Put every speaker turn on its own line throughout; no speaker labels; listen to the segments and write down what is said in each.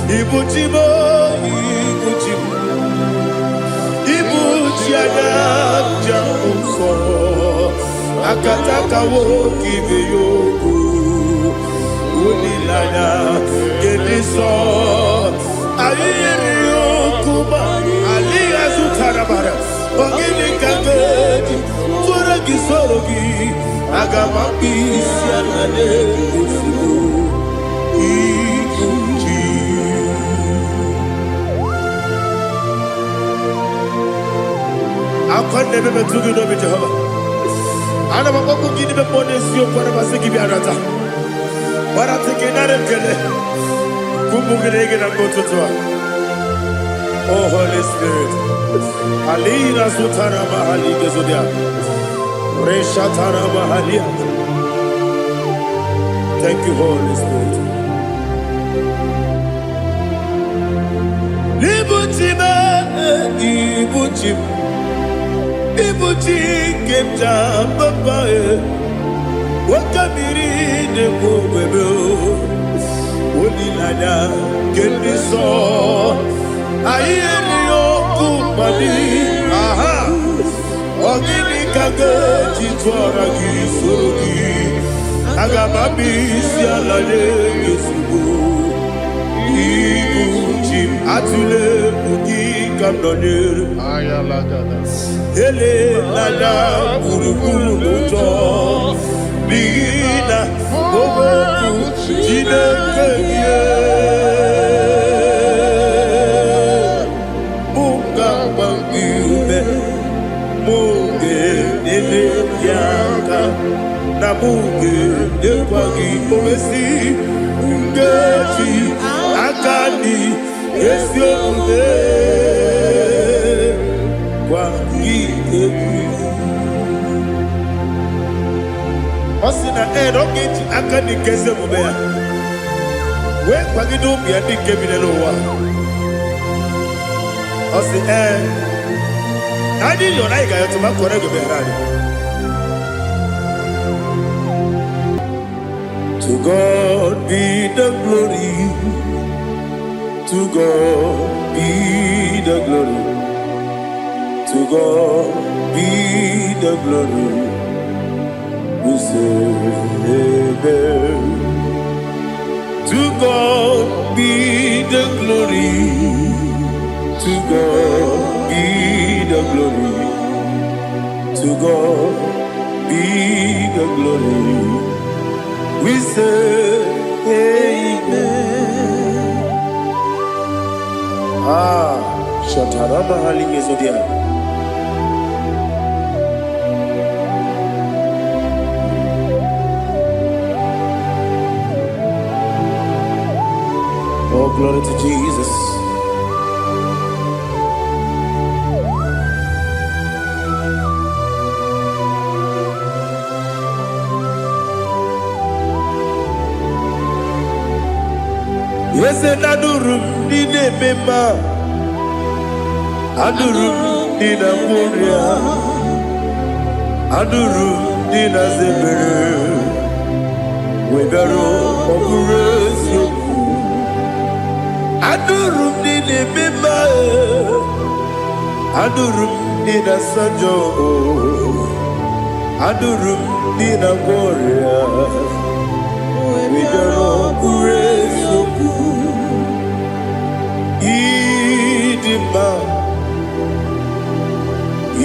Ibu chi m, ibu chi m, ibu chi anya njem nsọ, akataka nwoke ibe ya okwu, olileanya nke ndị nsọ. Anyị yiri ya okwu ma adịghị azụtara mara. Ọ gịnị ka m ga-eji tụrụ gị soro gị? Aga m akpụ isi ala n'ezigbo ibu chi. Akwa na-eme metụ gị n'obi, Jehova. Ana m akpọkpụ gị n'ime mmụọ n'eziokwu. Ana m asị gị bịa nata gbarata gị nara ekele ụmụ gị na gị na mgbe ụtụtụ a. Oh Holy Spirit, alina sutara mahali gezodia reshatara mahalia. Thank you, Holy Spirit. Ibu chi m, ibu chi m, ibu chi nke m ji papa e, nwoke mmiri na-ekwu ogbebe, olileanya nke ndị nsọ. Anyị erighị ọkụ mmadụ aha. Ọ gịnị ka ga-eji tụọra gị soro gị? Aga m abịa isi ala nye gị ozugbo. Ibu chi m, atụla egwu, gị ka m nọnyere. Elela gburugburu n'ụjọ, n'ihi na okwu Chineke gị mụ ga-agba gị ume, mụ ga-enyere gị aka, na mụ ga-enyekwa gị owesi nkeji aka dị ezi omume gwa gị egwu. Ọ sị na ee, na ọ ga-eji aka dị nke ezi omume ya wee kwagide ụmụ ya ndị nke bi n'ụwa. Ọ sị ee, na anyị yọrọ, anyị ga-ayọtụ ma kọrọ ego meghere anyị. To God be the glory, to God be the glory, to God be the glory. We say amen. To God be the glory, to God be the glory, to God be the glory. We say amen. Ah, Shatarama Halingezodia. Oh, glory to Jesus. Eze, na-anụrụ m ndị na-eme mma, anụrụ m ndị na-agwọ ọrịa, anụrụ m ndị na-aza ebere, wegara ọ bụrụ eziokwu. Anụrụ m ndị na-eme mma, anụrụ m ndị na-asa njọ, anụrụ m ndị na-agwọ ọrịa, wegara ọ bụrụ eziokwu. Ịdị mma,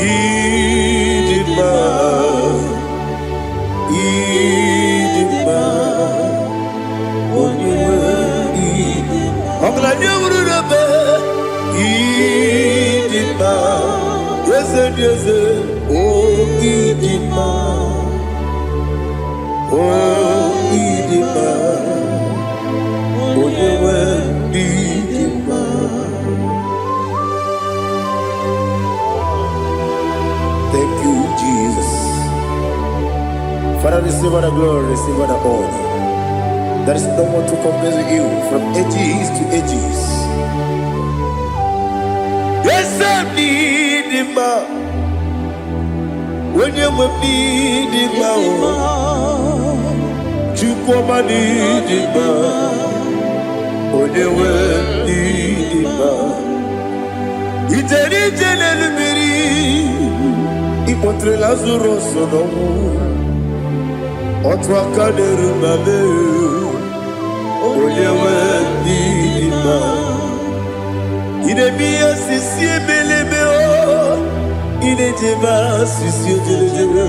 ịdị mma, ịdị mma, onye nwe ọgaranya wuru n'ebe. Ịdị mma, eze dị eze, o ịdị mma, o ịdị mma, onye nwe ịdị mma. Thank you, Jesus. Father, receive all the glory, receive all the honor. There is no one to compare with you from ages to ages. Eze m n'ịdị mma, onye nwe m n'ịdị mma o, Chukwu ọma n'ịdị mma, onye nwe kpọlitere Lazarọs n'ọnwụ, otu aka na-eru mba mee, onye nwe ndị dị mma. Ị na-eme ihe sisi ebelebe o, ị na-ejebe asịsị ojelejebe,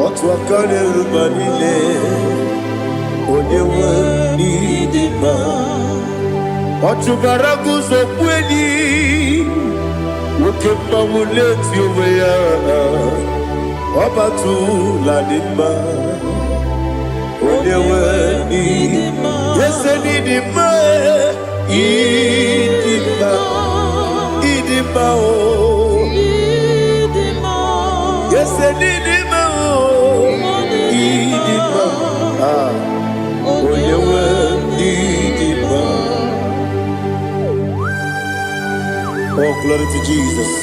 otu aka na-eru mba niile, onye nwe ndị dị mma. Ọ chụbara guzo kweli, nwoke mmanwụ na-eti onwe ya, ọ batụla dị mma, onye nwe ndị ese n'ịdị mma, ịdị mma, ịdị mma o, ese n'ịdị mma o, ịdị mma, ah, onye nwe ndị dị mma. Oh, glory to Jesus.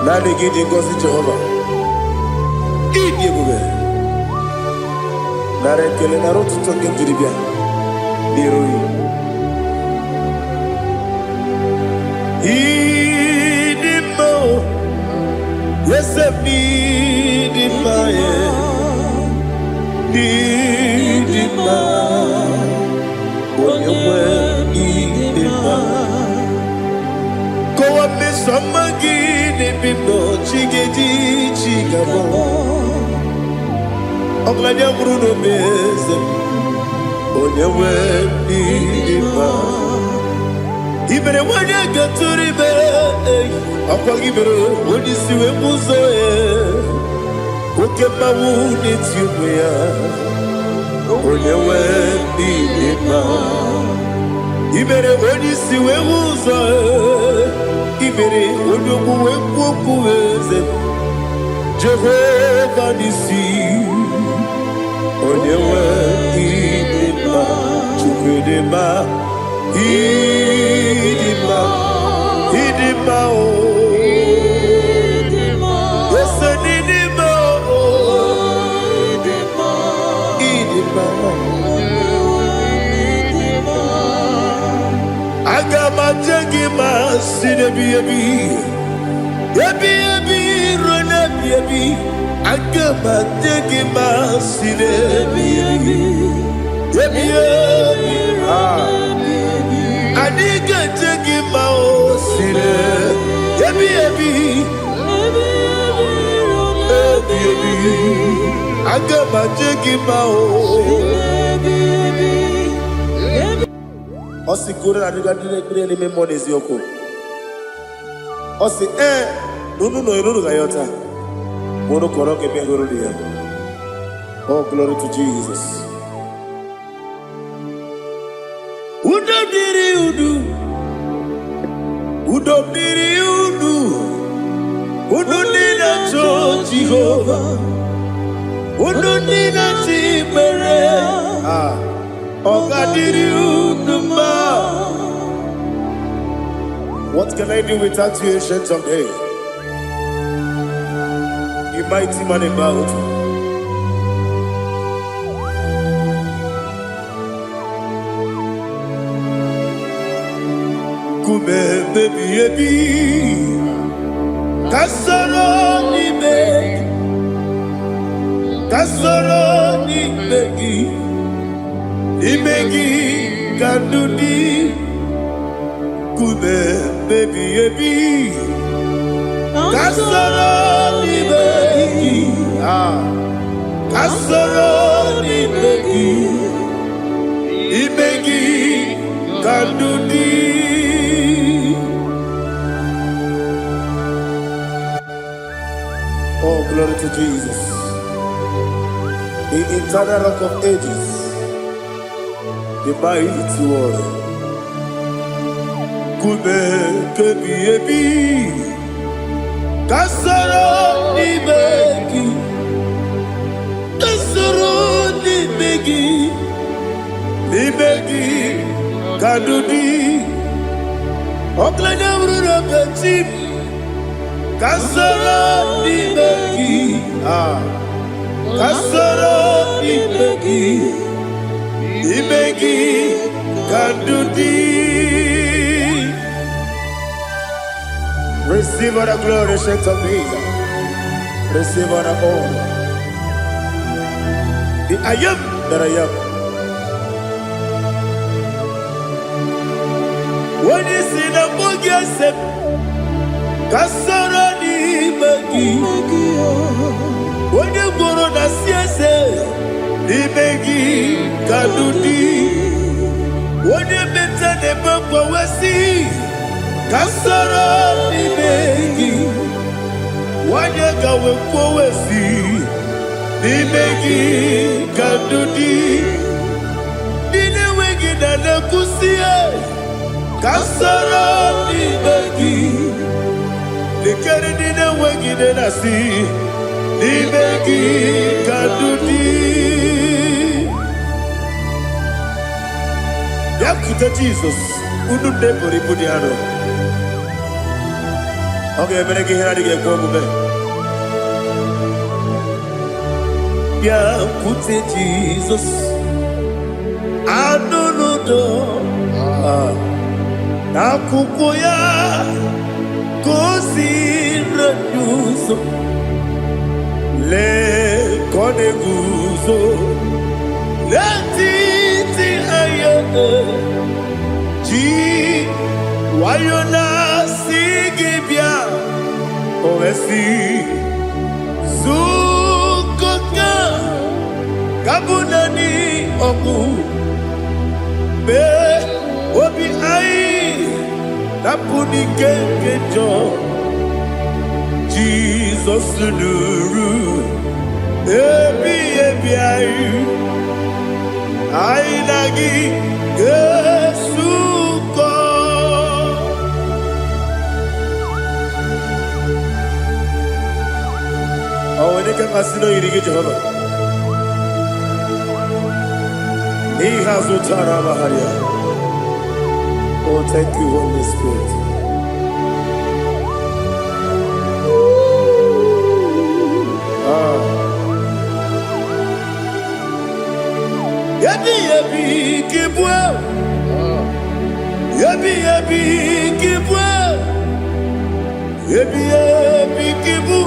Naanị gị dị ngọzi, Jehova. Ịdị ebube. Nara ekele, nara otuto nke m jiri bịa n'iru gị. Ịdị mma o, ese m n'ịdị mma ya, n'ịdị mma, onye nwe ịdị mma. Kọwa mmeso ọma gị n'ebe m nọ, chi ga-eji chi ga-abọ. Ọgaranya nwụrụ n'obe eze m, onye nwe ịdị mma. I mere nwanyị gatụrụ ime, ọkwa gị mere onye isi wee bụ ụzọ ya, oke mmanwụ na-eti onwe ya, onye nwe ịdị mma. I mere onye isi wee hụ ụzọ, i mere onye ogbu wee kwuo okwu, eze Jehova n'isi, onye nwe ịdị mma. Chukwu dị mma, ịdị mma, ịdị mma o, ese n'ịdị mma o, ịdị mma. Aga m aje gị ma si n'ebi ebi ebi ebi ruo n'ebi ebi. Aga m aje gị ma si n'ebi ebi ebi ebi. Ah. Anyị ga-eje gị ma o si n'ebi ebi ebi ebi. Aga m aje gị ma o. Ọ sị koro adịga ndị na-ekpere n'ime mmụọ na eziokwu. Ọ sị ee na unu nọ unu ga yọta ma unu kọrọ ka ebe hụrụ ya. Oh, glory to Jesus. Udo dịrị unu, udo dịrị unu, unu ndị na-achọ Jehova, unu ndị na-achọ ikpere, ah, ọ ga-adịrị unu mma. What can I do without you, Ancient of Days? You mighty man in battle. Nkume ebi ebi, ka soro n'ime, ka soro n'ime gị, n'ime gị ka ndụ dị. Nkume ebi ebi, ka soro n'ime gị, ah, ka soro n'ime gị, n'ime gị ka ndụ dị. Oh, glory to Jesus, the eternal Rock of Ages, the mighty one. Nkume kebi ebi, ka soro n'ime gị, ka soro n'ime gị, n'ime gị ka ndụ dị. Ọgaranya bụrụ n'obe chi m, ka soro n'ime gị, ah. Ka soro n'ime gị, n'ime gị ka ndụ dị. Receive all the glory, Saint of Days. Receive all the honor. The I am that I am. Onye si na mbụ gị ese ka soro n'ime gị. Onye gwụrụ na si eze n'ime gị ka ndụ dị. Onye meta na-eme mgbanwe ka soro n'ime gị. Onye gawe kwuo si n'ime gị ka ndụ dị. Ndị na-enweghị na na-ekwusi ka soro n'ime gị. Lekere ndị na-enweghị nne na-asị n'ime gị ka ndụ dị. Bịakwute Jizọs, unu ndị buru ibu dị arọ. Ọ ga-emere gị ihe na-adịghị ekwe omume. Bịakwute Jizọs, anụ n'udo n'akwụkwọ ya ka o si ụzọ. Lee ka ọ na-eguzo n'etiti anya ji nwayọ na-asị gị bịa. O wee sị zukọta ka bụ naanị ọgwụ mee obi anyị napụ n'ike nke njọ. Jizọs nụrụ ebi ebi anyị, anyị na gị ga-esukọ. Ọ nwere ike mmasị na oyiri gị, Jehova, n'ihe azụtara amagharịa. Oh, thank you, Holy Spirit. Ah. Ebi ebi kibue, ebi ebi kibue, ebi ebi kibu,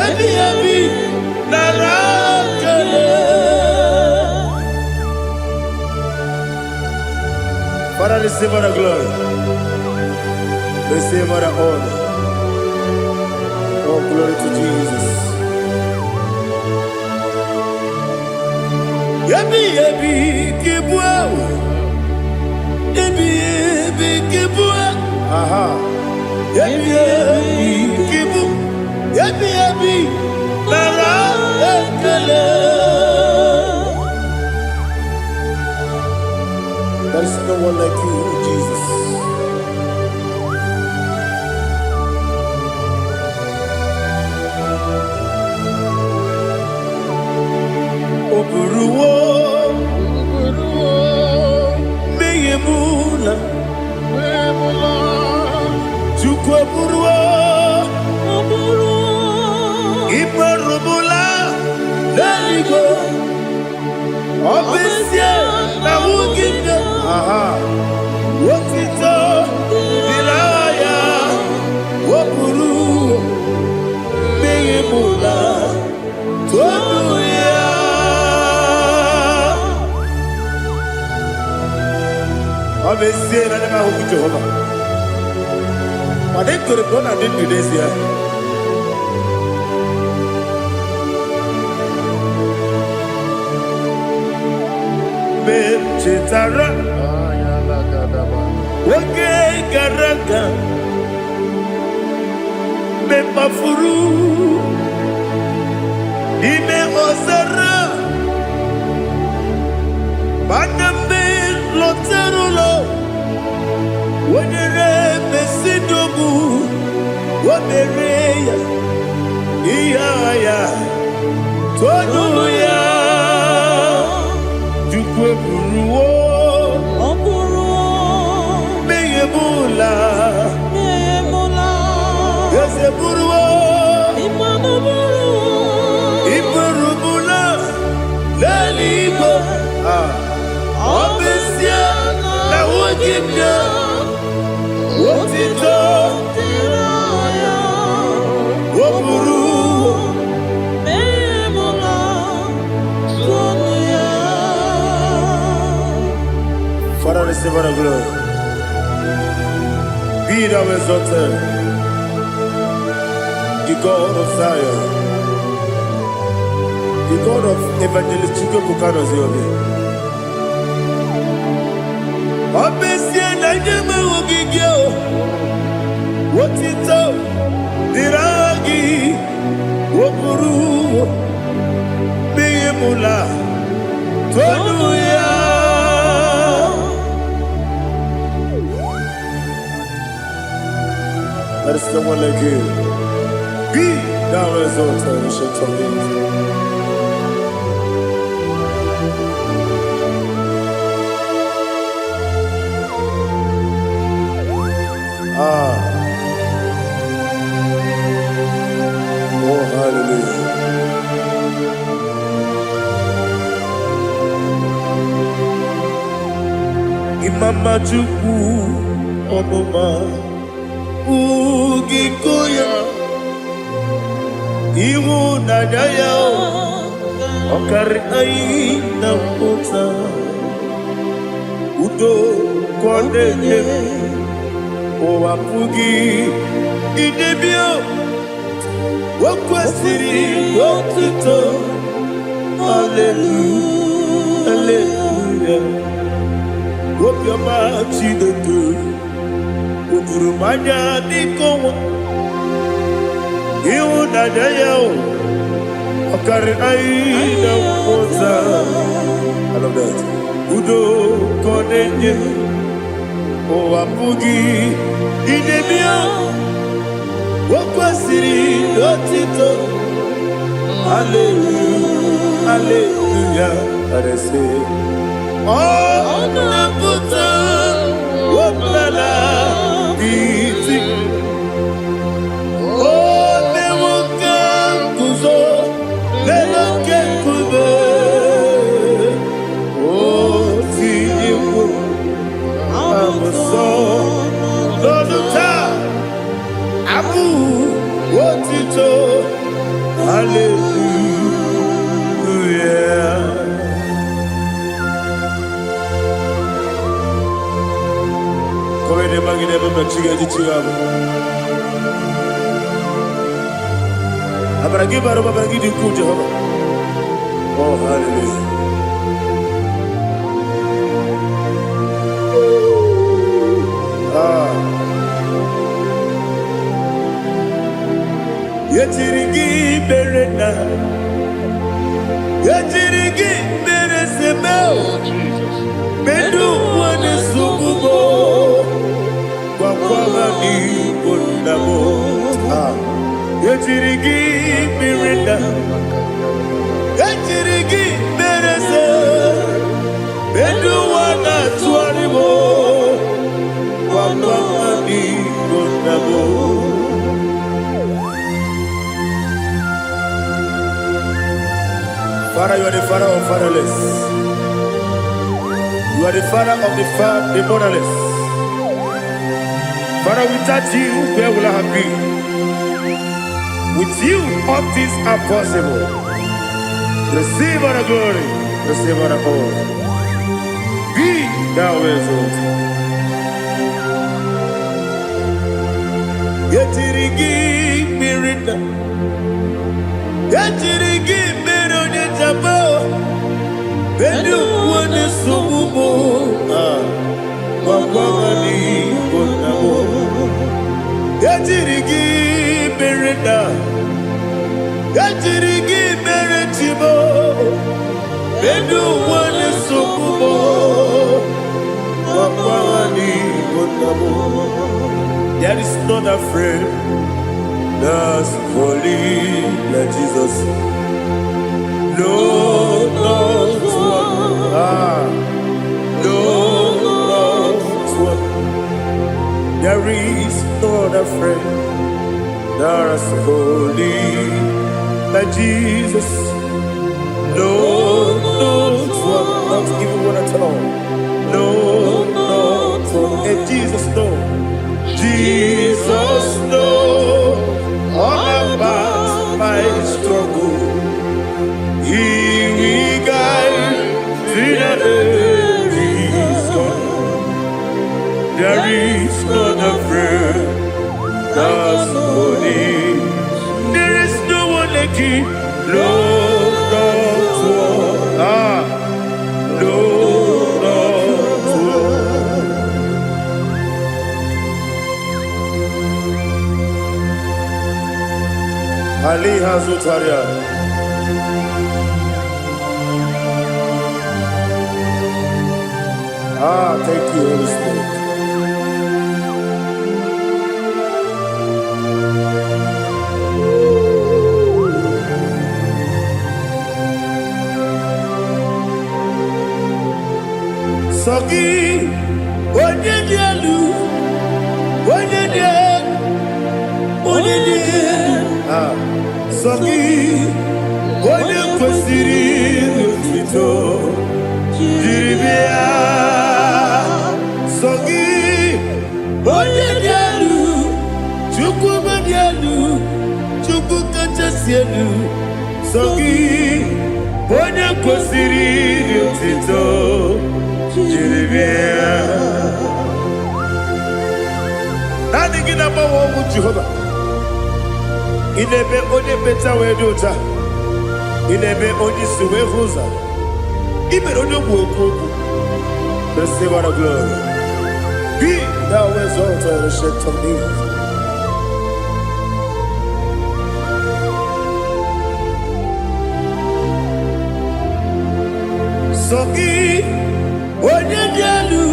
ebi ebi nara kele. Father, receive all the glory. Receive all the honor. Oh, glory to Jesus. Ebi ebi kibue, ebi ebi kibue, aha. Ebi ebi kibu, ebi ebi nara ekele. There is no one like you, Jesus. O buruwo mmehie m na Chukwu eburuwo ịkpọrụmụla n'eluigwe. Ọ bụ ezie na nwunye aha otito dịrị aha ya. O buru mmehie m na todu ya. Ọ bụ ezie na ndị m ahụghị Jehova, mana ekwere m na ọ na-adị ndụ n'ezie. Mgbe m chetara oge gara aga, mgbe m kpafuru n'ime ọzara, mana mgbe m lọtara ụlọ, wenyere mesidogbu o mere ya ihe agha ya tonu ya. Chukwu eburuwo
Ọ bụrụ
mmehie m ụla.
emụla.
Eze buruwo
Ịmanụ bụrụ
iburu. na-enye otito
dịrị ya.
O buru
Memula tonu ya.
Father, receive all the glory. Be thou exalted, the God of Zion, the God of Evangelist Chukwuebuka Obi. Ọ bụ ezie na ndị enweghị gị o, otito dịrị aha gị, o buru n'ihi mụla tonu ya. There is no one like you. Be thou exalted, ancient of days. Ah, oh hallelujah. Imama Chukwu ọmụma ugiko ya, ịhụnanya ya ọ karị anyị na mmụta, udo ka ọ na-enye, ụwa pụghị idebe. O kwesịrị otuto. Hallelujah, hallelujah. Obiọma Chineke o juru m anya dịka ọnwa, ịhụnanya ya o ọ karịrị anyị na mmụta. I love that. Udo ka ọ na-enye, ụwa pụghị idebe ya. O kwesịrị otito. Hallelujah, hallelujah. Arese ọ na-apụta ọbụla iti o mewo ka nguzo n'elu oke nkume, o tinyewo abụsọ n'ọnụ taa abụ otito. Hallelujah. Kọwede magide ebe mmechi ga-eji chi ya bụ. Amara gị bara ụba, amara gị dị ukwuu, Jehova. Oh, hallelujah. Ah. Ejiri gị mere na ejiri gị mere seme.
Oh, Jesus.
Medu nwane sugbubo gwakwara n'igbo nna m. Ah. Ejiri gị mere na ejiri gị mere se medu nwa na-atụgharị m gwakwara n'igbo nna m. Father, you are the father of fatherless. You are the father of the motherless. Father, without you, where will I have been? With you, all things are possible. Receive all the glory, receive all the honor. Be thou exalted. Ejiri gị mmiri na ejiri gị mere onye jaba ndị uwe na-esogbu m gwagwara n'igbo nna m. Ejiri gị mere na ejiri gị mere chibo ndị uwe na-esogbu m gwagwara n'igbo nna m. There is not a friend that's holy like Jesus. No, not one. Ah, no, not one. There is no other friend that's holy like Jesus. No, not one. Not even one at all. No, not one. And Jesus know. Jesus know all about my struggle. He will guide till the day is gone. There is none afraid that's holy. There is no one like you. No, not one. Ah, no, not one. Ali Hazutaria. Ah, thank you, Holy Spirit. Sọ gị, onye dị elu, onye dị elu, onye dị elu. Ah, sọ gị, onye kwesịrị otuto jiri bịa. Sọ gị, onye dị elu, Chukwu dị elu, Chukwu kachasị elu. Sọ gị, onye kwesịrị otuto jiri bịa. Naanị gị na-agbanwe ọnwụ Jehova. Ị na-eme onye mmecha wee dị ụcha. Ị na-eme onye isi wee hụ ụzọ. Ị mere onye ogbu okwu okwu. Receive all the glory. Be thou exalted, Ancient of Days. Sọ gị, onye dị elu,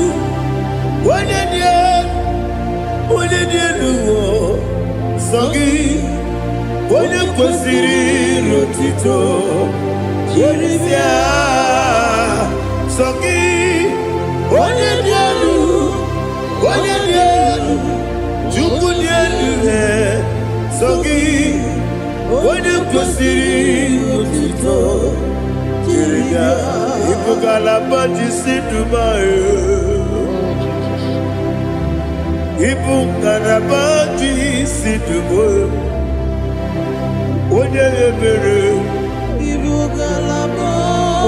onye dị elu, onye dị elu, o. Sọ gị, onye kwesịrị otito jiri bịa. Sọ gị, onye dị elu, onye dị elu, Chukwu dị elu, he. Sọ gị, onye kwesịrị otito jiri bịa. Ịbụ ngalaba ji si Dubai. Ịbụ ngalaba ji si Dubai. Onye ebere,
Ibu ngalaba.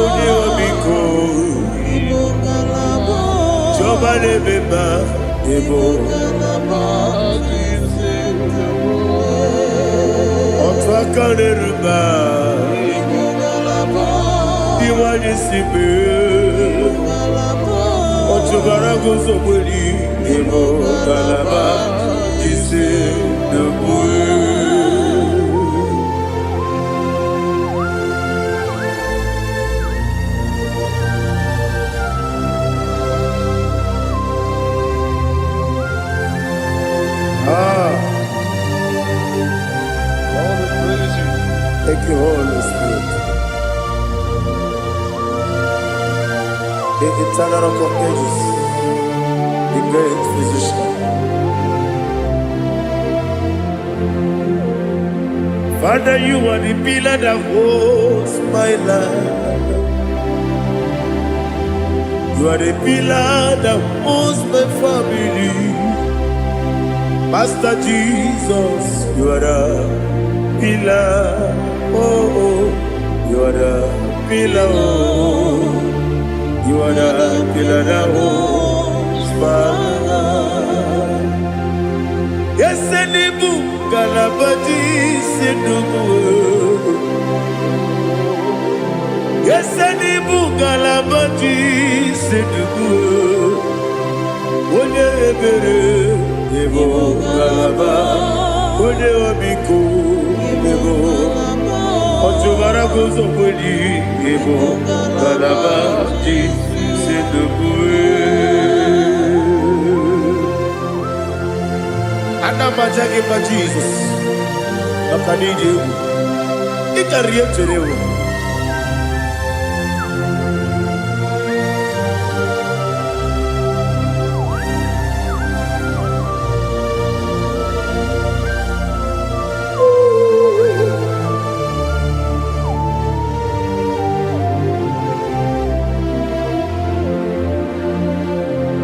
Onye ọmịiko,
Ibu ngalaba.
Chiọma na-eme mma, ịbụ
Ngalaba ji
otu aka na-eru mba,
Ibu ngalaba.
Ndị nwanyị si mee.
Ngalaba.
Ọchụbara guzogberi, ịbụ ngalaba ji si Dubai. Ah,
All the praise you.
Thank you, Holy Spirit. The eternal Rock of Ages, the great physician. Father, you are the pillar that holds my life. You are the pillar that holds my family. Master Jesus, you are the pillar. Oh, you are the pillar. Oh, you are the pillar that holds my life. Yes, Elibu, Galabadi, Sinubu. Yes, Elibu, Galabadi, Sinubu. Onye ebere, ịbụ ngalaba, onye ọmịiko, ịbụ ọchụbara guzokweli, ịbụ ngalaba ji Sinubu. Ana m aja gị mma Jizọs maka na ịdị egwu ị karịrị ihe m chere ewu.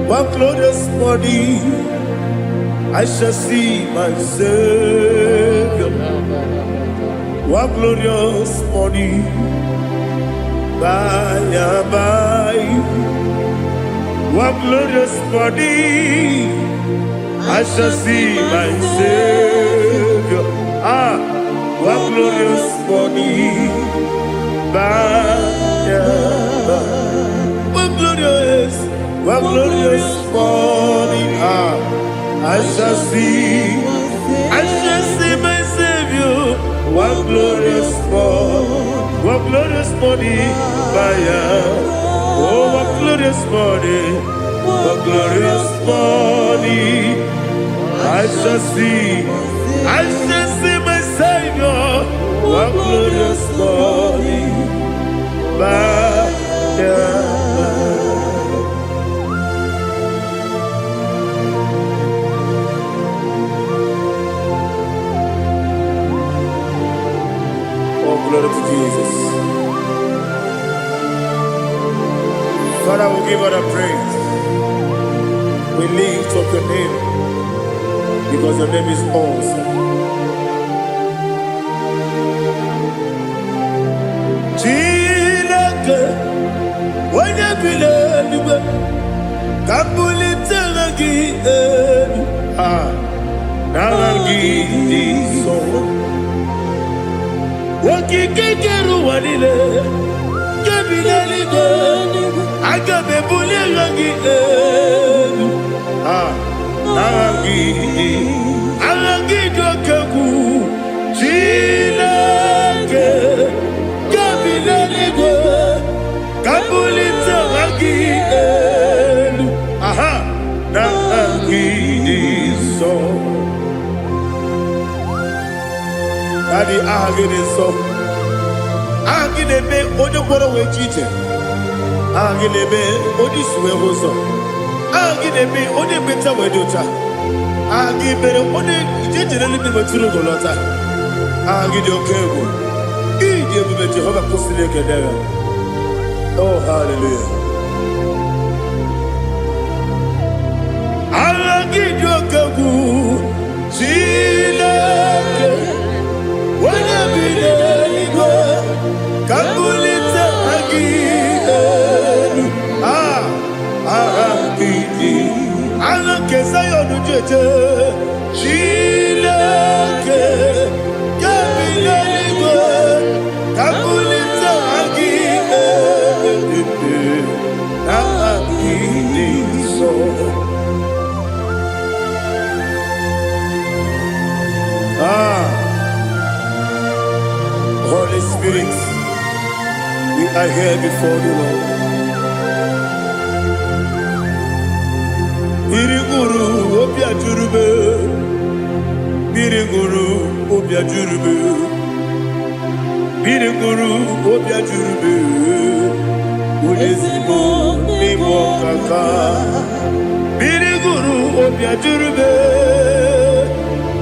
One glorious morning, I shall see my Savior. One glorious morning, by and by. One glorious morning, I shall see my Savior. Ah, one glorious morning, by and by. One glorious morning, ah, I shall see my Savior. One glorious morning, one glorious morning, by and oh, one glorious morning, one glorious morning, I shall see my Savior. One glorious morning, by and by. Oh, glory to Jesus. Father, we give all the praise. We lift up your name because your name is awesome. Chineke, onye bi n'eluigwe, ka m bulite aha gị elu. Ah, n'aha gị dị nsọ. Okike kere ụwa niile, nke bi n'eluigwe, aga m ebuli aha gị elu. Ah, n'aha gị dị, aha gị dị oke egwu. Chineke, nke bi n'eluigwe, ka m bulite aha gị elu. Aha, n'aha gị dị nsọ. Daddy, aha gị dị nsọ. Aha gị na-eme onye kwere wee ji ije. Aha gị na-eme onye isi wee hụ ụzọ. Aha gị na-eme onye ekpenta wee dị ụcha. Aha gị mere onye ije jere eluigwe wetụrụ ugo lọta. Aha gị dị oke egwu. Ịdị ebube Jehova kwụsịrị ekele ya. Oh, hallelujah. Aha gị dị oke egwu. Chineke, onye bi n'eluigwe, ka m bulite aha gị elu. Ah, aha gị dị. Aha nke Zion ji eje. Chineke, nke bi n'eluigwe, ka m bulite aha gị elu. Aha gị dị nsọ. Ah, Holy Spirit, we are here before the Lord. Mmiri ṅụrụ obi ajụrụ m. Mmiri ṅụrụ obi ajụrụ m. Mmiri ṅụrụ obi ajụrụ m. Onye ezigbo n'ịbụ ọkaka. Mmiri ṅụrụ obi ajụrụ m.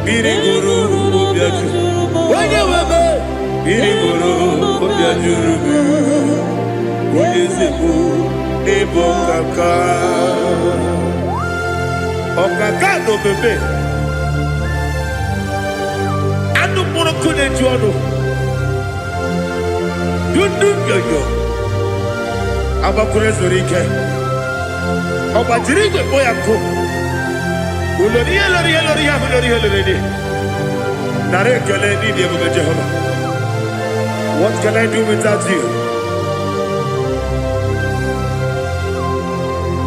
Mmiri ṅụrụ obi ajụrụ. Onye nwe m. Mmiri ṅụrụ obi ajụrụ m. Onye ezigbo n'ịbụ ọkaka. Ọkaka na omeme. Anụ mkpụrụ nkụ na-eju ọnụ. Dundu nyonyo. Agbakwuru ezuru ike. Ọ gbajiri igwe kpọ ya nkụ. Ulori ihe lori ihe lori ihe ahụ lori ihe lori dị. Nara ekele n'ịdị ebube Jehova. What can I do without you?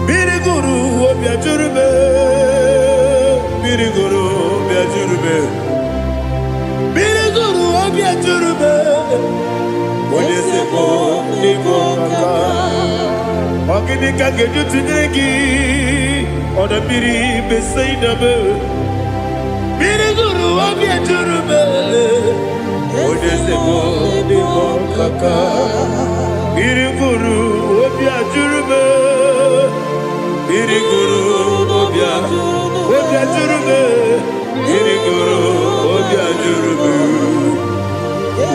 Mmiri gụrụ obi ajụrụ m. Mmiri gụrụ obi ajụrụ m. Mmiri gụrụ obi ajụrụ m. Onye ezigbo n'ịbụ ọkaka. Ọ gịnị ka m ga-eji tụnyere gị? Ọdọ mmiri Besaida m. Mmiri gụrụ obi ajụrụ m. Onye ezigbo n'ịbụ ọkaka. Mmiri gụrụ obi ajụrụ m. Mmiri gụrụ obi ajụrụ m. Mmiri gụrụ obi ajụrụ m.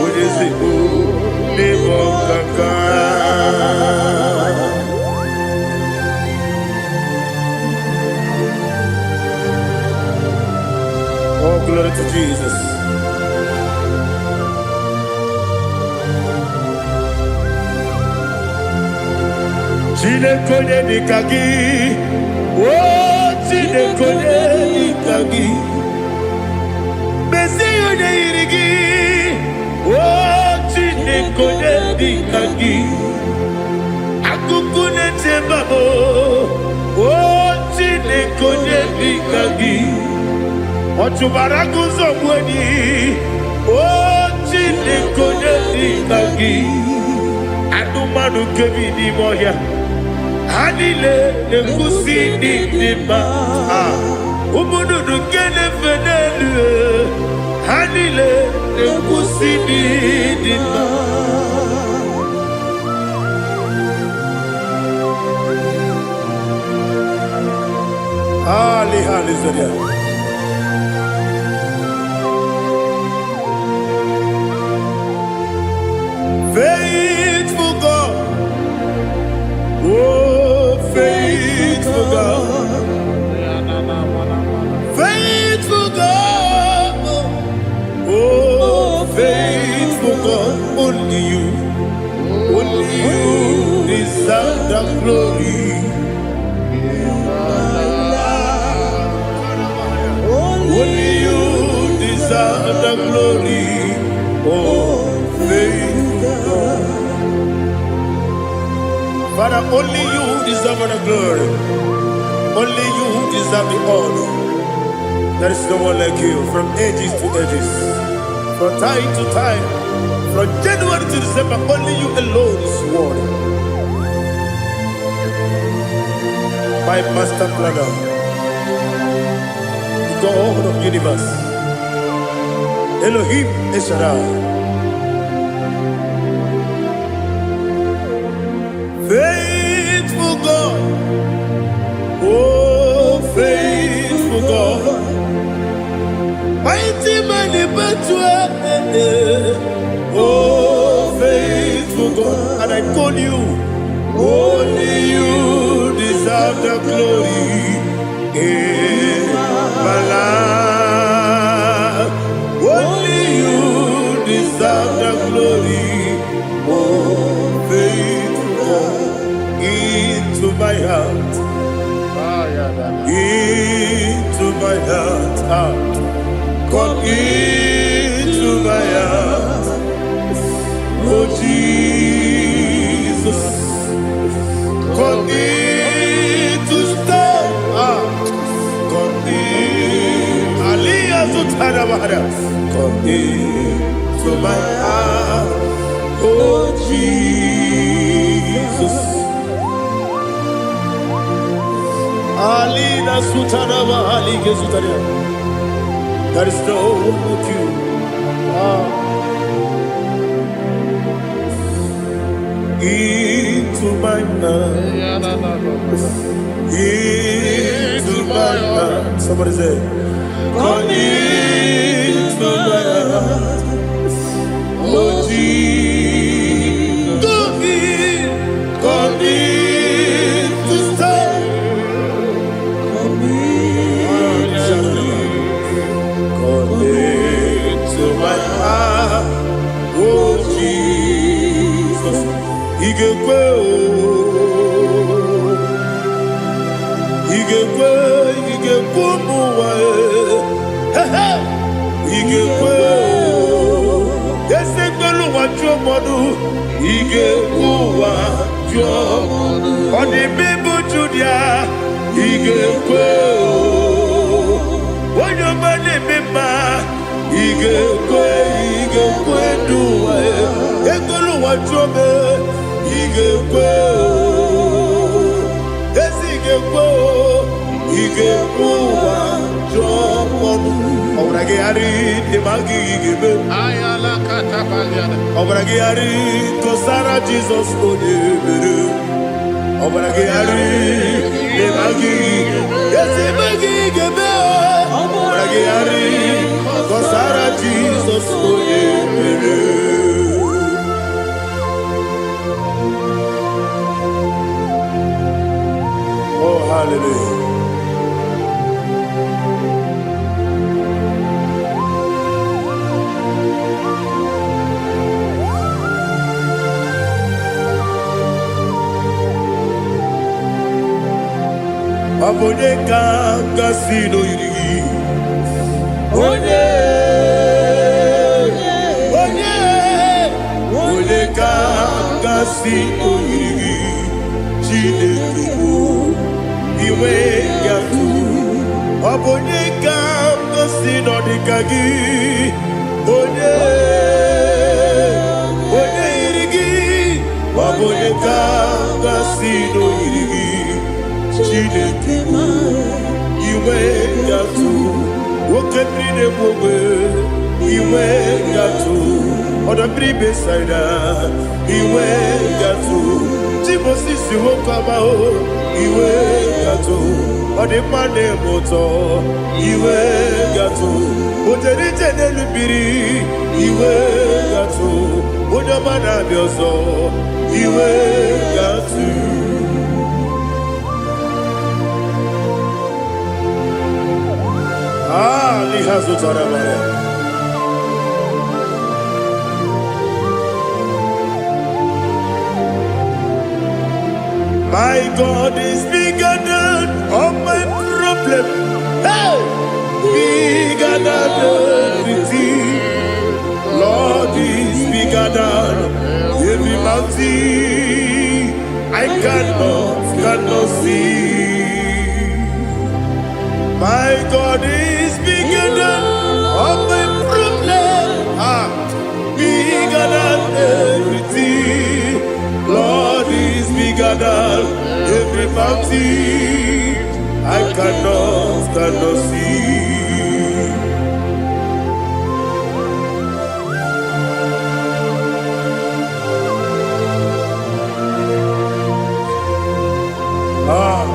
Onye ezigbo n'ịbụ ọkaka. Glory to Jesus. Chineke onye dịka gị, o Chineke onye dịka gị, mezie ya onye yiri gị, o Chineke onye dịka gị, akụkụ na-eche mba m, o Chineke onye dịka gị, ọ chụbara gụzọ gbu enyi, o Chineke onye dịka gị, anụmanụ nke bi n'ime ọhịa, ha niile na-ekwusi ndị dị mma. Ah, ụmụ nnụnụ nke na-efe n'elu, ha niile na-ekwusi ndị dị mma. Ali, hallelujah. Faithful God, oh faithful God, faithful God, oh faithful God, only you deserve the glory. Only you deserve the glory. Oh, faithful God. Father, only you deserve the glory. Only you deserve the honor. There is no one like you from ages to ages, from time to time, from January to December. Only you alone is worthy. My master planner, the God of universe, Elohim Eshaddai. Faithful God, oh faithful God, mighty man in battle, oh faithful God, and I call you, only you deserve the glory in my life. Only you deserve the glory, oh faithful God, into my heart, into my heart, ah, come into my heart, oh Jesus, come in to stay, ah, come in, Aliyah Zutarabara, come into my heart, oh Jesus. Alina Sutanaba Ali Gesutaria. There is no one like you. Ah. Into my heart. Into my heart. Somebody say, come into my heart. Oh Jesus. Come in. Come in to stay. Come into my heart. Oh Jesus. Ị ga-ekwe o. Ị ga-ekwe, ị ga-ekwe ụmụ ụwa e. He he. Ị ga-ekwe o. Eze kwelu ụwa jụọ mmadụ. Ị ga-ekwe ụwa jụọ. Ọ dị mma ịbụ Judia. Ị ga-ekwe o. Onye ọma na-eme mma. Ị ga-ekwe, ị ga-ekwe ndụ ụwa e. Ekwelu ụwa jụọ m e. Ị ga-ekwe o. Ezi ị ga-ekwe o. Ị ga-ekwe ụwa jụọ mmadụ. Ọbara gị ghara ịdị ma gị ga-eme. Ọbara gị ghara kọsara Jizọs onye mere. Ọbara gị ghara ịdị ma gị. Ezi ma gị ga-eme. Ọbara gị ghara kọsara Jizọs onye mere. Oh, hallelujah. Ọ bụ onye ka m gasị n'oyiri gị? Onye, onye, onye ka m gasị n'oyiri gị? Chineke bụ inwe gatụ. Ọ bụ onye ka m gasị nọ dịka gị? Onye, onye yiri gị? Ọ bụ onye ka m gasị n'oyiri gị? Chineke bụ inwe gatụ. Oke mmiri na-egbu ogbe, inwe gatụ. Ọdọ mmiri Besaida, inwe gatụ. Timosisi nwoke ọma o, inwe gatụ. Ọ dị mma na-eme ụtọ, inwe gatụ. O jere ije n'elu mmiri, inwe gatụ. Onye ọma na-abịa ọzọ, inwe gatụ. Ah, liha zụtara mara. My God is bigger than all my problem. Hey! Bigger than everything. Lord is bigger than every mountain. I cannot see. My God is bigger than all my problem. Ah, bigger than everything. Lord is bigger than every mountain. I cannot see. Ah.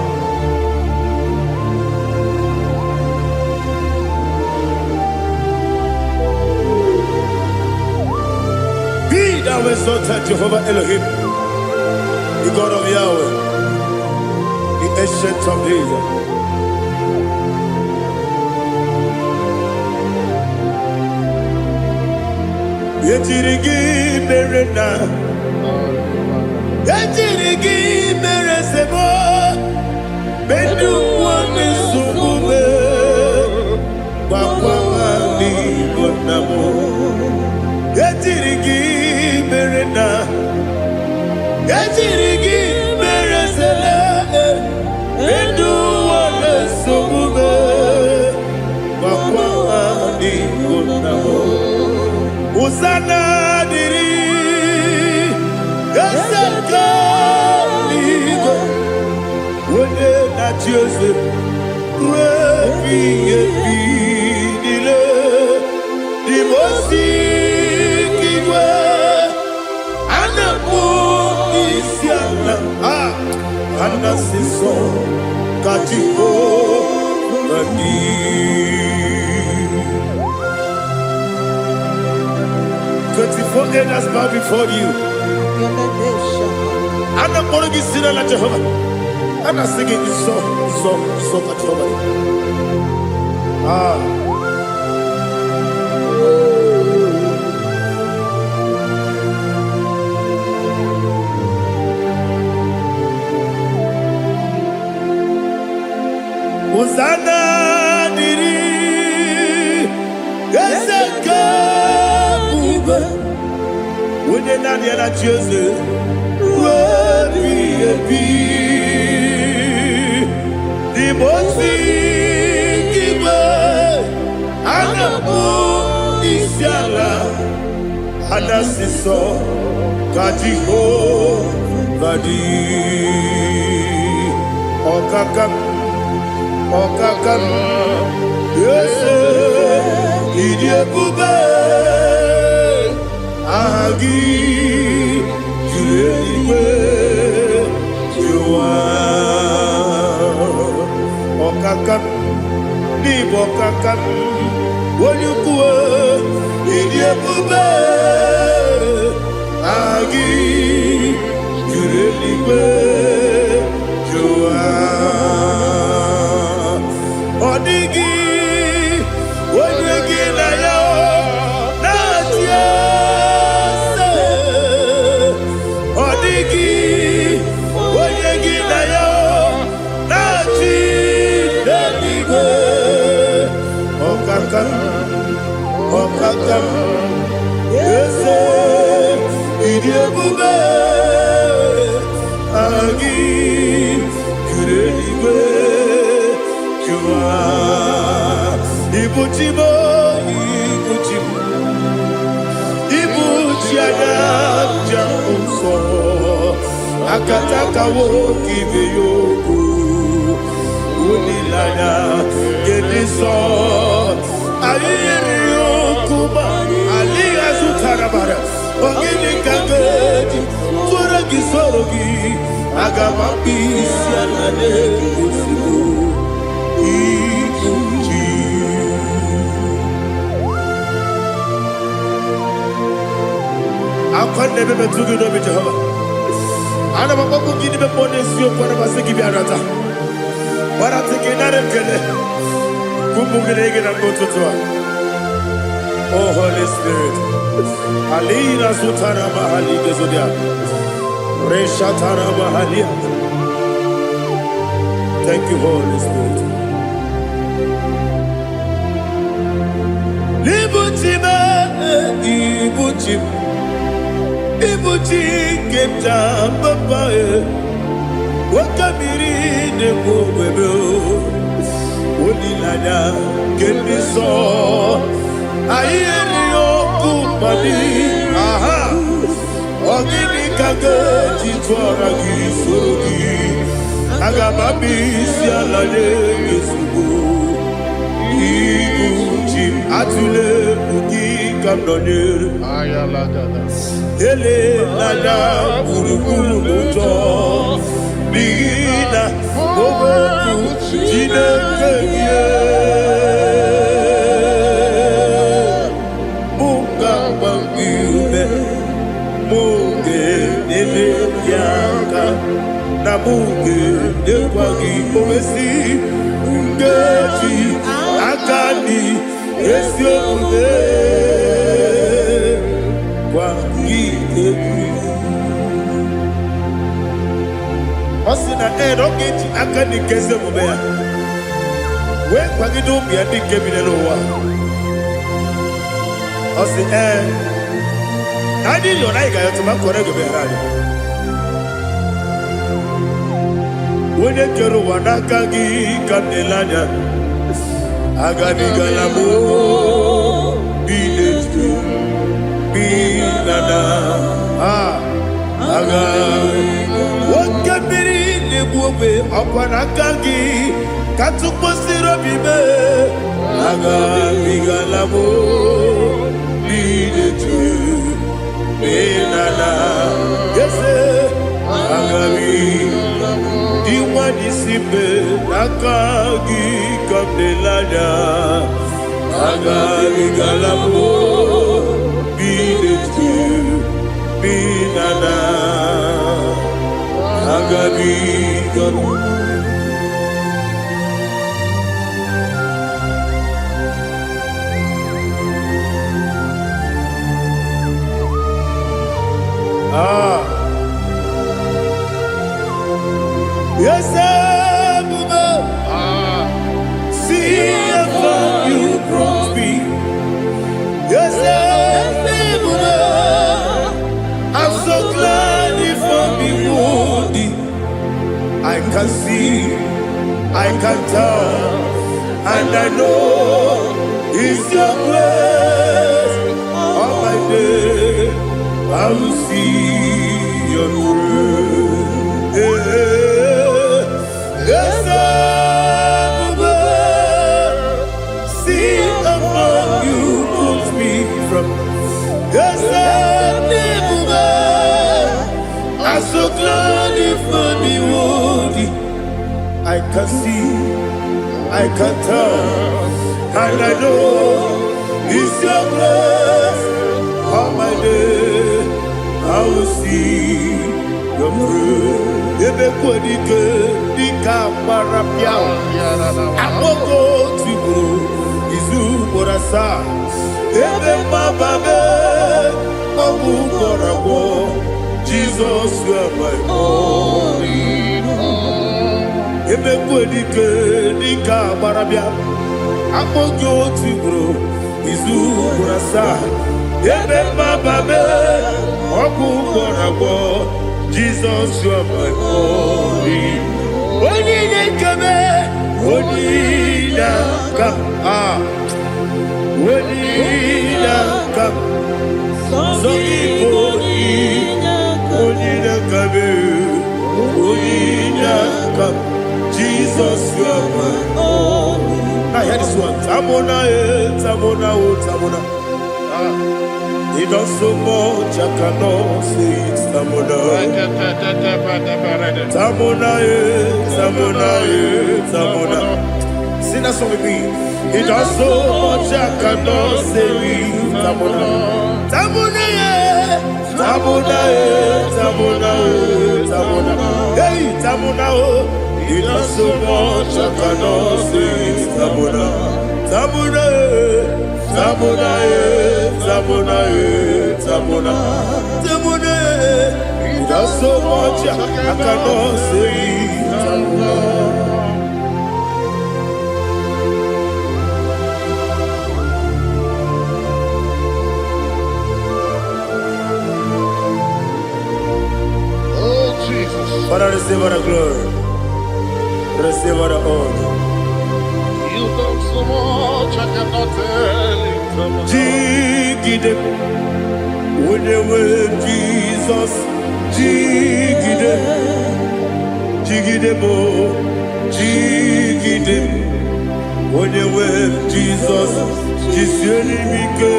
Be thou exalted, Jehovah Elohim, the God of Yahweh, the Ancient of Days. Ejiri gị mere nna, ejiri gị mere sebo, ndị ụwa na-esogbu m, gwakwa ha n'Igbo nna m. Ejiri gị mere nna, ejiri gị mere sele, ndị ụwa na-esogbu m, gwakwa ha n'Igbo nna m. Hosanna dịrị eze nke eluigwe, onye na-achị eze ruo ebighị ebi niile. Dị m osi igwe a na-akpọ isi ala, a na-asị nsọ ka Jehova dị. 24 elders bow before you. A na-akpọrọ gị si n'ala Jehova. A na-asị gị nsọ, nsọ, nsọ ka Jehova dị. Ah. Hosanna dịrị eze nke ebube, onye naanị ya na-achị eze ruo ebighị ebi. N'ime osi igwe a na-akpọ isi ala, a na-asị nsọ ka Jehova dị. Ọkaka m, ọkaka m, eze, ịdị ebube, aha gị juru eluigwe juru ụwa. Ọkaka m, n'ịbụ ọkaka m, onye ukwu, ịdị ebube, aha gị juru eluigwe juru ụwa. Ọ dịghị onye gị na ya na-achị eze. Ọ dịghị onye gị na ya na-achị. Nzọpụta m. Eze, ịdị ebube, aha gị juru eluigwe jụwa. Ibu chi m, ibu chi m, ibu chi anya nja nsọ, akatakawo ibe ya okwu, olileanya nke ndị nsọ. Anyị yiri okwu ma adịghị azụtara mara. Ọ gịnị ka m ga-eji tụọrọ gị, soro gị? Aga m akpụ isi ala na-egosigo ibu chi. Akwa na-ebe metụ gị n'obi, Jehova. Ana m akpọkwu gị n'ime mmụọ n'eziokwu. Ana m asị gị bịa nata gbarata gị, nara ekele ụmụ gị na gị na mgbe ụtụtụ a. Oh Holy Spirit, alina zutara mahali gezodia reshatara mahalia. Thank you, Holy Spirit. Ibuchi m, ibuchi m, ibuchi nke m ja papa e, nwoke mmiri na-egbu ogwebe, olileanya nke ndị nsọ. Anyị erighị ọkụ mmadụ. Aha, ọ gịnị ka ga-eji tụọra gị, soro gị? Aga m abịa isi ala nye gị ozugbo. Ibu chi m, atụle egwu, gị ka m nọnyere. Elela gburugburu n'ụjọ, n'ihi na okwu Chineke gị mụ ga-agba gị ume, mụ ga-enyere gị aka, na mụ ga-enyekwa gị owesi nkeji aka dị ezi omume gwa gị egwu. Ọ sị na ee, na ọ ga-eji aka dị nke ezi omume ya wee kwagide ụmụ ya ndị nke bi n'ụwa. Ọ sị ee, na anyị yọrọ, anyị ga-ayọtụ ma kọrọ ego meghara anyị. Onye kere ụwa, n'aka gị ka m na-ele anya. Agabigala m bi n'etu bi na na a aga. Oke mmiri na-egbu ogbe, ọkwa n'aka gị ka tụkwasịrị obi mee. Agabigala m bi n'etu bi na na eze agabi dị nwanyị si mbe, n'aka gị ka m na-ele anya. Agabigala m bi n'etu bi na na agabigala. Ah, yes, ebube, see how far you brought me. Yes, ebube, I'm so glad you found me worthy. I can see, I can tell, and I know it's your grace. All my day, I will see your grace. Yes, ebube, see how far you put me from. Yes, ebube, I'm so glad you found me worthy. I can see, I can tell, and I know it's your grace. All my day, I will see your grace. Ebe kwadike dịka gbara pịa akpọgo tigburu izu ugboro asaa, ebe mgbaba mee ọgwụ gwọrọ agwọ. Jizọs, you are my all. Ebe dike dịka agbara bịa akpọ gị otu ugboro izu ugboro asaa. na-asa ebe mmababe ọgwụ gwọrọ agwọ. Jizọs, you are my only, onye na-ekebe, onye na-aka, ah, onye na-aka sọ gị bụ onye na-akabe, onye na-aka. Jesus, you are my. Now hear this one. Tamona, eh, Tamona, oh, Tamona. Ah, he does so much, I cannot say it. Tamona. Tamona, eh, Tamona, eh, Tamona. Sing that song with me. He does so much, I cannot say it. Tamona. Tamona, eh, Tamona, eh, Tamona, eh, Tamona. Hey, Tamona, oh. He does so much, I cannot say it. Tamona. Tamona, eh, Tamona, eh, Tamona, eh, Tamona. Tamona, eh. He does so much, I cannot say it. Tamona.
Oh, Jesus.
Father, receive all the glory. Receive all the honor.
You've done so much, I cannot tell it.
Jigide, onye nwe Jizọs, jigide, jigide m, jigide m, onye nwe Jizọs, jisie m ike.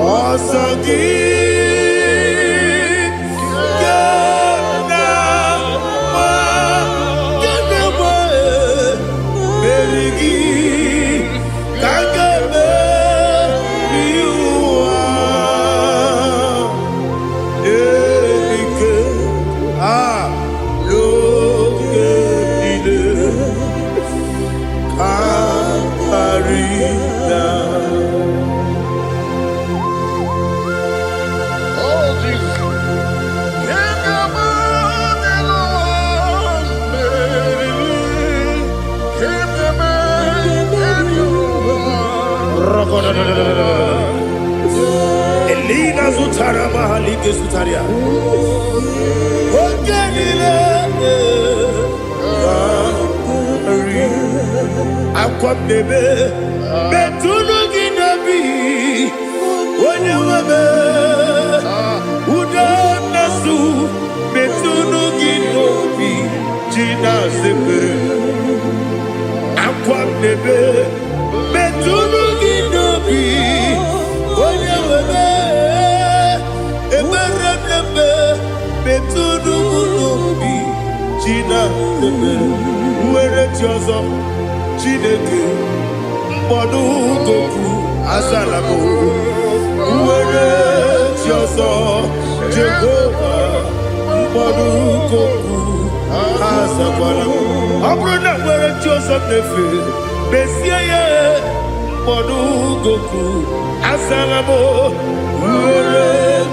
Ọsọ gị ga na-agba, ga na-agba, meri gị ka m ga-emeri ụwa. Ike a n'oge niile ka karịa.
Oh, Jesus.
Elina zụtara mahalike zụtara ya. Oge niile ka akwa m na-ebe metụnụ gị n'obi, onye nwe m. Ude na-asụ metụnụ gị n'obi ji na-azepere akwa m na-ebe metụnụ gị n'obi, onye nwe m. Ekpere m na-eme metụnụ m n'obi ji na-azepere nwere chi ọzọ. Chineke mkpọdụ goku azala m nwere chi ọzọ. Jehova mkpọdụ goku azakwala m. Ọ bụrụ na nwere chi ọzọ m na-efe, mezie ya. Mkpọdụ goku azala m nwere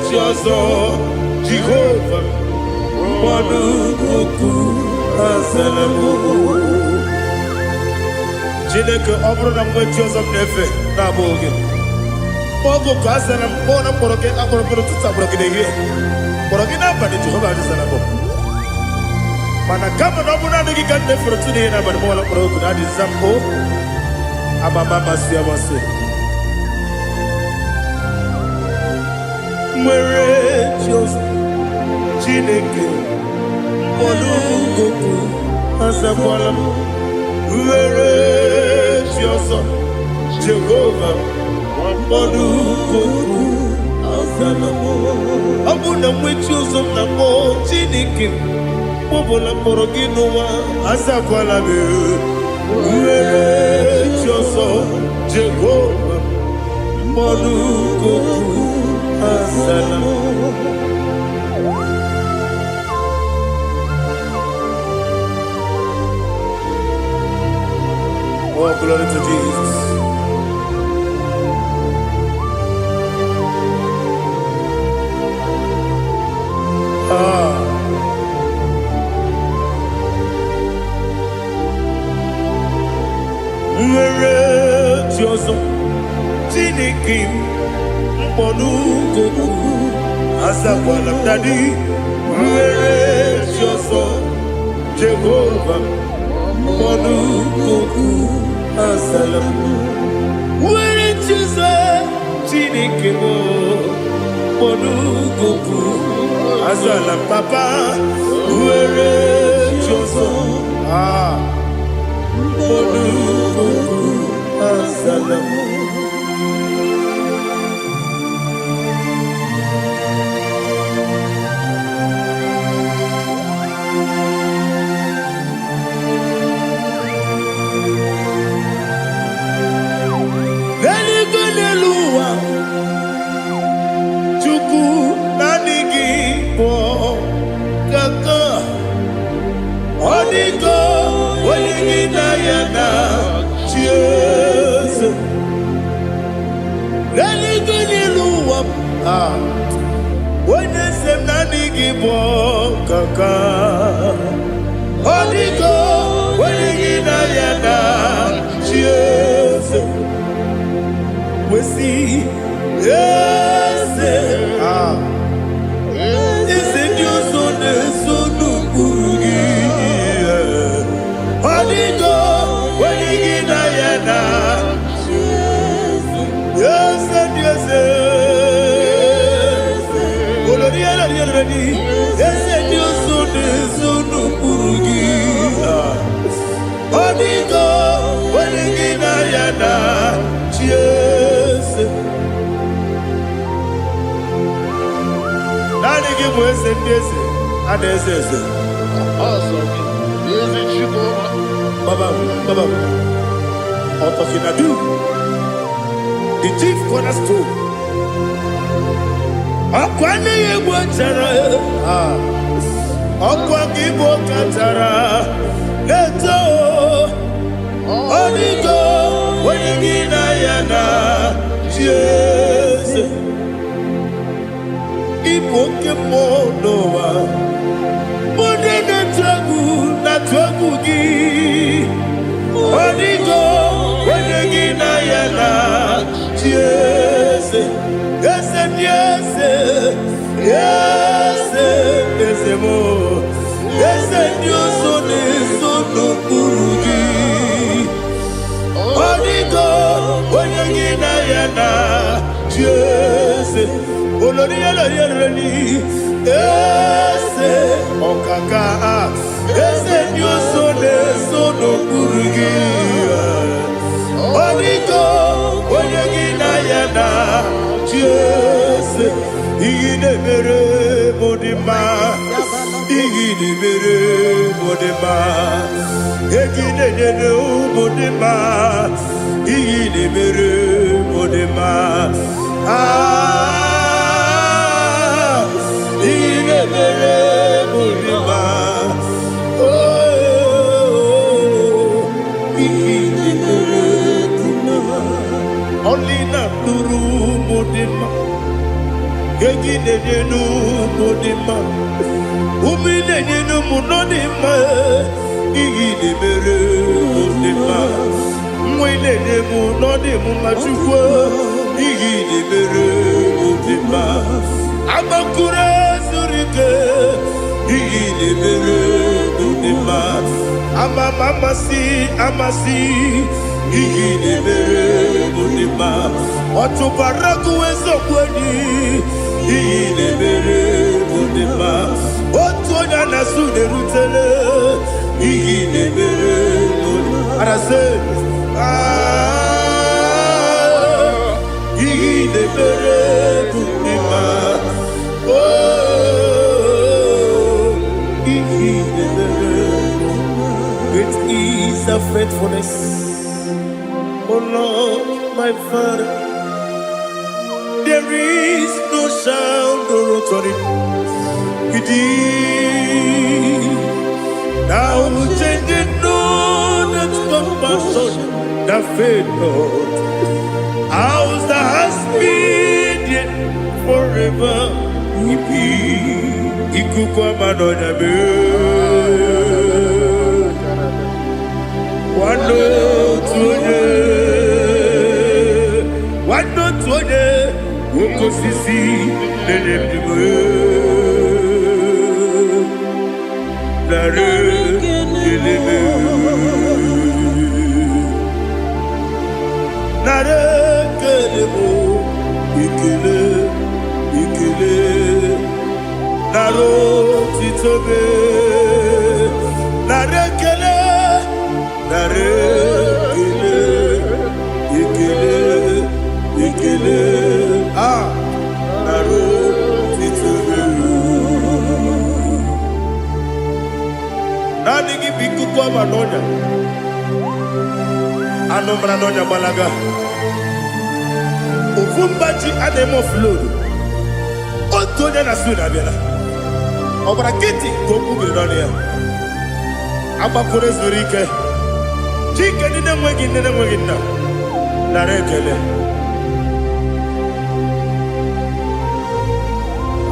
chi ọzọ. Jehova mkpọdụ goku azala m. Chineke, ọ bụrụ na mgbe chi ọzọ m na-efe na-abụghị gị, oge ka azara m kpọọ na mkpọrọ gị akpọrọ mkpọrọ ụtụtụ, akpọrọ gị n'ehihie, kpọrọ gị n'abalị, Jehova adịzara m. Mana kama na ọ bụrụ naanị gị ka m na-efere ụtụtụ n'ihe n'abalị, mọla mkpọrọ oku na adịza m o amama amasị amasị nwere chi ọzọ. Chineke mkpọrọ goku azakwala m nwere chi ọzọ. Jehova mkpọrọ goku azala m. Ọ bụ na nwe chi ọzọ m na-akpọ, Chineke mkpọbụla mkpọrọ gị n'ụwa azakwala m nwere chi ọzọ. Jehova mkpọrọ goku azala m. Oh, glory to Jesus. Ah, nwere chi. ọzọ. Chineke m, mkpọnugokwu azakwala m. Daddy, nwere chi ọzọ. Jehova, mkpọnugokwu azala m. Nwere chi ọzọ. Chineke m, mkpọnugokwu azala m. Papa, nwere chi ọzọ. Ah, mkpọnugokwu azala m. N'eluigwe, n'elu ụwa, Chukwu, naanị gị bụ kaka. Ọ dịgo onye gị na ya na chi eze. N'eluigwe, n'elu ụwa, ah, onye eze m, naanị gị bụ kaka. Ọ dịgo onye gị na ya na chi eze. Wesi eze, ah, eze ndị ọzọ na-eso n'ụkpụrụ gị. Ọ dịgo onye gị na ya na eze ndị eze. Olori elori elori, eze ndị ọzọ na-eso n'ụkpụrụ gị. Ọ dịgo onye gị na ya na chi eze. Naanị gị bụ eze ndị eze a na-eze eze.
Ọsọ gị, ezi Chukwu ọma.
Baba, Baba, Otokinadu, the chief cornerstone. Ọkwa nne ya egwu chara, ah, ọkwa gị bụ kachara na-eto. Ọ dịgo onye gị na ya na chi eze. Ịbụ oke mmụọ n'ụwa, onye na-atụ egwu na-atụ egwu gị. Ọ dịgo onye gị na ya na chi eze. Eze ndị eze, eze, eze m, eze ndị ọzọ na-eso n'okpuru gị. Ọ dịgo onye gị na ya na chi eze. Olori elori elori, eze ọkaka, eze ndị ọzọ na-eso n'okpuru gị. Ọ dịgo onye gị na ya na chi eze. Ihe na-emere m dị mma, ihe na-emere m dị mma, ego ị na-enyere m dị mma, ihe na-emere m dị mma. Ah, ihe na-emere m dị mma. Oh, ihe na-emere m dị mma. Ọlị na-atụrụ m dị mma, ego ị na-enyere m dị mma, ume ị na-enyere m nọ dị mma, ihe ị na-emere m dị mma, nwa ị na-enye m nọ dị m mma. Chukwu, ihe ị na-emere m dị mma. Agbakụrụ zuru ike, ihe ị na-emere m dị mma. Ama m amasị amasị, ihe ị na-emere m dị mma. Ọtụbara gụ eziokwu enyi, ihe ị na-emere m dị mma. Otu onye a na-asụ na-erutele, ihe ị na-emere m dị arasị. Ah, ihe ị na-emere m dị mma. Oh, ihe ị na-emere. Great is thy faithfulness, O Lord, my Father. There is no shadow of turning with thee. Thou changest not thy compassions, they fail not. As thou hast been, yet forever we be. Ikuku ama n'ọnya mee. Nwanne otu onye. Oke osisi na-enye ndụ nara ekele m. Nara ekele m, ekele, ekele, nara otito m. Nara ekele, nara ekele, ekele, ekele, ah, nara otito m. Naanị gị bụ ikuku ọma n'ọnya, anụ mara n'ọnya gbalaga. Ofu mba ji a na-eme oflodu. Otu onye na Sweden abịala. Ọ gbara nkịtị ka okwu biri n'ọnụ ya. Agbakọrọ zuru ike. Chike ndị na-enweghị nne na-enweghị nna. Nara ekele.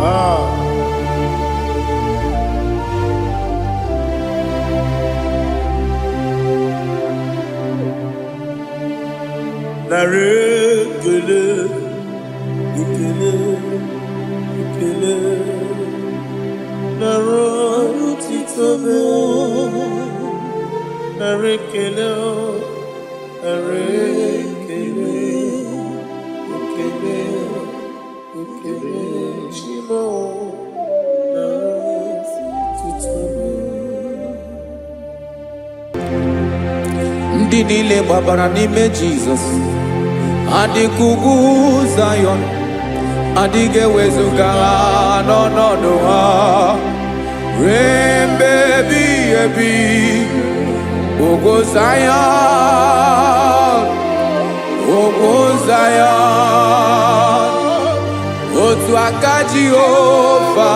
Ah. Nara ekele, ekele, ekele, nara otito m. Nara ekele, nara ekele, ekele, ekele, Chimo, nara otito m.
Ndị niile gbabara n'ime Jizọs adịka ugwu Zayọn, adịghị ewezuga ha n'ọnọdụ ha ruo mgbe ebighị ebi. Ugwu Zayọn, ugwu Zayọn, otu aka Jehova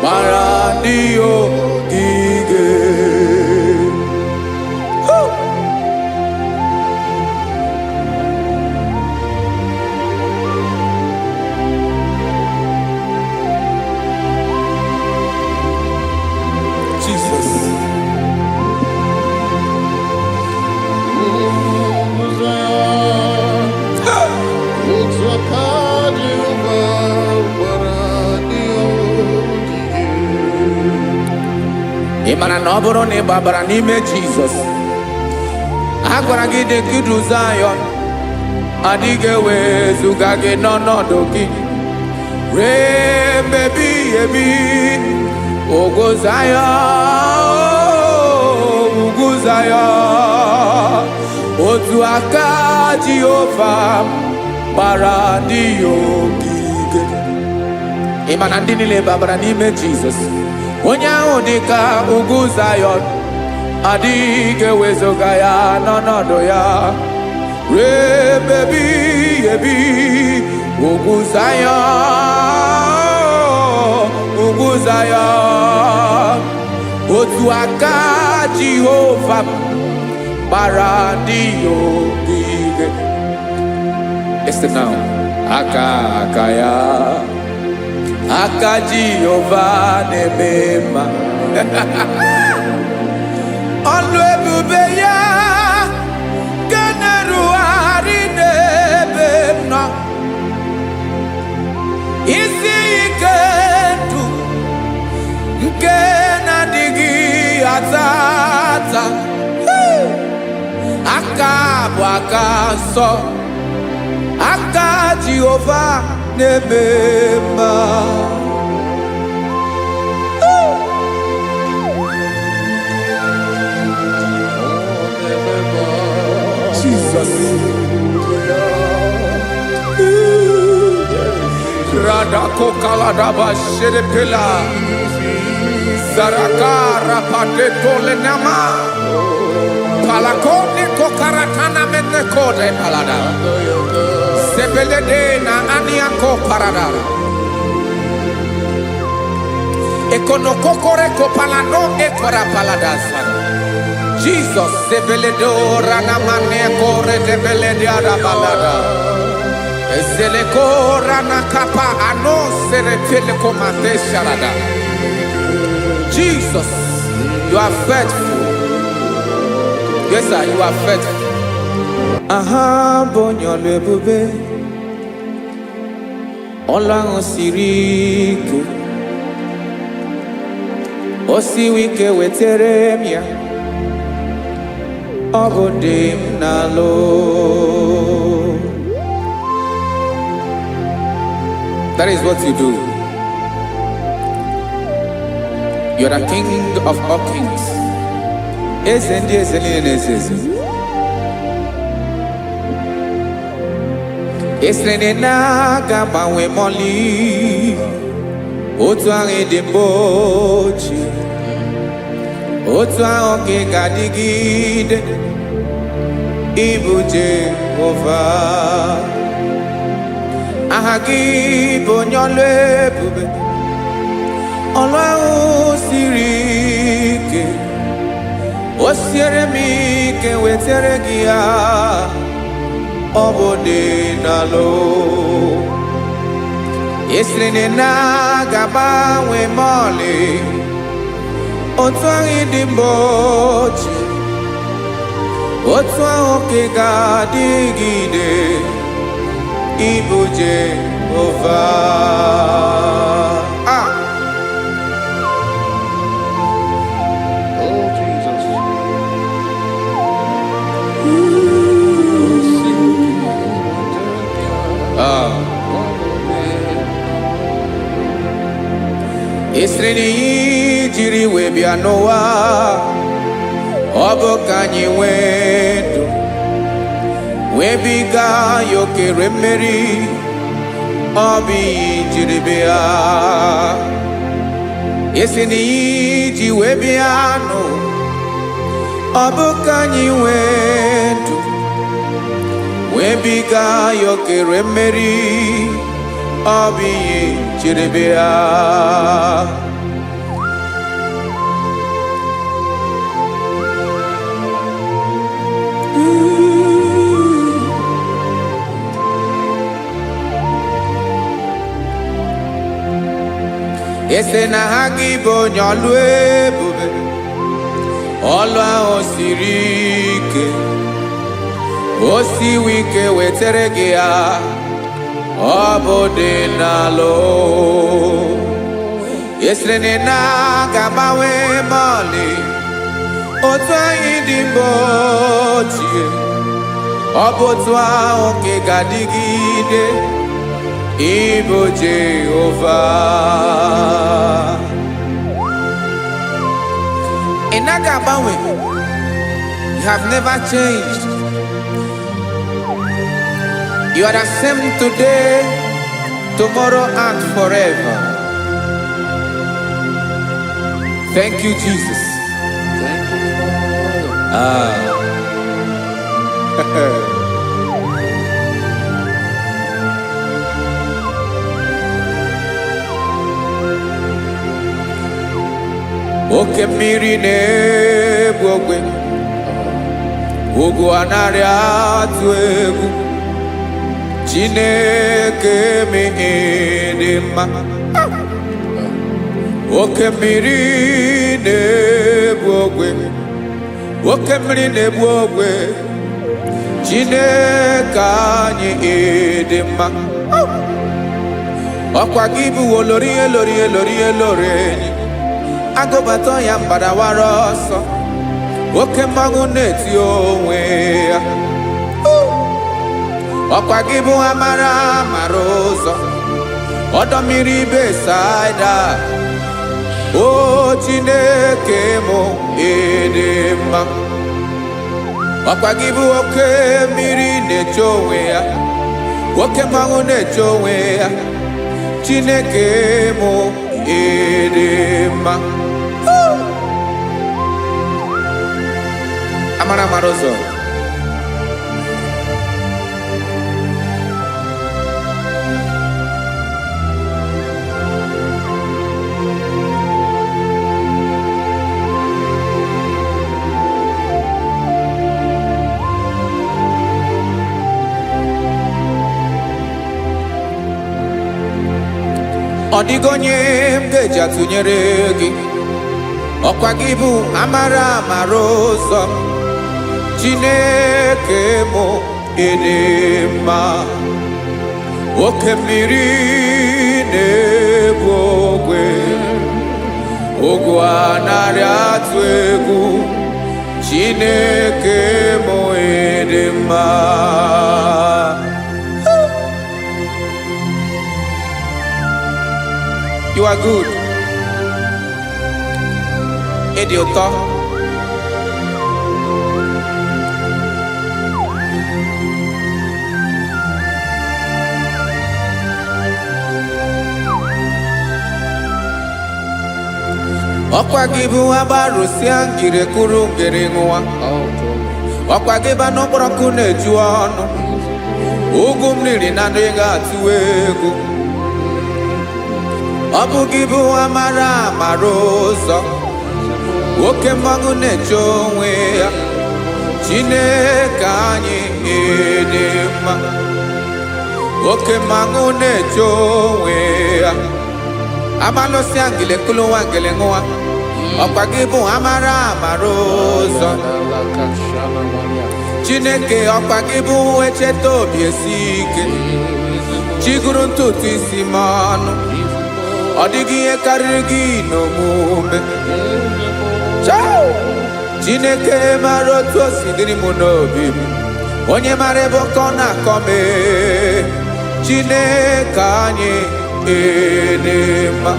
gbara ndị ogige. Jesus.
Otu aka Jehova gbara ndị ogige.
Ị mara na ọ bụrụ na ị gbabara n'ime Jizọs, a gwara gị dị ka idu Zayọn, adịghị ewezuga gị n'ọnọdụ gị ruo mgbe ebighị ebi. Ugwu Zayọn, ugwu Zayọn, otu aka Jehova gbara ndị ya ogige. Ị ma na ndị niile babara n'ime Jizọs, onye ahụ dị ka ugwu Zayọn, adịghị ewezuga ya n'ọnọdụ ya ruo ebe ebighị ebi. Ugwu Zayọn, ugwu Zayọn, otu aka Jehova gbara ndị ya ogige. Listen now. Aka aka ya, aka Jehova na-eme mma. Ọlụ ebube ya nke na-erugharị n'ebe m nọ. Isi ike ndụ nke na-adịghị ata ata. Hey! Aka bụ aka nsọ, aka Jehova na-eme mma. Jesus. Radakokaladaba shedepela. Zaraka rapateto lenama. Palakone kokaratana menekode palada. Sebelede na aniako parada. Ekonokokore kopalano ekora paladasa. Jesus sebeledo ranamane kore debelede arabalada. Ezeleko ranakapa ano seretele komate sharada. Jesus, you are faithful. Yes, sir, you are faithful. Aha, bụ onye ọlụ ebube. Ọlụ ahụ siri ike, o siwi ike, wetere m ya. Ọ bụ dị m n'alụ. That is what you do. You are the king of all kings. Eze ndị eze niile na-eze eze. Esiri na ị na-aga agbanwe mọlị otu ahụ dị mbụ ochie, otu ahụ ka ị ga-adịgide. Ịbụ Jehova, aha gị bụ onye ọlụ ebube. Ọlụ ahụ siri ike, o siere m ike, wetere gị ya. Ọ bụ dị n'alụ. Esiri na ị na-aga agbanwe mọlị otu ahụ dị mbụ ochie, otu ahụ ka ị ga-adịgide. Ịbụ Jehova. Ah!
Oh, Jesus.
Ah. Esiri na ihe jiri wee bịa n'ụwa, ọ bụ ka anyị nwee ndụ, wee biga ya okere mmeri. Ọ bụ ihe jiri bịa. Esi na ihe ji wee bịa nụ, ọ bụ ka anyị nwee ndụ, wee biga ya okere mmeri. Ọ bụ ihe jiri bịa. Ese na ha gị bụ onye ọlụ ebube. Ọlụ ahụ siri ike, o siwi ike, wetere gị ya. Ọ bụ dị n'alụ. Esiri na ị na-aga agbanwe mọlị otu anyị dị mbụ ochie, ọ bụ otu ahụ ka ị ga-adịgide. Ịbụ Jehova, ị naghị agbanwe. You have never changed. You are the same today, tomorrow and forever. Thank you, Jesus.
Thank you, Lord.
Ah. Oke mmiri na-egbu ogwe, ugwu anaghị atụ egwu. Chineke dị mma. Oke mmiri na-egbu ogwe, oke mmiri na-egbu ogwe, Chineke anyị dị mma. Ọkwa gị bụ olori elori elori elori enyi agụbata ya mgbadawara ọsọ. Oke mmanwụ na-eti onwe ya. Ọkwa gị bụ amara mara ụzọ, ọdọ mmiri Besaida. O Chineke mụ, ịdị mma. Ọkwa gị bụ oke mmiri na-eche onwe ya, oke mmanwụ na-eche onwe ya. Chineke mụ, ịdị mma. Amara mara ụzọ. Ọ dịghị onye m ga-eji atụnyere gị. Ọkwa gị bụ amara amara ụzọ. Chineke mụ, ịdị mma. Oke mmiri na-ebu ogwe, ogwu anarị atụ egwu, Chineke mụ ịdị mma. You are good. Ịdị ụtọ. Ọkwa gị bụ agbarụsịa ngiri kụrụ ngiri ṅụwa. Ọkwa gị bụ anụ kpọrọ nkụ na-eju ọnụ. Ugwu m riri na ndị ga-atụ egwu. Ọ bụ gị bụ amara amara ụzọ. Oke mmanwụ na-eche onwe ya. Chineke anyị ịdị mma. Oke mmanwụ na-eche onwe ya. Amalụsịa ngili kụlụ nwa ngili ṅụwa. Ọkwa gị bụ amara amara ụzọ. Chineke, ọkwa gị bụ echeta obi esi ike. Chiguru ntutu isi m ọnụ. Ọ dịghị ihe karịrị gị n'omume. Chao! Chineke mara otu o si dịrị m n'obi m. Onye mara ebe ọkọ na-akọ m ee. Chineke anyị ịdị mma.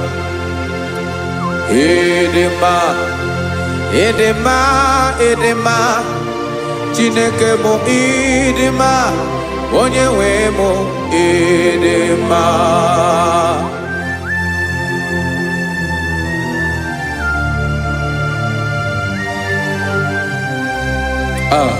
Ịdị mma. Ịdị mma, ịdị mma. Chineke mụ ịdị mma. Onye nwe mụ ịdị mma. Ah.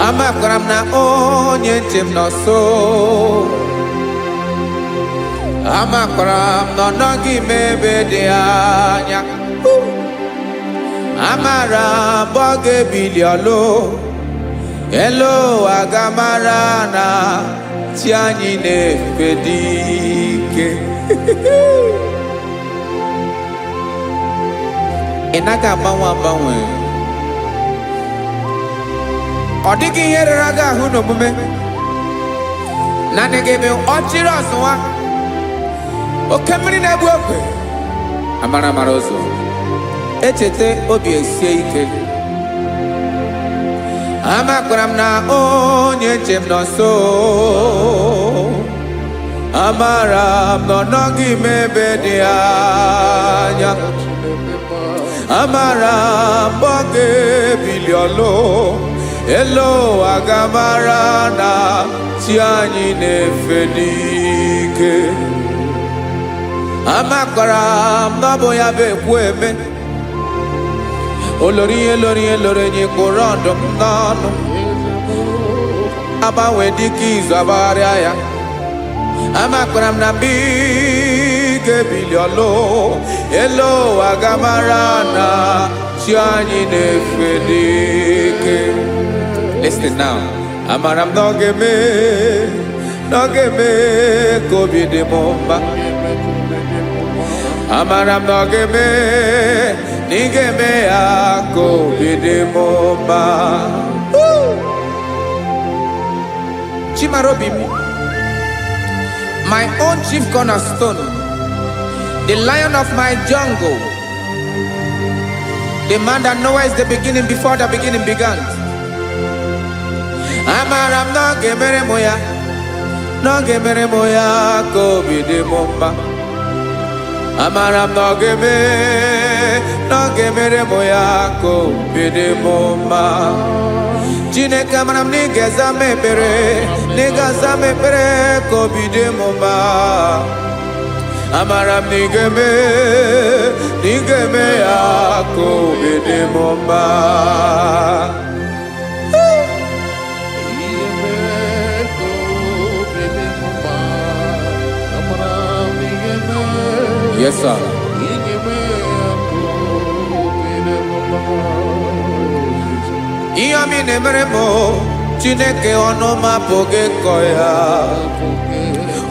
Amakwara m na onye nche m nọ nso. Amakwara m na ọ nọghị m ebe dị anya. Amara m ọ ga-ebili ọlụ. Elu ụwa ga-amara na chi anyị na-efe dị ike. Ị naghị agbanwe agbanwe. Ọ dịghị ihe rere gị ahụ n'omume. Naanị gị bụ ọchịrị ọzụwa. Oke mmiri na-egbu ogwe. Amara amara ụzọ. Echeta obi esie ike. Amakwara m na onye nche m nọ nso. Amara m na ọ nọghị m ebe dị anya. Amara m ọ ga-ebili ọlụ. Elu ụwa ga-amara na chi anyị na-efe n'ike. Amakwara m na ọ bụ ya bụ ekwu eme. Olori ihe lori ihe lori enyi kpụrụ ọdụm n'ọnụ. Agbanwe dịka izu agbagharịa ya. Amakwara m na mgbe ị ga-ebili ọlụ. Elu ụwa ga-amara na chi anyị na-efe n'ike. Listen now. Amara m na ọ ga-eme, na ọ ga-eme ka obi dị m mma. Amara m na ọ ga-eme, na ị ga-eme ya ka obi dị m mma. Woo! Chimarobi m, my own chief cornerstone, the lion of my jungle, the man that knows the beginning before the beginning began. Amara m na ọ ga-emere m ya, na ọ ga-emere m ya ka obi dị m mma. Amara m na ọ ga-eme, na ọ ga-emere m ya ka obi dị m mma. Chineke, amara m na ị ga-aza m ekpere, na ị ga-aza m ekpere ka obi dị m mma. Amara m na ị ga-eme, na ị ga-eme ya ka obi dị m mma.
Ihe mee ka obi dị m mma. Amara m ị ga-eme.
Yes, sir.
Ị ga-eme ya ka obi dị m mma.
Ihe ọma ị na-emere m, Chineke, ọnụ m apụghị ịkọ ya.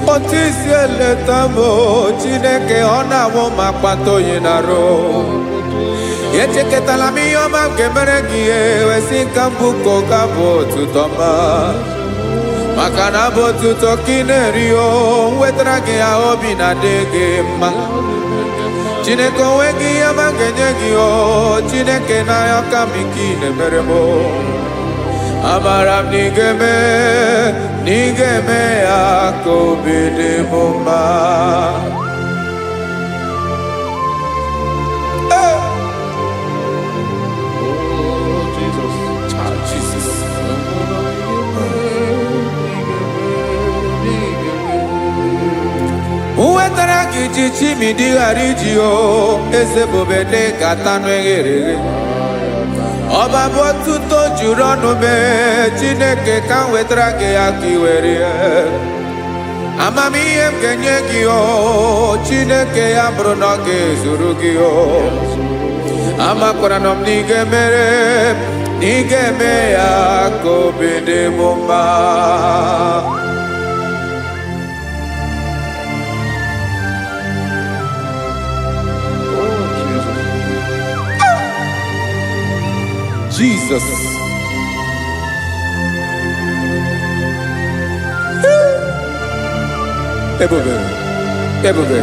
Otu isi eleta m o, Chineke, ọ na-awụ m akpata oyi na-arụ. Echekọtala m ihe ọma m ga-emere gị, ewesị ka mbụ ka ọ ga-abụ otuto ọma, maka na abụ otuto ka ị na-eri. O nwetara gị ya, obi na-adị gị mma. Chineke, onwe gị ihe ọma m ga-enye gị. O Chineke, n'anya ka m ike ị na-emere m o. Amara m na ị ga-eme, na ị ga-eme ya ka obi dị m mma. Hey!
Oh, Jesus.
Ah, Jesus. Nwetara gị ji chimidi ghara iji o eze bube dị ka tanụ eghere eghe. Ọba bụ otuto juru ọnụ mee. Chineke, ka m wetara gị ya ka ị were ya. Amamihe m ga-enye gị, o Chineke, ya bụrụ na ọ ga-ezuru gị o. Amakwara na m na ị ga-emere, na ị ga-eme ya ka obi dị m mma.
Oh, Jesus.
Jesus. Ebube, ebube.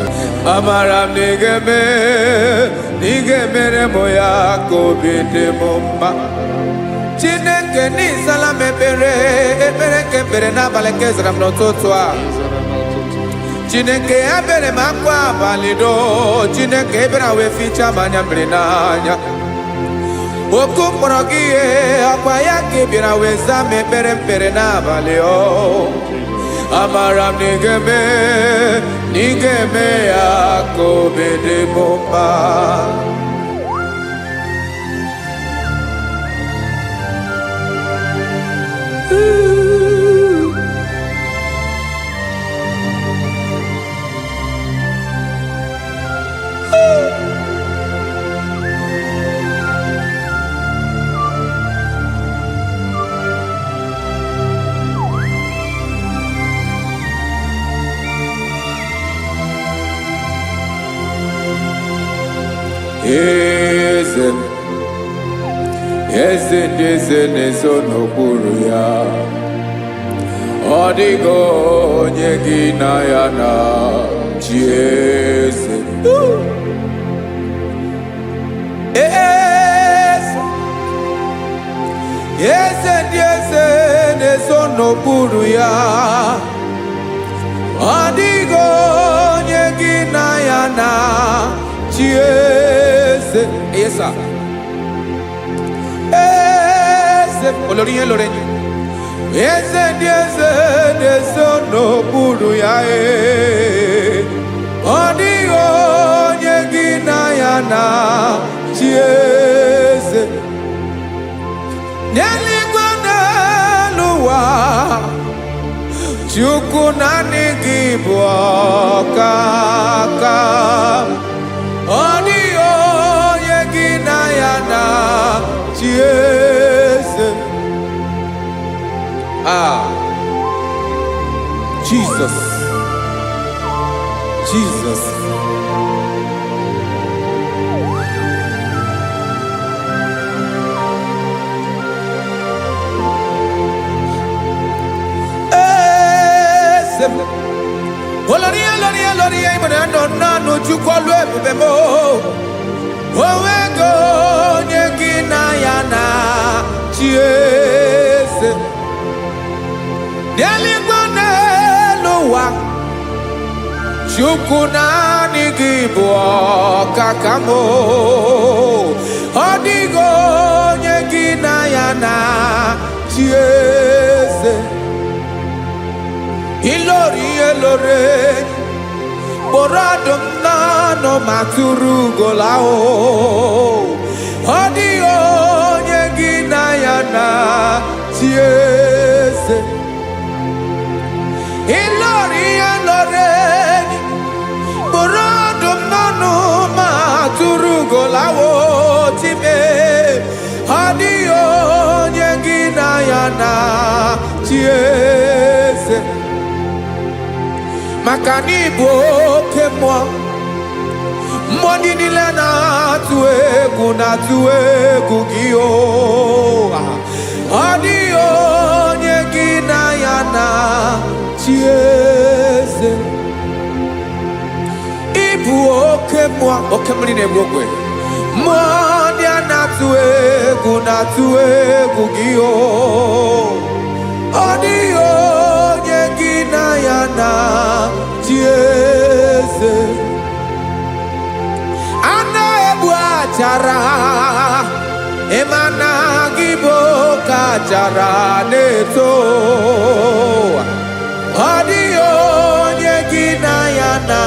Amara m na ị ga-eme, na ị ga-emere m ya ka obi dị m mma. Chineke, n'ịzala m ekpere, ekpere nke ekpere n'abalị nke zara m n'ụtụtụ a. Chineke, ebere m akwa abalị do. Chineke, ebere wee fichaa m anya mmiri n'anya. Oku mkpọrọ gị ihe ọkwa ya ka ị bịara wee zaa m ekpere mkpere n'abalị o. Amara m na ị ga-eme, na ị ga-eme ya ka obi dị m mma. Eze m, eze ndị eze na-ezo n'okpuru ya. Ọ dịghị onye gị na ya na chi. Eze, eze, eze ndị eze na-ezo n'okpuru ya. Ọ dịghị onye gị na ya na chi. Eze, yes sir. Eze olórí ihe lórí enyi, eze ndị eze na-ezo n'okpuru ya. Ee, ọ dịghị onye gị na ya na chi. Eze n'eluigwe, n'elu ụwa, Chukwu, naanị gị bụ ọkaka. Ọ dịghị onye gị na ya na chi. Eze. Ah, Jesus, Jesus. Eze m. Olórí, olórí, olórí, ìmọ̀ràn nọ nánú. Chukwu, ọlụ ebube m, onwego onye gị na ya na chi. Eze n'eluigwe, n'elu ụwa, Chukwu, naanị gị bụ ọkaka m. Ọ dịghị onye gị na ya na chi. Eze ilori ihe lore kpụrụ ọdụm n'ọnụ ma tụrụ ugola o. Ọ dịghị onye gị na ya na chi. Eze ilori ihe lore kpụrụ ọdụm n'ọnụ ma tụrụ ugola o. Chime, ọ dịghị onye gị na ya na chi. Eze. Maka na ịbụ oke mmụọ. Mmụọ ndị niile na-atụ egwu na-atụ egwu gị o. Ọ dịghị onye gị na ya na chi eze. Ịbụ oke mmụọ, oke mmiri na-egbu ogwe. Mmụọ ndị a na-atụ egwu na-atụ egwu gị o. Ọ dịghị onye gị na ya na chi eze. A na-egbu achara, ịma na gị bụ oke achara na-eto. Ọ dịghị onye gị na ya na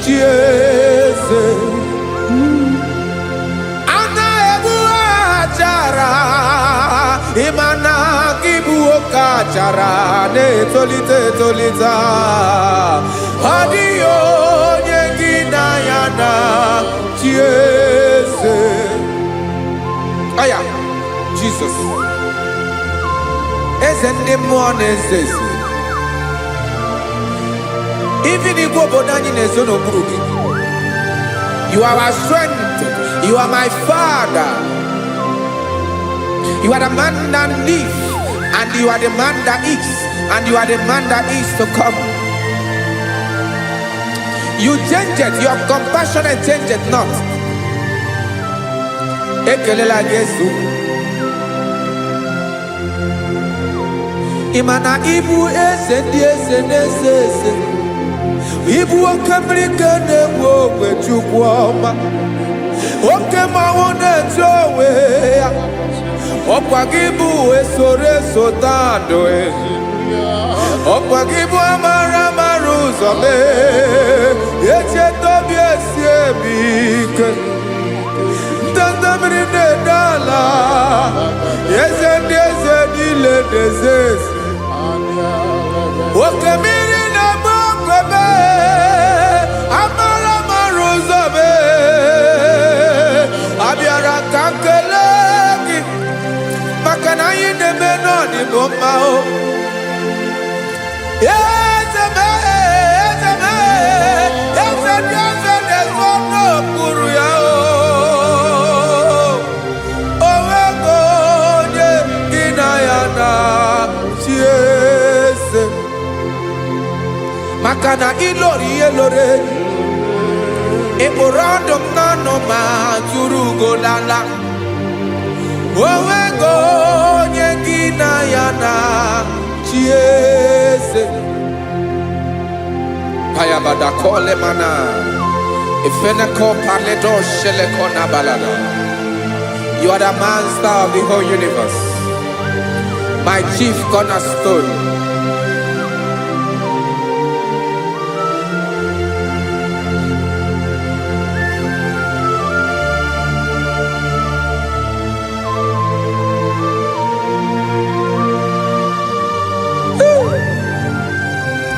chi eze. A na-egbu achara, ịma na gị bụ oke achara na-etolite etolite. Ọ dịghị onye gị na ya na chi eze. Aya, Jizọs, eze ndị mmụọ na-eze eze. Even igwe obodo anyị na-ezo n'okpuru gị. You are our strength. You are my father. You are the man that lives, and you are the man that is, and you are the man that is to come. You change it, your compassion change it not. Ekelela Jesu. Ị ma na ịbụ eze ndị eze na-eze eze. Ịbụ oke mmiri ka na-egbu ogwe, Chukwu ọma. Oke mmanwụ na-etu onwe ya. Ọkwa gị bụ esoro eso tandụ. Ọkwa gị bụ amara amara ụzọ mee. Echeta obi esi emi ike. Ndanda mmiri na-ede ala. Eze ndị eze niile na-eze eze. Oke mmiri na-agba ogwebe, amara amara ụzọ mee. Abịara ka m kelee gị maka na anyị na-eme n'ọdịbụ mma o. Eze m, eze m, eze ndị eze na-ezo n'okpuru ya o. O nwego onye gị na ya na chi eze. Maka na ịlọrọ ihe lọrọ enyi. Ị kpụrụ ọdụm n'ọnụ ma tụrụ ugo lala. O nwego onye gị na ya na chi eze. Payabada kole mana. Ifeneko paledo sheleko na balada. You are the master of the whole universe. My chief cornerstone.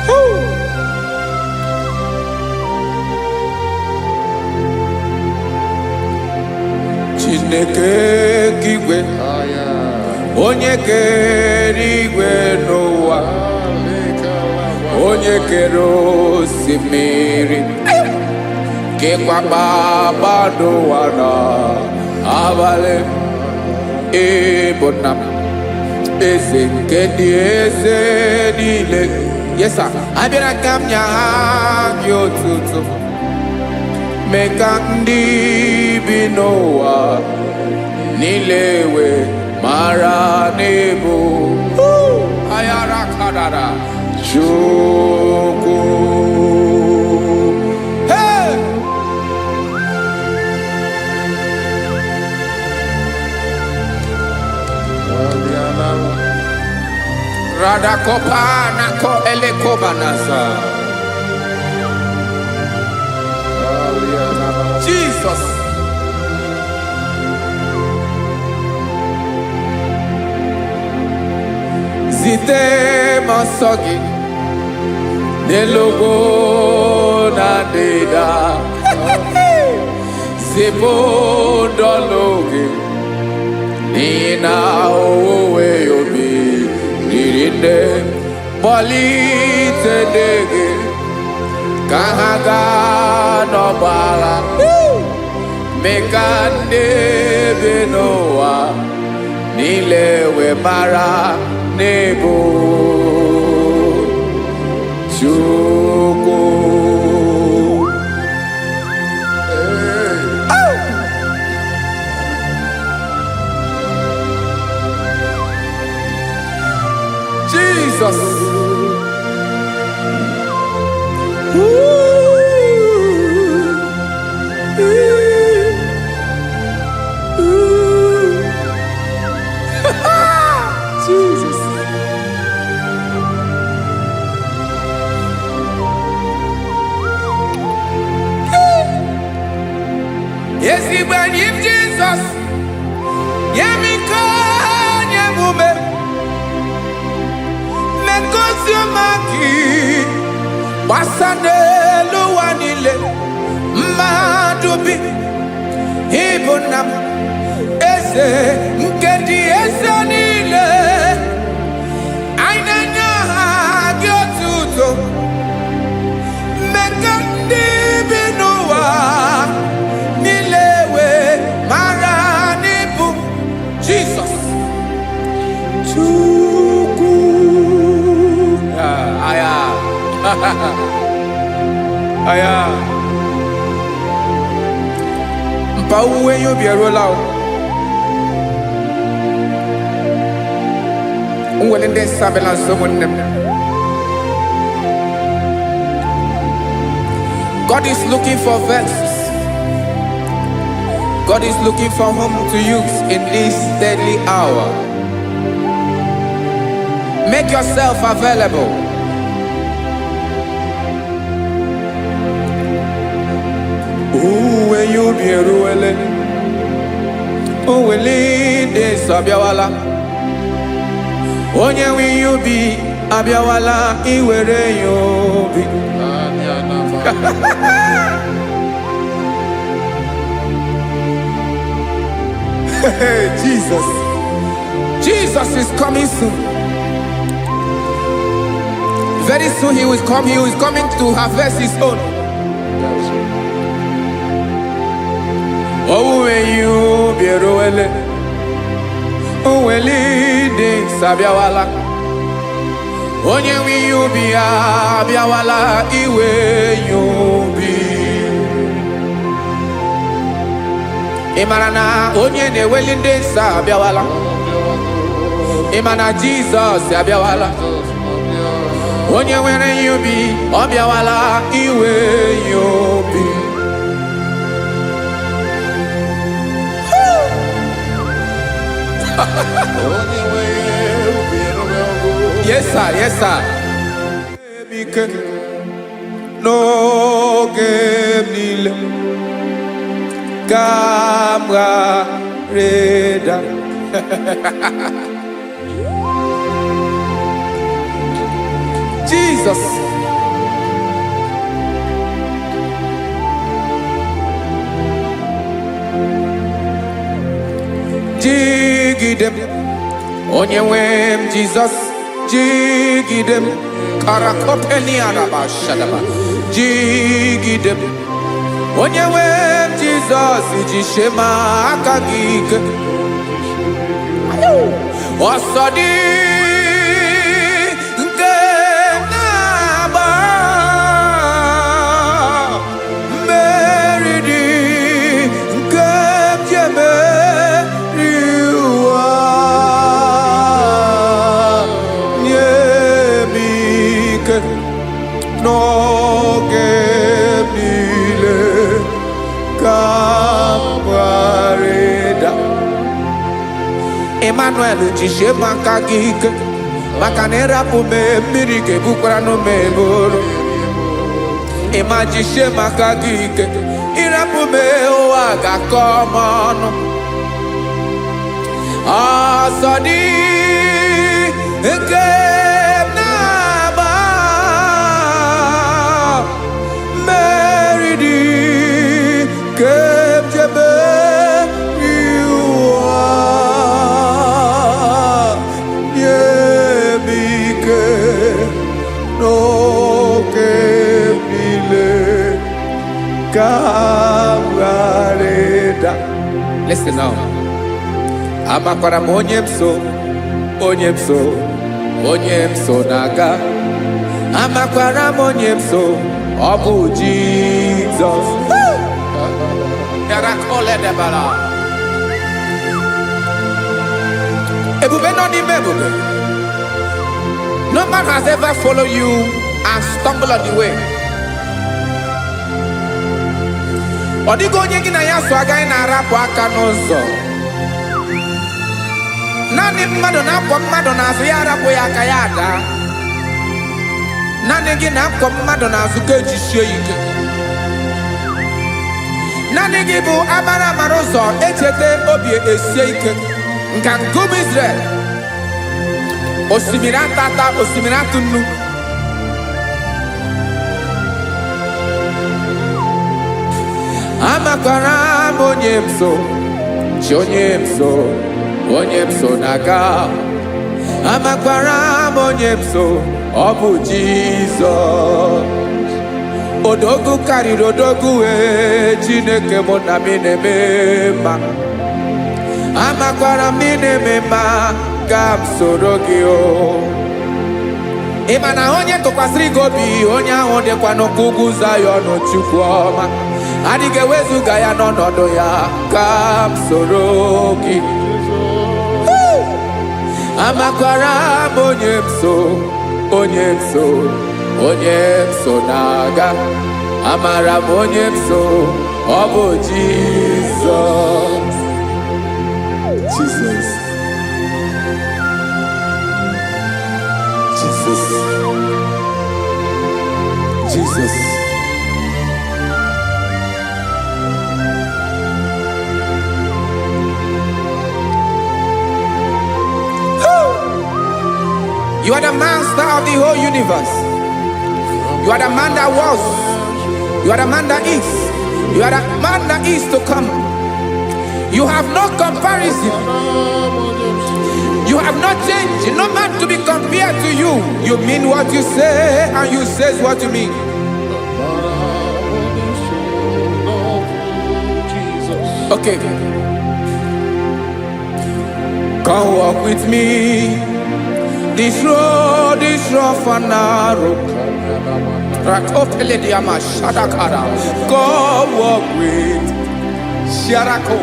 Woo. Chineke nke igwe, onye kere igwe n'ụwa, onye kere osimiri, kekwa kpakpando ụwa na abalị, ịbụ nna m, eze nke ndị eze niile. Yes sir. Abịara ka m nye gị otuto, mee ka ndị bi n'ụwa niile wee mara n'ịbụ ayara kadara Chukwu. Hey! Radakopa nako elekobanasa. Jesus. Zite m ọsọ gị n'elu ugwu na ndịda. Zipụ ndọlụ gị n'ihi na owuwe obi riri nne. Kpọlite ndị gị. Ka ha gaa n'ọgbọ agha, mee ka ndị bi n'ụwa niile wee mara n'ebu Chukwu. Jesus. Ooh. Ooh. Ooh. Jesus. Ezigbo enyi m Jizọs, nye m ike, nye m ume, megosi ọma gị gbasa n'elu ụwa niile, mmadụ bi, ịbụ nna m, eze nke dị eze niile. Anyị na-enye aha gị otuto, mmekọ ndị bi n'ụwa niile wee mara n'ịbụ Jizọs Chukwu. Ah, aya. Aya. Mpa owuwe ihe ubi eruola o. Nwere ndị nsọ abịala nso ụmụnne m. God is looking for vessels. God is looking for whom to use in this deadly hour. Make yourself available. Uwe ya ubi eruwele. Uweli ndị nsọ abịawala. Onye nwe ihe ubi abịawala iwere ya obi. Hey, Jesus. Jesus is coming soon. Very soon he will come. He is coming to harvest his own. Owuwe ihe ubi eruwele. Uweli ndị nsọ abịawala. Onye nwe ihe ubi ya abịawala iwe ya obi. Ị mara na onye na-eweli ndị nsọ abịawala. Ị ma na Jizọs abịawala. Onye nwere ihe ubi ọ bịawala iwe ya obi. Yes sir, yes sir. Ike n'oge m niile ka m ghara ịda. Jesus. Jigide m, onye nwe m Jizọs, jigide m, karakopeniarabashadaba, jigide m, onye nwe m Jizọs, jisie m aka gị ike. Ọsọ dị nke na-agba, mmeri dị nke m ji emeri ụwa. Nye m ike n'oge m niile ka m ghara ịda. Emmanuel, jisie m aka gị ike, maka na ịrapụ m mmiri ga-ebukwara m eburu. Ịma jisie m aka gị ike, ịrapụ m ụwa ga-akọ m ọnụ. Ọsọ dị nke m na-agba, mmeri dị nke m ji emeri ụwa. Nye m ike n'oge m niile Ka m ghara ịda. Listen now. Amakwara m onye m so, onye m so, onye m so na-aga. Amakwara m onye m so, ọ bụ Jizọs. Yarakọledebara. Ebube nọ n'ime ebube. No man has ever followed you and stumbled on the way. Ọ dịghị onye gị na ya so agaghị na-arapụ aka n'ụzọ. Naanị mmadụ na-akwọ mmadụ n'azụ ya arapụ ya aka ya ada. Naanị gị na-akwọ mmadụ n'azụ ka ejisie ya ike. Naanị gị bụ amara amara ụzọ echeta obi esie ike. Nka nkume Israel. Osimiri atata, osimiri atụ nnu. Amakwara m onye m so, chi onye m so, onye m so na-aga. Amakwara m onye m so, ọ bụ Jizọs. Odogwu karịrị odogwu wee, Chineke mụ na m na-eme mma. Amakwara m ị na-eme mma, ka m soro gị o. Ị ma na onye tụkwasịrị gị obi, onye ahụ dịkwa n'ụkwụ ugwu Zayọn. Chukwu ọma adịghị ewezuga ya n'ọnọdụ ya. Ka m soro gị. Amakwara m onye m so, onye m so, onye m so na-aga. Amara m onye m so, ọ bụ Jizọs.
Jesus. Jesus. Jesus.
You are the master of the whole universe. You are the man that was. You are the man that is. You are the man that is to come. You have no comparison. You have not changed. No man to be compared to you. You mean what you say, and you say what you mean.
Jesus.
Okay. Come walk with me. This road is rough and narrow. Rakopelediama shadakara. Come walk with Sharako.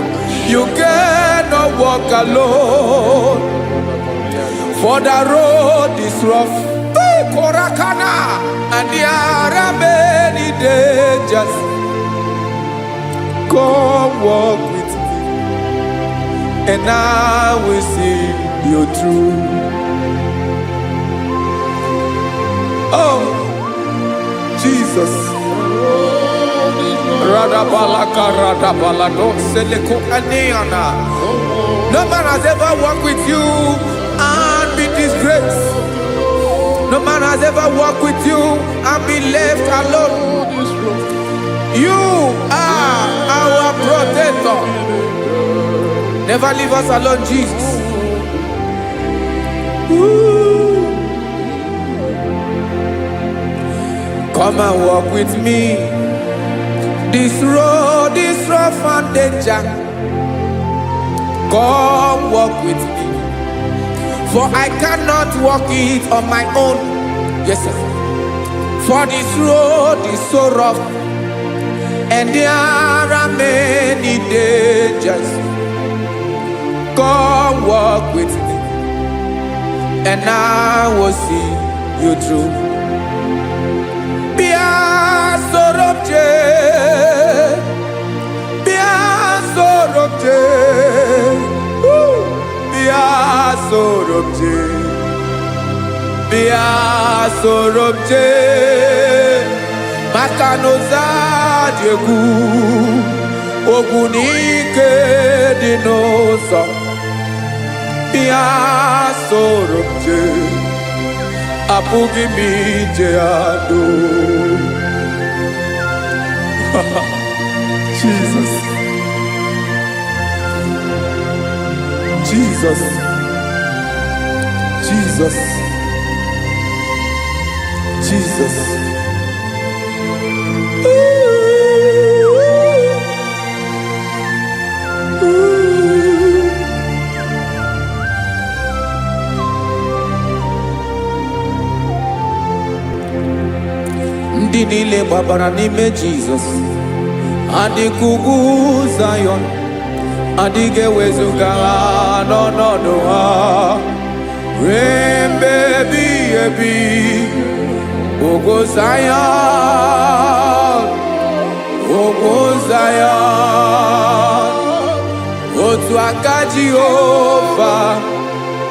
You cannot walk alone. For the road is rough. Hey, Korakana. And there are many dangers. Come walk with me, and I will see you through. Oh, Jesus. Radabalaka radabalado seleko aniana. No man has ever walked with you and be disgraced. No man has ever walked with you and be left alone. You are our protector. Never leave us alone, Jesus. Ooh. Come and walk with me. This road is rough and danger. Come walk with me. For I cannot walk it on my own. Yes, sir. For this road is so rough, and there are many dangers. Come walk with me, and I will see you through. Bịa soro m jee, bịa soro m jee, woo! Bịa soro m jee, bịa soro m jee, maka na ụzọ dị egwu, ogwu na ike dị n'ụzọ. Bịa soro m jee, apụghị m ije ya doo.
Jesus. Jesus. Jesus. Jesus. Ooh.
Ndị niile gbabara n'ime Jizọs adịka ugwu Zayọn, adịghị ewezuga ha n'ọnọdụ ha ruo mgbe ebighị ebi. Ugwu Zayọn, ugwu Zayọn, otu aka Jehova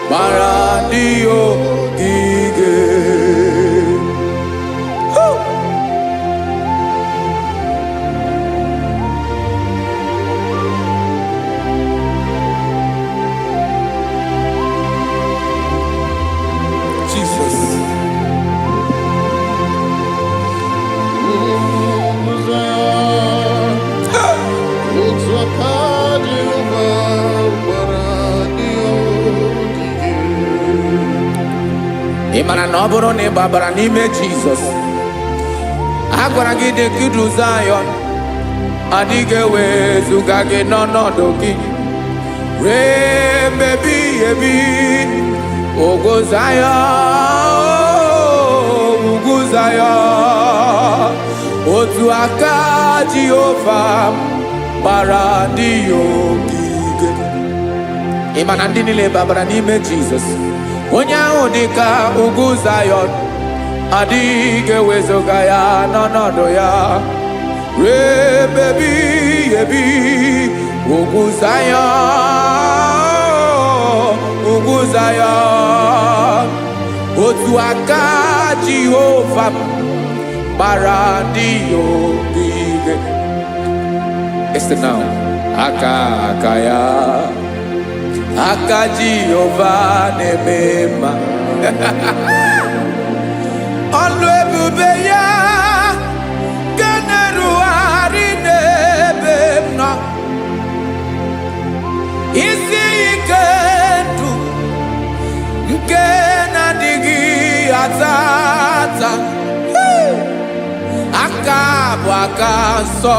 gbara ndị ogige. Jesus.
Otu aka Jehova gbara ndị ogige.
Ị mara na ọ bụrụ na ị gbabara n'ime Jizọs, a gwara gị dị ka Zayọn, adịghị ewezuga gị n'ọnọdụ gị ruo mgbe ebighị ebi. Ugwu Zayọn, ugwu Zayọn, otu aka Jehova gbara ndị ya ogige. Ị ma na ndị niile babara n'ime Jizọs, onye ahụ dị ka ugwu Zayọn, adịghị ewezuga ya n'ọnọdụ ya ruo ebe ebighị ebi. Ugwu Zayọn, ugwu Zayọn, otu aka Jehova gbara ndị ya ogige. Listen now. Aka aka ya, aka Jehova na-eme mma. Ọlụ ebube ya nke na-erugharị n'ebe m nọ. Isi ike ndụ nke na-adịghị ata ata. Hey! Aka bụ aka nsọ,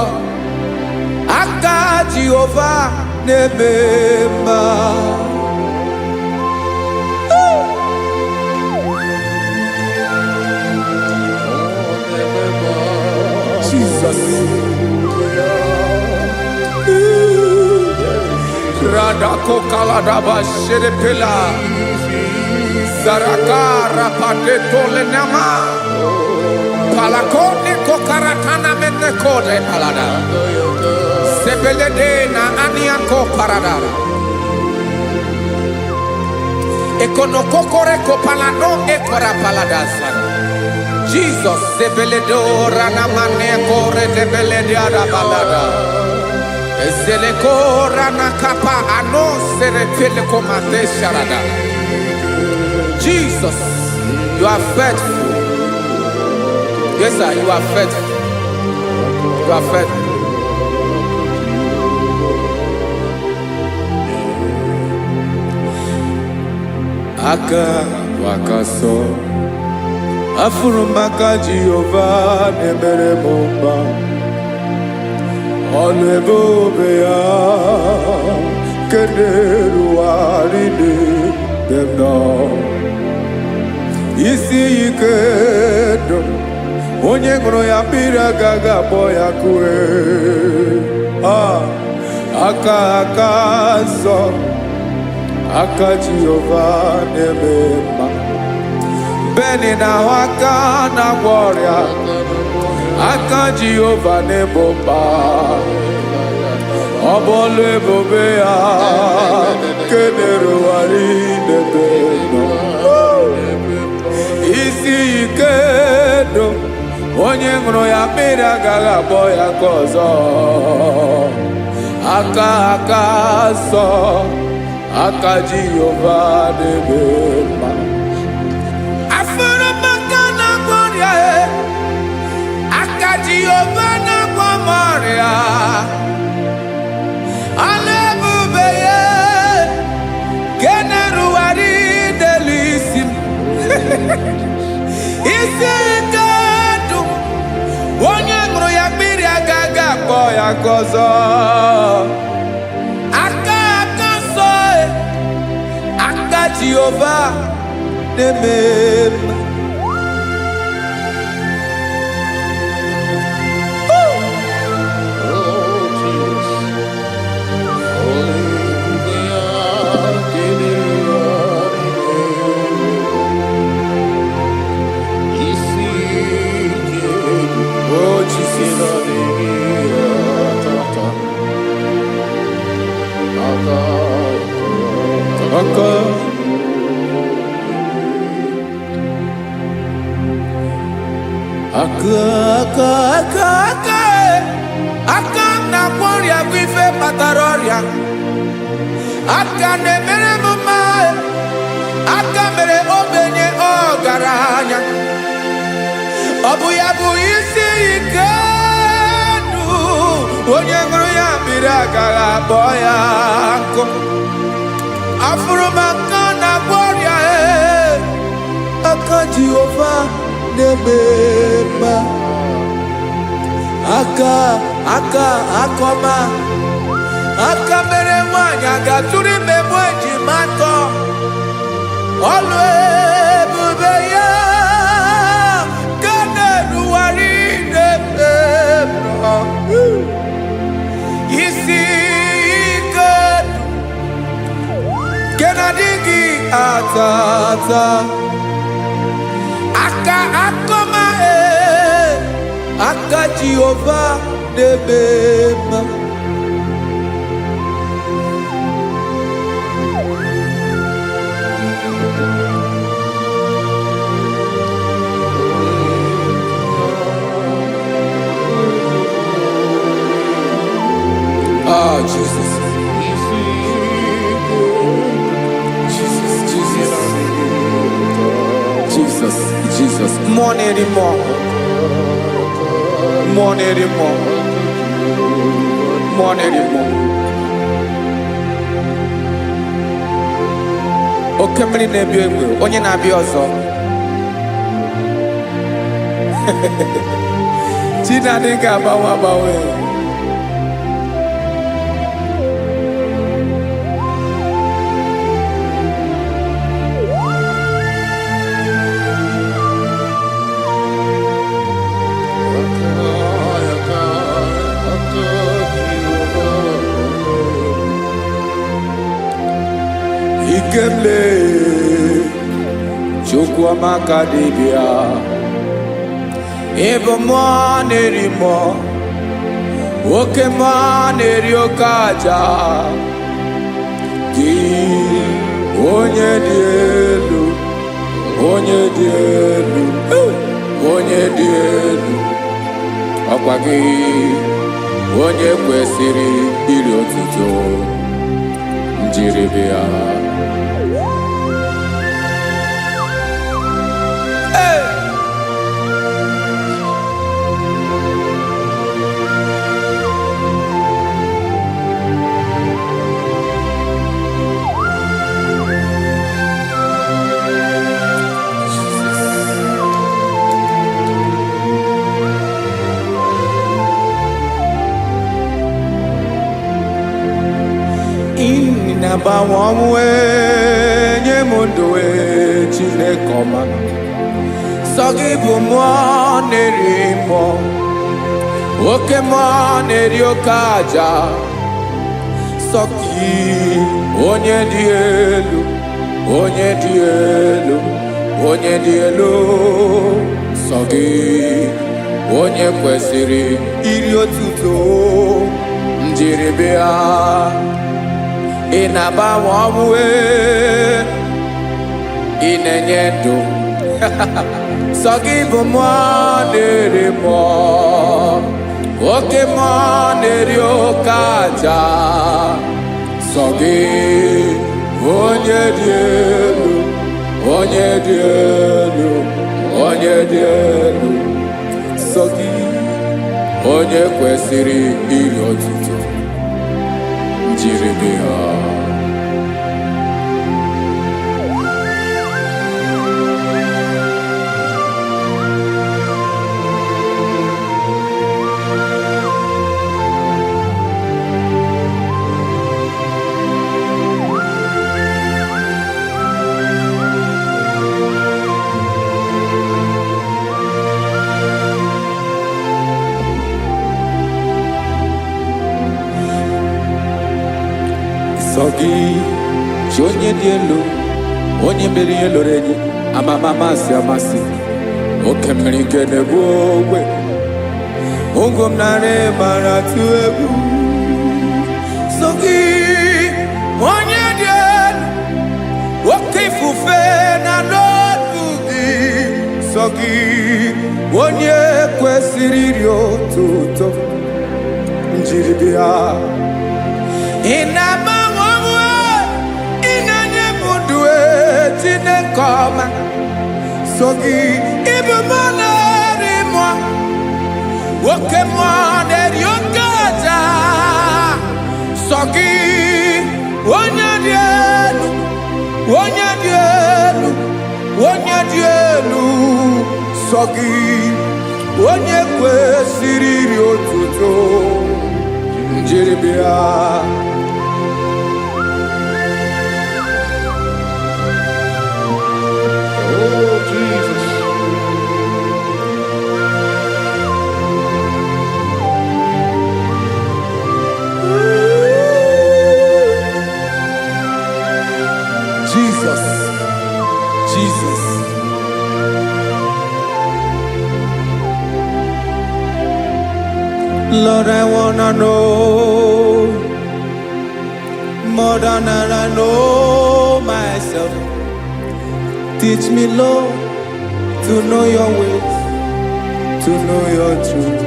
aka Jehova na-eme mma. Jesus. Radako kaladaba sherepela. Zaraka rapate tolenama. Palakone kokaratana mene kode palada. Sebelede na aniako paradara. Ekonokokore kopalano ekora paladasa. Jesus sebeledo ranamane kore debelede arabalada. Ezeleko ranakapa ano serepele komate sharada. Jesus, you are faithful. Yes, sir, you are faithful. You are faithful. Aka bụ aka sọ, afụrụ m aka Jehova na-emere m mma. Ọlụ ebube ya nke na-erugharị n'ebe m nọ. Isi ike ndụ, onye ṅụrụ ya mmiri agaghị akpọ ya kue. Ah, aka aka nsọ, aka Jehova na-eme mma. Beni na-ahụ aka na-agwọ ọrịa, aka Jehova na-ebo mkpa. Ọ bụ ọlụ ebube ya nke na-erugharị n'ebe nọ. Isi ike ndụ, onye ṅụrụ ya mmiri agaghị akpọ ya ka ọzọ. Aka aka nsọ, aka Jehova na-eme mma. Afụrụ m aka na-agwọ ọrịa e, aka Jehova na-agwọ m ọrịa. Ọlụ ebube ya nke na-erugharị n'elu isi m. Isi ike ndụ, onye ṅụrụ ya mmiri agaghị akpọ ya ka ọzọ. Aka aka nsọ e, aka Jehova na-eme mma. Aka, aka, aka, aka, aka m na-agwọ ọrịa bụ ife kpatara ọrịa. Aka na-emere m mma, aka mere ogbenye ọgaranya. Ọ bụ ya bụ isi ike ndụ, onye ṅụrụ ya mmiri agaghị akpọ ya nkụ. Afụrụ m aka na-agwọ ọrịa, aka Jehova na-eme mma. Aka, aka, akọma, aka mere nwanyị a ga-atụrụ ime mụ ejima atọ. Ọlụ ebube ya ka na-erugharị n'ebe m nọ. Isi ike nke na-adịghị ata ata. Aka akọma, aka Jehova na-eme mma. Ah, Jesus. Jesus, Jesus, Jesus, Jesus. Mmụọ na-eri mmụọ. Mmụọ na-eri mmụọ. Mmụọ na-eri mmụọ. Oke mmiri na-ebi egbe, onye na-abịa ọzọ. Chi na-adịghị agbanwe agbanwe. Ikemle, Chukwuamaka dibịa. Ịbụ mmụọ na-eri mmụọ, oke mmụọ na-eri oke aja. Gị onye dị elu, onye dị elu, onye dị elu. Ọkwa gị onye kwesịrị iri otuto njiribịa. Hey! Ị na-agbanwe ọnwụ, nye m ndụ, Chineke ọma. Sọ gị bụ mmụọ na-eri mmụọ, oke mmụọ na-eri oke aja. Sọ gị onye dị elu, onye dị elu, onye dị elu. Sọ gị onye kwesịrị iri otuto njiribịa. Ị na-agbanwe ọnwụ, ị na-enye ndụ. Sọ gị bụ mmụọ na-eri mmụọ, oke mmụọ na-eri oke aja. Sọ gị onye dị elu, onye dị elu, onye dị elu. Sọ gị onye kwesịrị iri otuto njiribịa. Sọ gị chi onye dị elu, onye mere ihe lụrụ enyi amama amasị amasị, oke mmiri nke na-egbu ogwe ugwu m narị mara tụ egwu. Sọ gị onye dị elu, oke ifufe na n'otu gị. Sọ Sọ gị onye kwesịrị iri otuto njiri bịa. Ị na-agbanwe onwe, ị na-enye m ndụ e, Chineke ọma. So gị ịbụ mmụọ na-eri mmụọ, oke mmụọ na-eri oke aja. Sọ gị onye dị elu, onye dị elu, onye dị elu. Sọ gị onye kwesịrị iri otuto njiri bịa.
Oh, Jesus.
Jesus, Jesus. Lord, I wanna know more than I know myself. Teach me, Lord, to know your ways, to know your truth.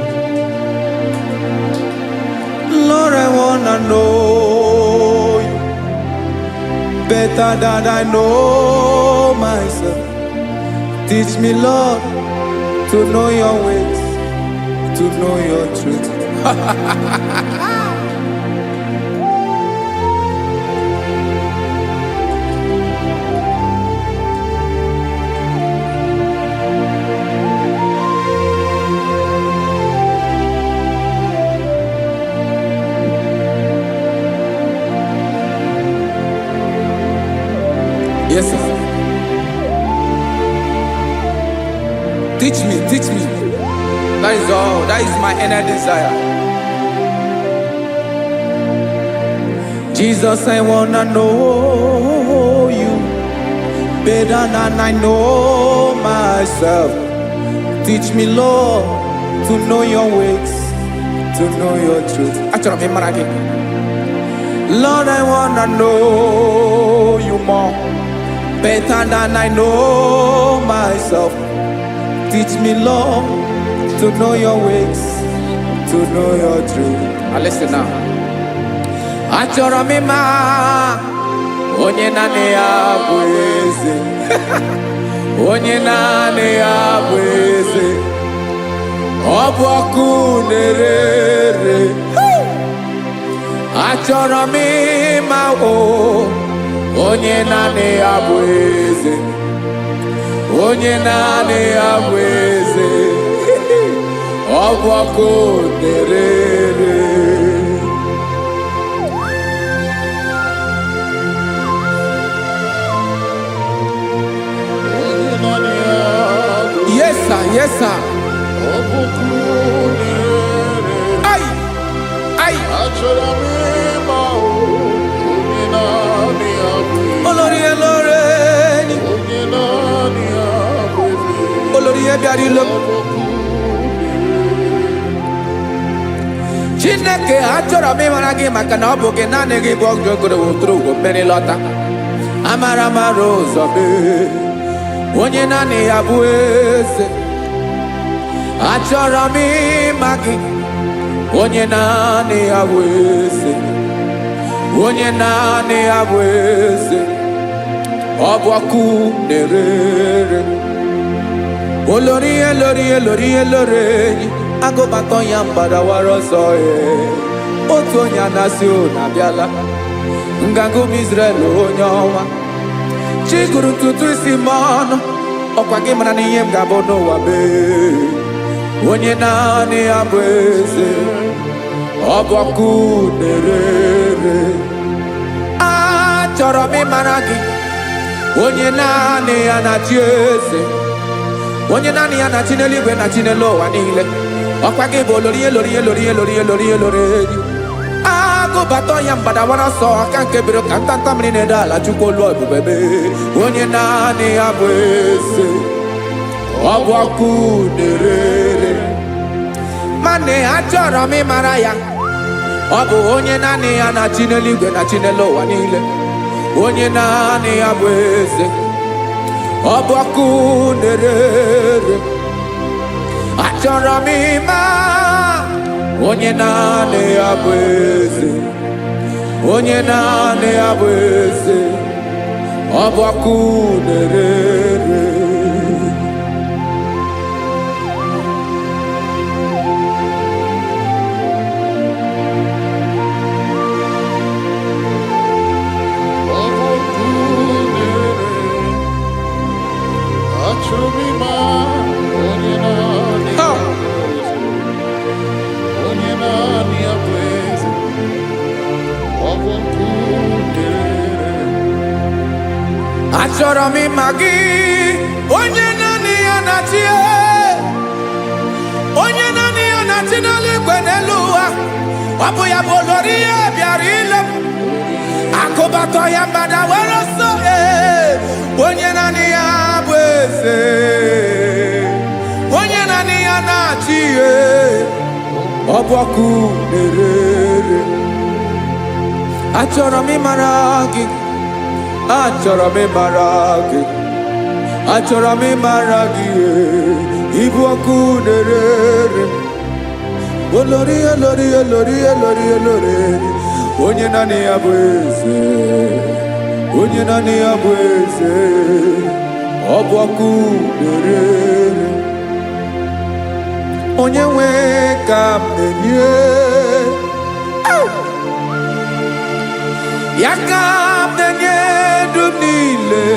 Lord, I wanna know you better than I know myself. Teach me, Lord, to know your ways, to know your truth. Yes, sir. Teach me, teach me. That is all. That is my inner desire. Jesus, I wanna know you better than I know myself. Teach me, Lord, to know your ways, to know your truth. Achọrọ m ịmara gị. Lord, I wanna know you more, better than I know myself. Teach me, Lord, to know your ways, to know your truth. Now listen now. Achọrọ m ịma onye naanị ya bụ eze, onye naanị ya bụ eze. Ọ bụ ọkụ na-ere ere. Achọrọ m ịma o onye naanị ya bụ eze, onye naanị ya bụ eze. Ọ bụ ọkụ na-ere ere.
Onye naanị ya bụ
Yes sir, yes sir.
ọbụkụ na-ere.
Ai, ai.
Achọrọ m ịma o, onye naanị ya bụ eze.
Olórí elóore ni.
Onye naanị ya bụ eze.
Olórí bịara ilo.
Ọbụkụ
Chineke, achọrọ m ịmara gị maka na ọ bụ gị naanị gị bụ ọgụ ogoro woturu ugo mmeri lọta. Amara mara ụzọ mee. Onye naanị ya bụ eze. Achọrọ m ịma gị. Onye naanị ya bụ eze. Onye naanị ya bụ eze. Ọ bụ ọkụ na-ere ere. Olórí elórí elórí elórí enyi agụbatọ ya mgbadawara ọsọ ee. Otu onye anasị unu abịala. Nganga ụmụ Izrel onye ọnwa chi gụrụ ntutu isi m ọnụ, ọkwa gị mara na ihe m ga-abụ n'ụwa mee. Onye naanị ya bụ eze, ọ bụ ọkụ na-ere ere. Achọrọ m ịmara gị, onye naanị ya na-achị eze, onye naanị ya na-achị n'eluigwe na chi n'elu ụwa niile. Ọkwa gị bụ olori elori elori elori elori elori enyi agụbata ya mgbadawara ọsọ aka nke biro ka ntanta mmiri na-ede ala. Chukwu olu ebube mee, onye naanị ya bụ eze, ọ bụ ọkụ na-ere ere. Mana achọrọ m ịmara ya, ọ bụ onye naanị ya na-achị n'eluigwe na chi n'elu ụwa niile, onye naanị ya bụ eze, Ọ bụ ọkụ na-erere. Achọrọ m ịma onye naanị ya bụ eze, onye naanị ya bụ eze. Ọ bụ ọkụ na-erere.
Ọ bụ ọkụ na-ere. Achọrọ m ịma onye naanị
Ha!
ya bụ eze. Onye naanị ya bụ eze. Ọ bụ ọkụ na-ere.
Achọrọ m ịma gị, onye naanị ya na-achị, onye naanị ya na-achị n'eluigwe n'elu ụwa. Ọ bụ ya bụ olori ihe bịara ile m. Akụbatọ ya mmadụ were ọsọ, ee, onye naanị ya bụ eze, onye naanị ya na-achị, ee, ọ bụ ọkụ na-erere. Achọrọ m ịmara gị, achọrọ m ịmara gị, achọrọ m ịmara gị, ee, ịbụ ọkụ na-erere. Olori, olori, olori, olori, olori, onye naanị ya bụ eze, onye naanị ya bụ eze. Ọ bụ ọkụ na-erere. Onye nwe ka m na-enye ya, ka m na-enye ndụ m niile.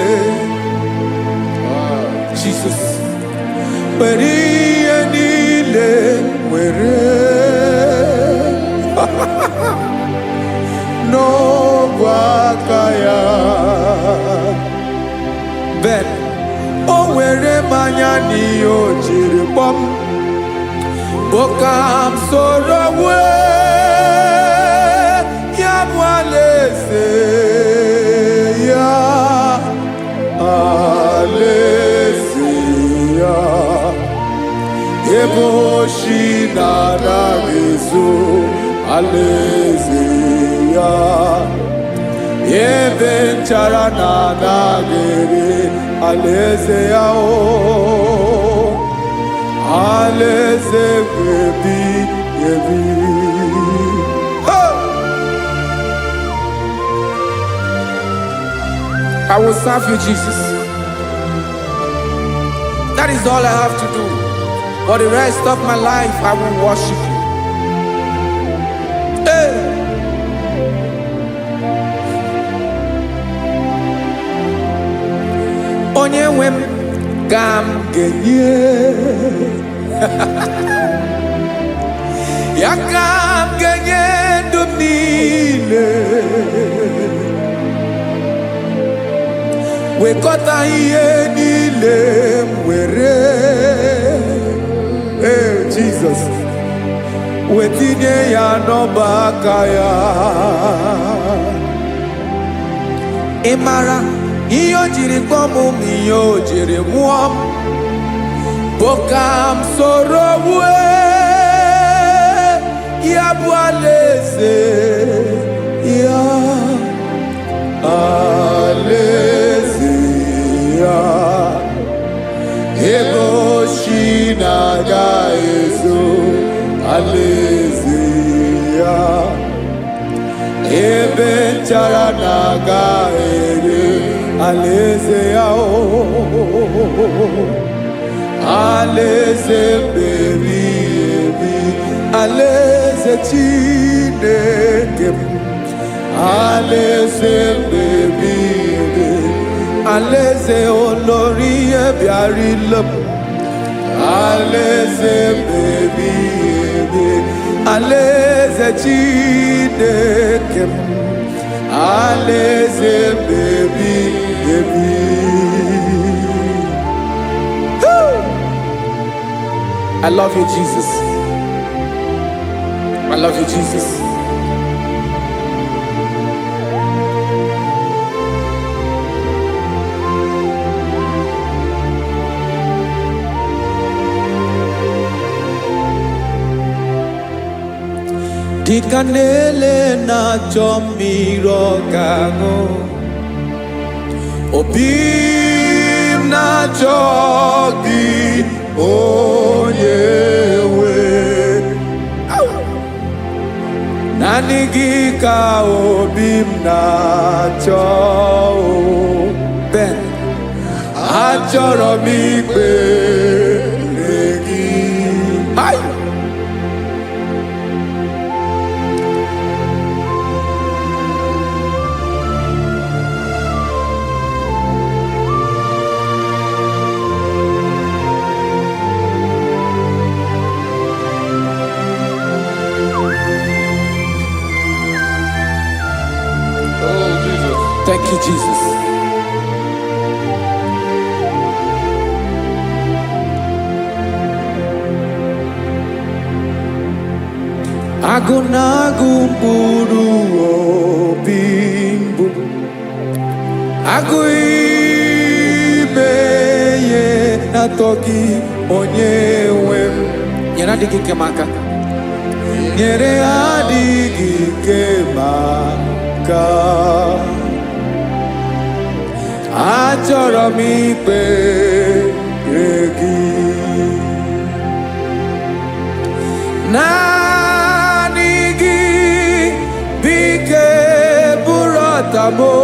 Jesus, were ihe niile were n'ogwe aka ya. Ben o were mmanya n'ihe o jiri kpọm bụ ka m soro wee ya bụ alaeze ya, alaeze ya, ebe oshi na-anaghị ezo, alaeze ya, ebe nchara na-anaghị ere, alaeze ya, o alaeze ebi ebi. Hey! I will serve you, Jesus. That is all I have to do. For the rest of my life, I will worship you. Hey! Onye nwe m ka m ga-enye ya, ka m ga-enye ndụ m niile. Wekọta ihe niile m were, ee, Jizọs, wetinye ya n'ọba aka ya. Ị mara ihe o jiri kpọọ m ma ihe o jiri mụọ m bụ ka m soro wue ya bụ alaeze ya, alaeze ya, ebe oshi na-aga ezo, alaeze ya, ebe nchara na-aga ere, alaeze ya, o alaeze mbebi ebi, alaeze Chineke m, alaeze mbebi ebi, alaeze olori ihe bịara ile m, alaeze mbebi ebi, alaeze Chineke m, alaeze mbebi ebi. I love you, Jesus. I love you, Jesus. Dịka na-ele na-achọ mmiri ọ ga-aṅụ, obi m na na-achọ gị, onye nwe. Naanị gị ka obi m na-achọ o. Ben, achọrọ m ikpere gị. Ai!
Oh, Jesus.
Thank you, Jesus. Agụ na-agụ mkpụrụ obi mbụ, agụ ime ihe na-atọ gị, onye nwe m. Nyere adịghị ike m aka. Nyere adịghị ike m aka. Achọrọ m ikpere gị. Naanị gị bike bụrụ ọtamo.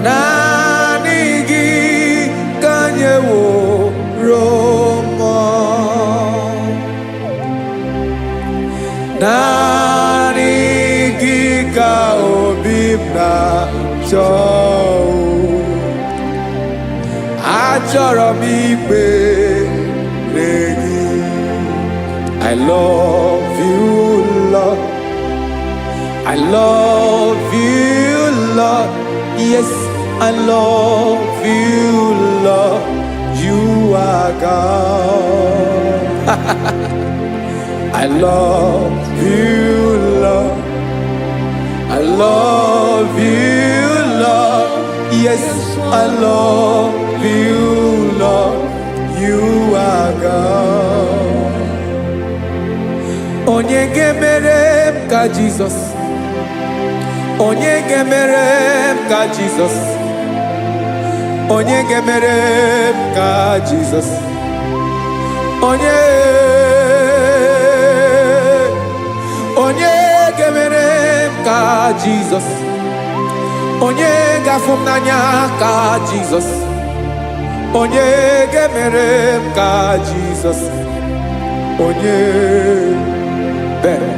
Naanị gị ka nyeworo mmụọ. Naanị gị ka obi m na-achọ. Achọrọ m ikpere gị. I love you, Lord. I love you, Lord. Yes, I love you, Lord. You are God. I love you, Lord. I love you, Lord. Yes, I love you, Lord. You are God. Onye ga-emere m ka Jizọs? Onye ga-emere m ka Jizọs? Onye ga-emere m ka Jizọs? Onye, onye ga-emere m ka Jizọs? Onye ga-afụ m n'anya ka Jizọs? Onye ga-emere m ka Jizọs? Onye bere.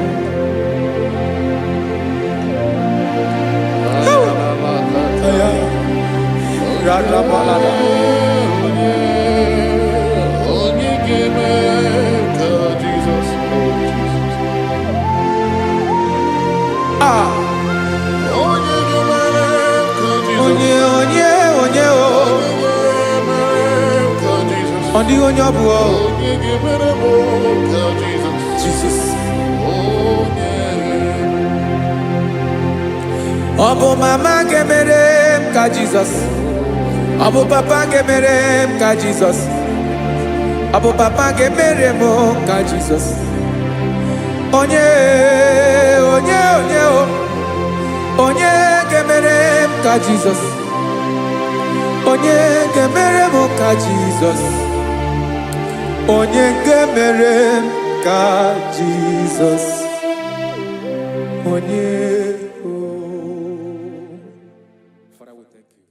Radabalada.
Onye ga-eme ka Jizọs, oh Jesus.
Ah,
Onye ga-emere ka Jizọs.
Onye, onye, onye o.
Onye ga-emere ka Jizọs.
Ọ dịghị onye ọ bụ o.
Onye ga-emere m ka Jizọs.
Jizọs.
Onye.
Ọ bụ mama ga-emere m ka Jizọs? Ọ bụ papa ga-emere m ka Jizọs? Ọ bụ papa ga-emere m ka Jizọs? Onye, onye, onye o. Onye ga-emere m ka Jizọs? Onye ga-emere m ka Jizọs? Onye ga-emere m ka Jizọs? Onye o. Father, we thank you.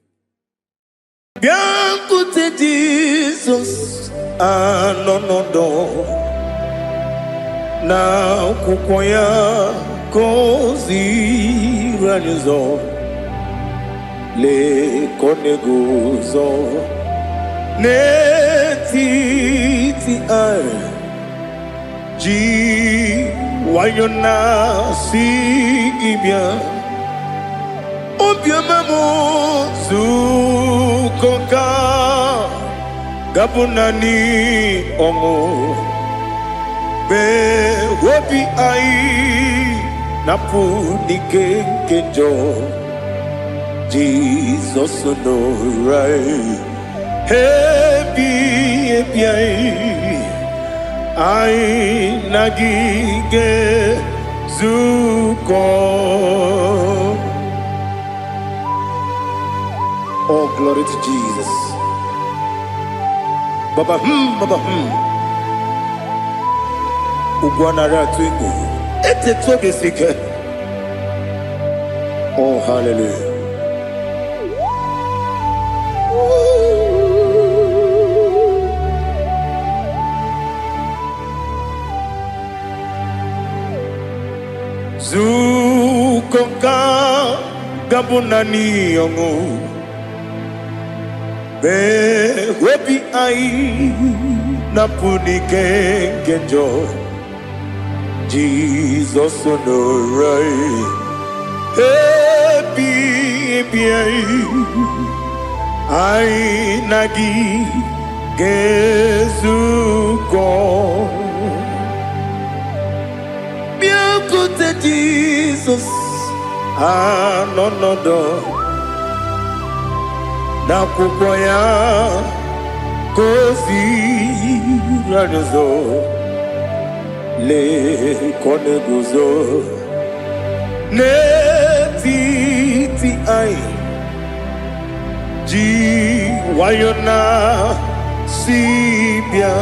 Bịakwute Jizọs, anọ n'ọdọ na akwụkwọ ya ka o ziri anyị ụzọ. Lee ka ọ na-eguzo n'etiti anyị, ji nwayọ na-asị gị bịa. Obiọma m, zukọ ka gabụ naanị ọṅụ mee obi anyị napụ n'ike nke njọ. Jizọs nọrọ anyị ebi ebi, anyị anyị na gị ga-ezukọ. Oh, glory to Jesus. Baba baba Ugwu anaghị atụ egwu. Eteta obi si ike. Oh, hallelujah. Nzukọ nka ga-abụ naanị ọṅụ. Mee obi anyị napụ n'ike nke njọ. Jizọs nọrọ anyị. Ebi ebi anyị, anyị na gị ga-ezukọ. Bịakwute Jizọs anọ nọdụ n'akwụkwọ ya ka o ziri anyị ụzọ. Lee ka ọ na-eguzo n'etiti anyị ji nwayọ na si bịa.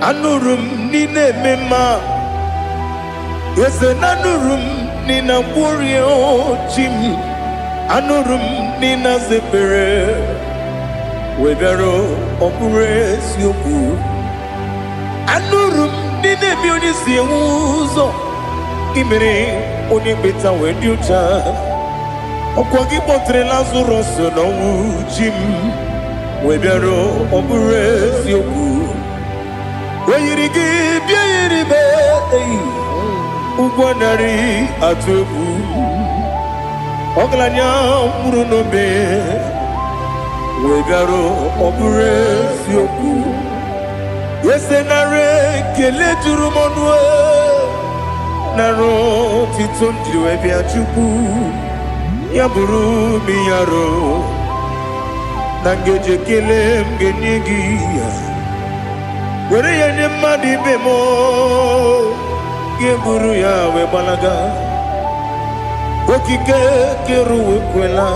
Anụrụ m n'ị na-eme mma, eze na anụrụ m n'ị na-agwọrị chi m. Anụrụ m n'ị na-aza ekpere wee bịara ọ bụrụ eziokwu. Anụrụ m ndị na-eme onye si enwe ụzọ imere onye mkpeta wee dị ụcha. Ọkwa gị kpọtere Lazarọs n'ọnwụ chi m wee bịara ọ bụrụ eziokwu. O yiri gị bịa yiri m eyi ụgwọ narị atụ egwu. Ọgaranya nwụrụ n'obe wee bịara ọ bụrụ eziokwu. Eze nara ekele juru m ọnụ e, nara otito m jiri wee bịa Chukwu. Ya bụrụ m ya ro na ngeji ekele m ga-enye gị ya. Were ya nye mmadụ ibe m o, gị buru ya wee gbalaga. Okike kere ụwa ekwela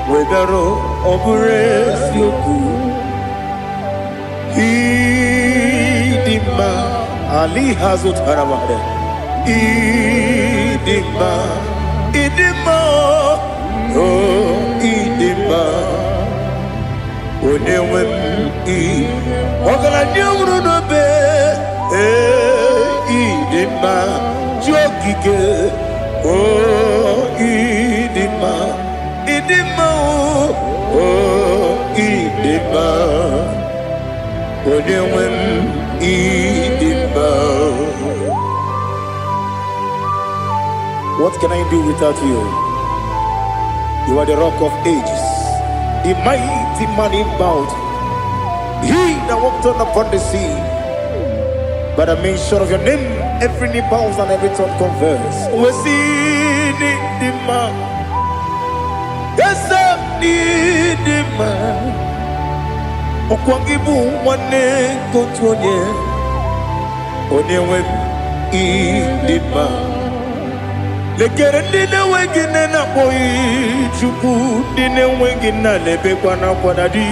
wee bịara ọ bụrụ eziokwu. Ịdị mma ali ha zụtara mmadụ. Ịdị mma, ịdị mma, o ịdị mma, onye nwe m ị ọgaranya nwụrụ n'obe. Ee, ịdị mma, chi okike, o ịdị mma, ịdị mma, o ịdị mma, onye nwe m ịdị mma. What can I do without you? You are the rock of ages, the mighty man in battle, he that walked on upon the sea. By the mention of your name, every knee bows and every tongue confess. We see the man, yes, the man. Ọkwa gị bụ nwanne nke otu onye, onye nwe m ịdị mma. Lekere ndị na-enweghị nne na-akpọghị Chukwu, ndị na-enweghị nna na-ebekwa n'akwa na di.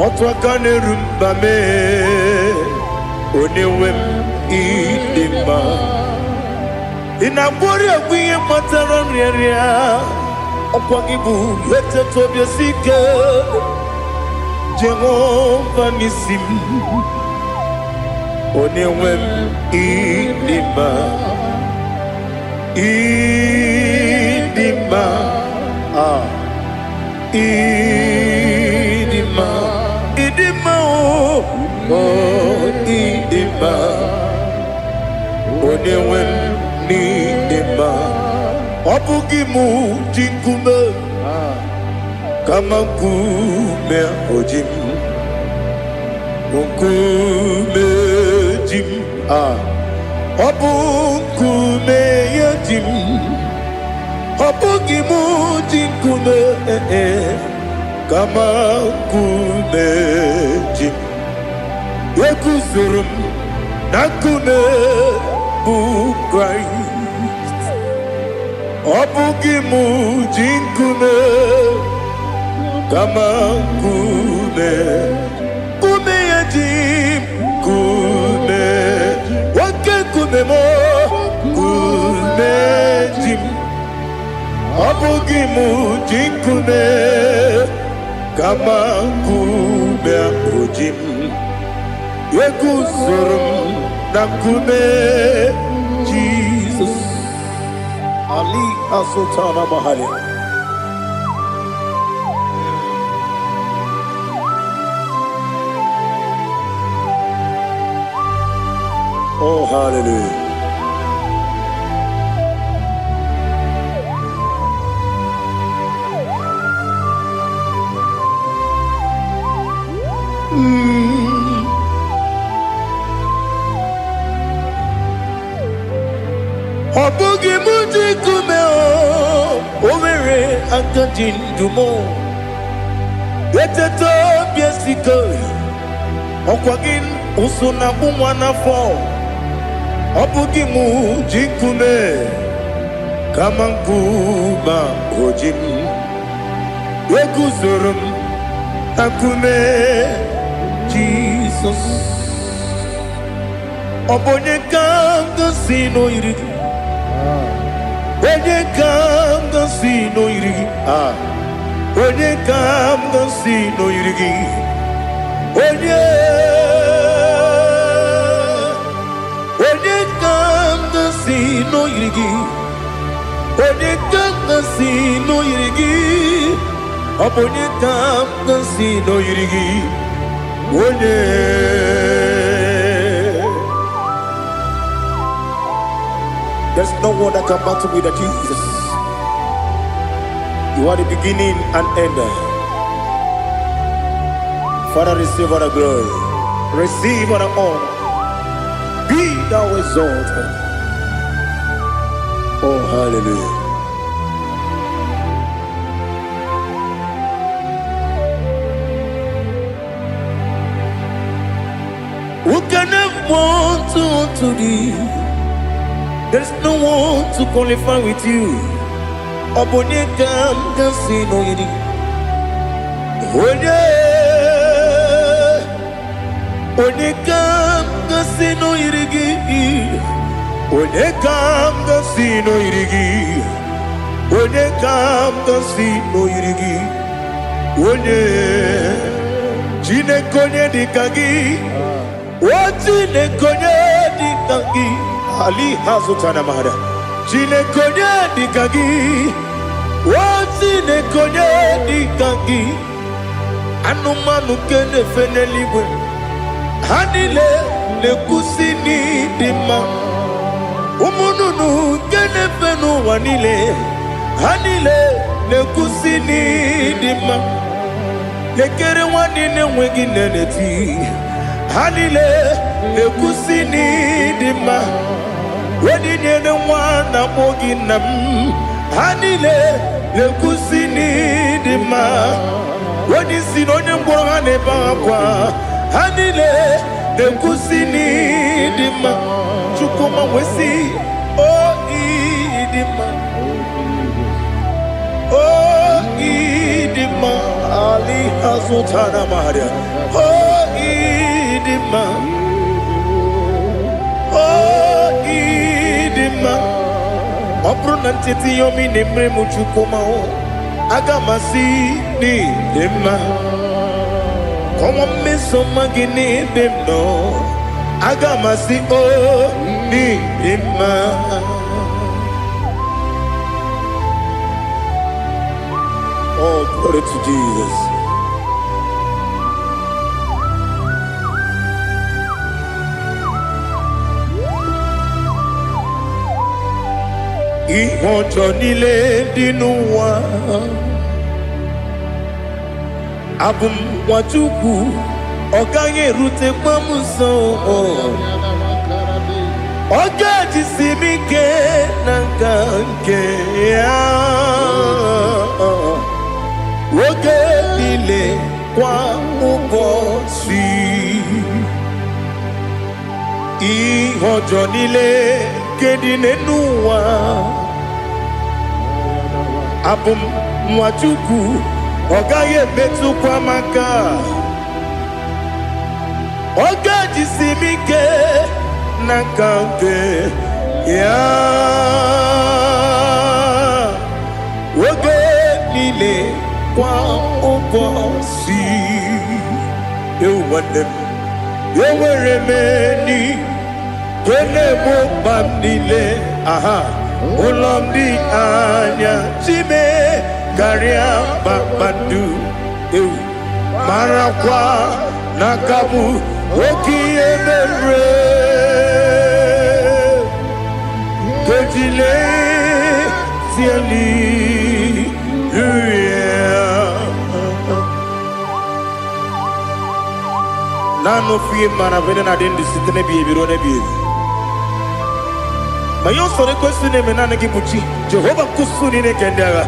Otu aka na-eru mba mee, onye nwe m ịdị mma. Ị na-agwọrị ọgwụ ihe kpatara nrịanrịa, ọkwa gị bụ eteta obi esi ike. Jehova n'isi m, onye nwe m ịdị mma, ịdị mma, ah, ịdị mma, ịdị mma, o o, ịdị mma, onye nwe m n'ịdị mma. Ọ bụghị mụ ji nkume, kama nkume oji m, nkume ji m, ah, ọ bụ nkume ya ji m. Ọ bụghị mụ ji nkume, eh, eh, kama nkume ji m. Eguzoro m na nkume bụ Kraịst. Ọ bụghị mụ ji nkume. Kama nkume, nkume ya ji m, nkume, oke nkume m, nkume ji m. Ọ bụghị m ji nkume, kama nkume ahụ ji m. Eguzoro m na nkume Jizọs. Ali Azụtana Mahali. Oh, hallelujah. Ọ bụghị m ji nkume o nwere aka ji ndụ m. Eteta obi esiko, ọkwa gị ụsụ na-akpụ nwa n'afọ. Ọ bụghị m ji nkume, kama nkume o ji m. Eguzoro m na nkume Jizọs. Ọ bụ onye ka m gosi n'oyiri gị? Onye ka m gosi n'oyiri gị? Ah. Onye ka m gosi n'oyiri gị? Onye? Onye ka m gosi n'oyiri gị? Onye ka m gosi n'oyiri gị? Ọ bụ onye ka m gosi n'oyiri gị? Onye? There's no one that can battle with the Jesus. You are the beginning and end. Father, receive all the glory. Receive all the honor. Be thou exalted. Oh, hallelujah. Who can have one to thee? There's no one to qualify with you. Ọ bụ onye ka m ga-asị n'oyiri? Onye? Onye ka m ga-asị n'oyiri gị? Onye ka m ga-asị n'oyiri gị? Onye ka m ga-asị n'oyiri gị? Onye? Chineke, onye dị ka gị? O Chineke, onye dị ka gị? Ali hazụtara mara. Chineke, onye dị ka gị? O Chineke, onye dị ka gị? Anụmanụ nke na-efe n'eluigwe, ha niile na-ekwusi n'ịdị mma. Ụmụ nnụnụ nke na-efe n'ụwa niile, ha niile na-ekwusi n'ịdị mma. Lekere nwanne na-enweghị nne na-eti, ha niile na-ekwusi n'ịdị mma. Onye nyere nwa na-akpọ gị nna m, ha niile na-ekwusi n'ịdị mma. Onye isi na onye ngwọrọ, ha na-ebe akwa, ha niile na-ekwusi n'ịdị mma. Chukwuma wee o ịdị mma, o ịdị mma. Ali azụtara maria. O ịdị mma, o ịdị mma. Ọ bụrụ na ncheta ihe ọma ị na-emere m, Chukwuma, o aga m asị n'ịdị mma. Kọwa mmeso ọma gị n'ebe m nọ, aga m asị o n'ịdị mma. Oh, glory to Jesus. Ihe ọjọọ niile dị n'ụwa, abụ m nwa Chukwu, ọ gaghị erutekwa m nso. Ọ ga-ejisi m ike na nka nke ya oge niile, kwa ụbọchị. Ihe ọjọọ niile nke dị n'elu ụwa, abụ m nwa Chukwu, Ọ gaghị emetụkwa m aka. Ọ ga-ejisi m ike n'aka nke ya oge niile, kwa ụbọchị. Ewu nwanne m, enwere m enyi nke na-egbo mkpa m niile. Aha ụlọ m dị anya chime karịa kpakpando. Ewu, marakwa na aka bụ oke ihe mere kejile tieli. Naanị ofu ihe mara bụ na adị ndụ site n'ebighị ebi ruo n'ebighị ebi. Ma ihe usoro ekwesị na-eme, naanị gị bụ chi Jehova nkwụsụ niile nke ndị agha.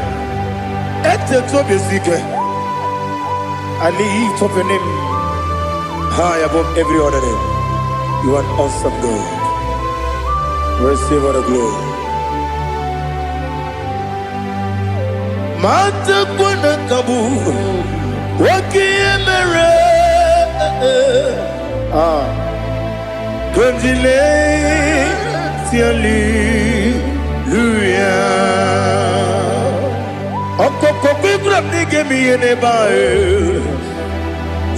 Etetu obi esi ike. I lift up your name high above every other name. You are an awesome God. Receive all the glory. Ma tekwana ka bụ oke ihe mere. Ah, Kondile hallelujah. Ọkọkọ kwegwara m na ị ga-eme ihe n'ebe ahụ.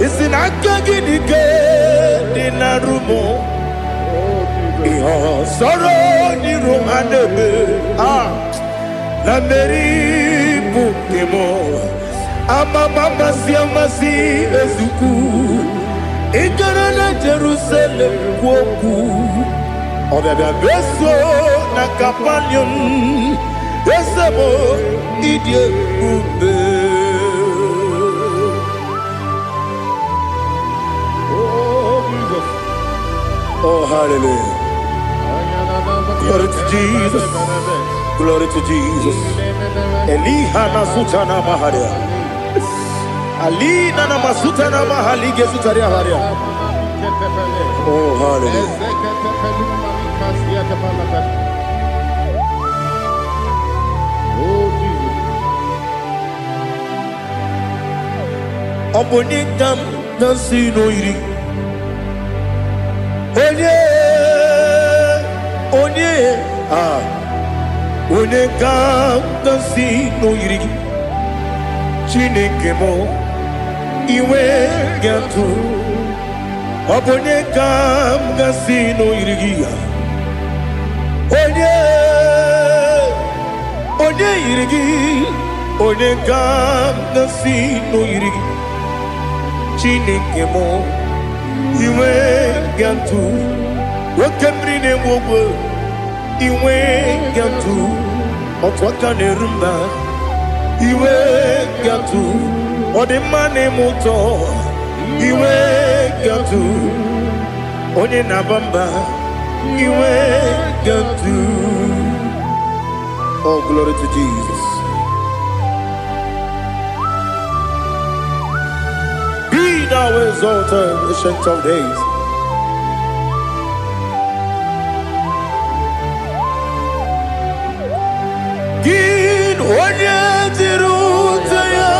Isi na aka gị dị ike dị na rumo. Ihe ọsọrọ n'iru ha na-eme. Ah, na mmeri bụ nke m. Amama amasị amasị ezukwu. Ị gara na Jerusalem kwuo okwu. Ọbịabịa meso na Kapanium. Eze m, ịdị ebube.
Oh, Jesus.
Oh, hallelujah. Glory to Jesus. Glory to Jesus. Eliha na sutana maharia. Alina na masutana mahalige sutaria haria. Oh, hallelujah.
Oh, Jesus.
Ọ bụ onye ka m na-asị n'oyiri. Onye, onye, ah, onye ka m na-asị n'oyiri gị. Chineke m, iwe ga-atụ. Ọ bụ onye ka m gasị n'oyiri gị ya. Onye, onye yiri gị, onye ka m gasị n'oyiri gị. Chineke m, iwe ga-atụ. Oke mmiri na-egbu ogwe, iwe ga-atụ. Otu aka na-eru mba, iwe ga-atụ. Ọ dị mma na-eme ụtọ, iwe ga-atụ. Onye na-aba mba, iwe ga-atụ. Oh, glory to Jesus. Be thou exalted, Ancient of Days. Gị onye jiri ute ya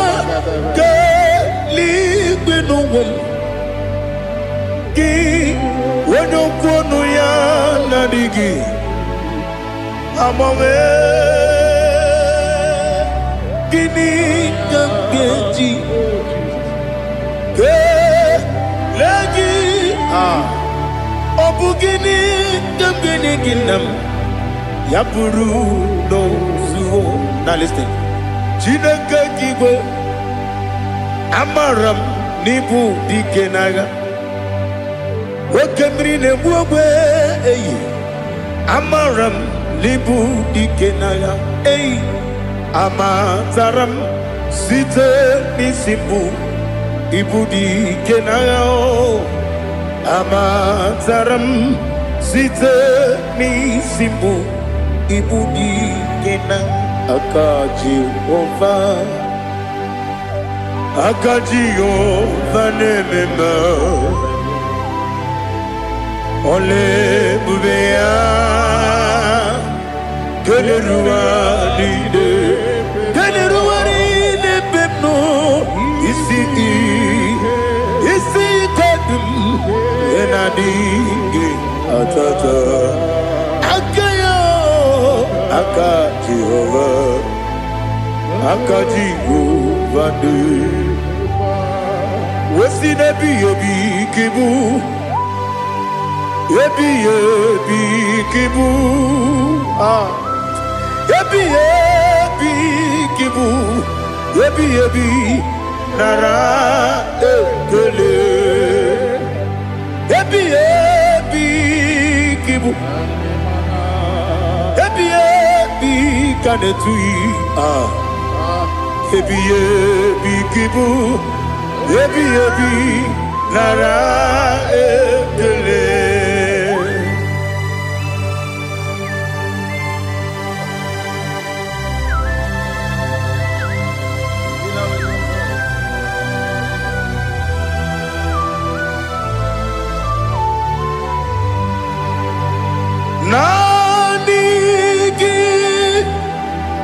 kelee n'ụwa m. Gị onye okwu ọnụ ya na-adịghị agbanwe. Gịnị ka m ga-eji kelee gị? Ah, ọ bụ gịnị ka m ga-enye gị, nna m, ya bụrụ n'ozuo? Na listen. Chineke nke igwe, amara m n'ịbụ dike n'agha. Oke mmiri na-egbu ogbe eyi, amara m n'ịbụ dike n'agha. Eyi, amatara m site n'isi mbụ, ịbụ dike n'agha o. Amatara m site n'isi mbụ, ịbụ dike na aka Jehova. Aka Jehova na-eme mma. Ọla ebube ya kelere ụwa niile, kelere ụwa niile ebe m nọ. adịghị atata. Aka ya, aka Jehova, aka Jehova dị wesi n'ebighị ebi ka ịbụ, ebighị ebi ka ịbụ, ah, ebighị ebi ka ịbụ, ebighị ebi, nara ekele. Ebighị ebi ka ịbụ, ebighị ebi ka na-etughị, ah, ebighị ebi ka ịbụ, ebighị ebi, nara ekele. Naanị gị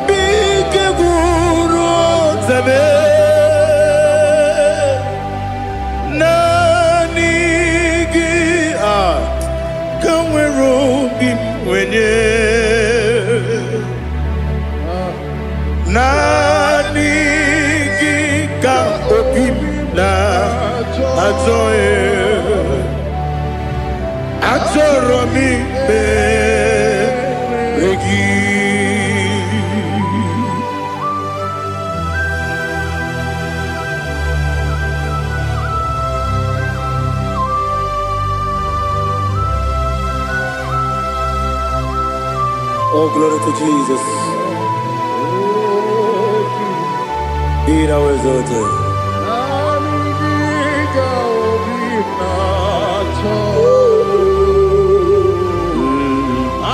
bụ ike gwụrụ ọtebe. Naanị gị a ka nwere obi m nwenye. Naanị gị ka obi m na-achọ ya. Achọrọ m ikpere gị. Oh, glory to Jesus. Be thou exalted.
Naanị gị ka obi m na-achọ.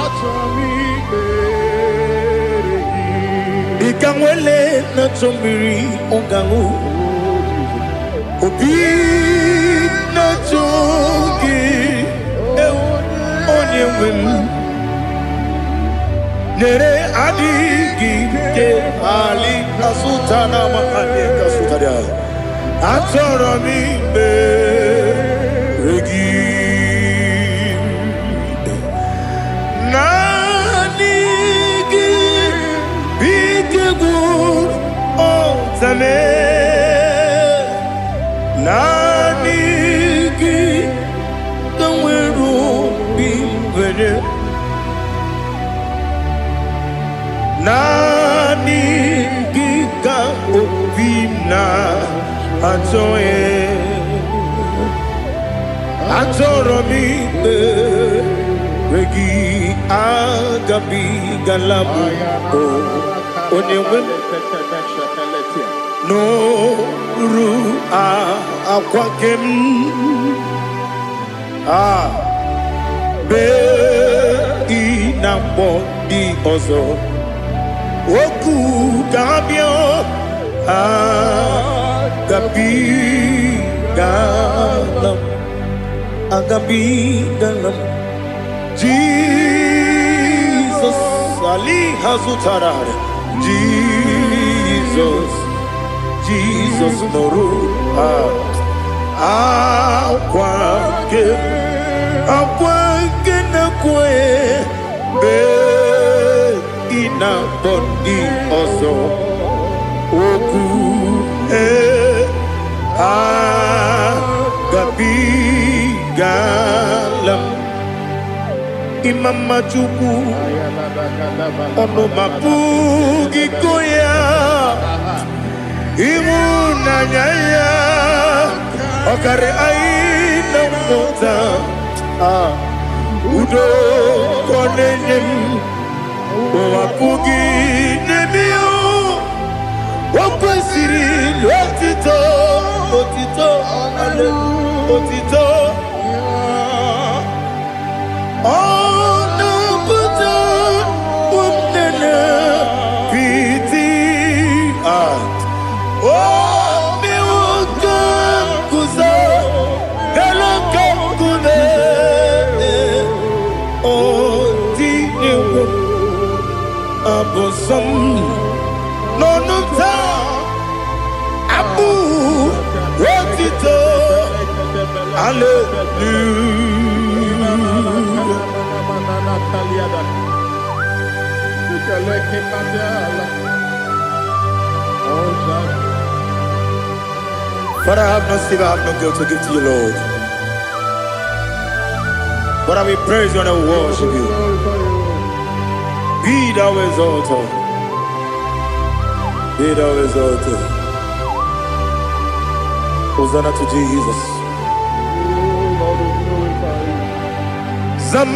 Achọ m ikpere gị.
Dịka nwele na-achọ mmiri ọ ga-aṅụ, obi na-achọ gị, ewu, onye nwe m. Nyere adịghị ike ali kasụta na makani kasụtara. Achọrọ m ikpere gị. Naanị gị bụ ike gwụrụ ọtame. Naanị gị ka nwere obi nwere. Naanị gị ka obi m na-achọ ya. Achọrọ m ikpere gị, agabigala m o onye nwe m n'oru akwa gị m a bee ị na-akpọ ndị ọzọ okwu ka ha bịa. Agabigala m, agabigala m. Jizọs ali ha zụtara. Jizọs, Jizọs, nụrụ akwa nke akwa nke na-ekwe mgbe ị na-akpọ ndị ọzọ okwu ee agabigala m. Ịma mma Chukwu, ọnụ ma pụghị ịkọ ya. Ịhụnanya ya ọkarị anyị na mmụta. Ah, udo ka ọ na-enye m, ụwa pụghị n'eme ya. O kwesịrị otito, otito, otito. Ọ na-apụta ụmụnne piti. Ah, o mewo ka m guzo elu ka nkume. O tinyewo abụ nsọ m n'ọnụ m taa, abụ otito. Hallelujah. Father, I have no silver, I have no gold to give to you, Lord. But I will praise you and I will worship you. Be thou exalted. Be thou exalted. Hosanna to Jesus. Zam,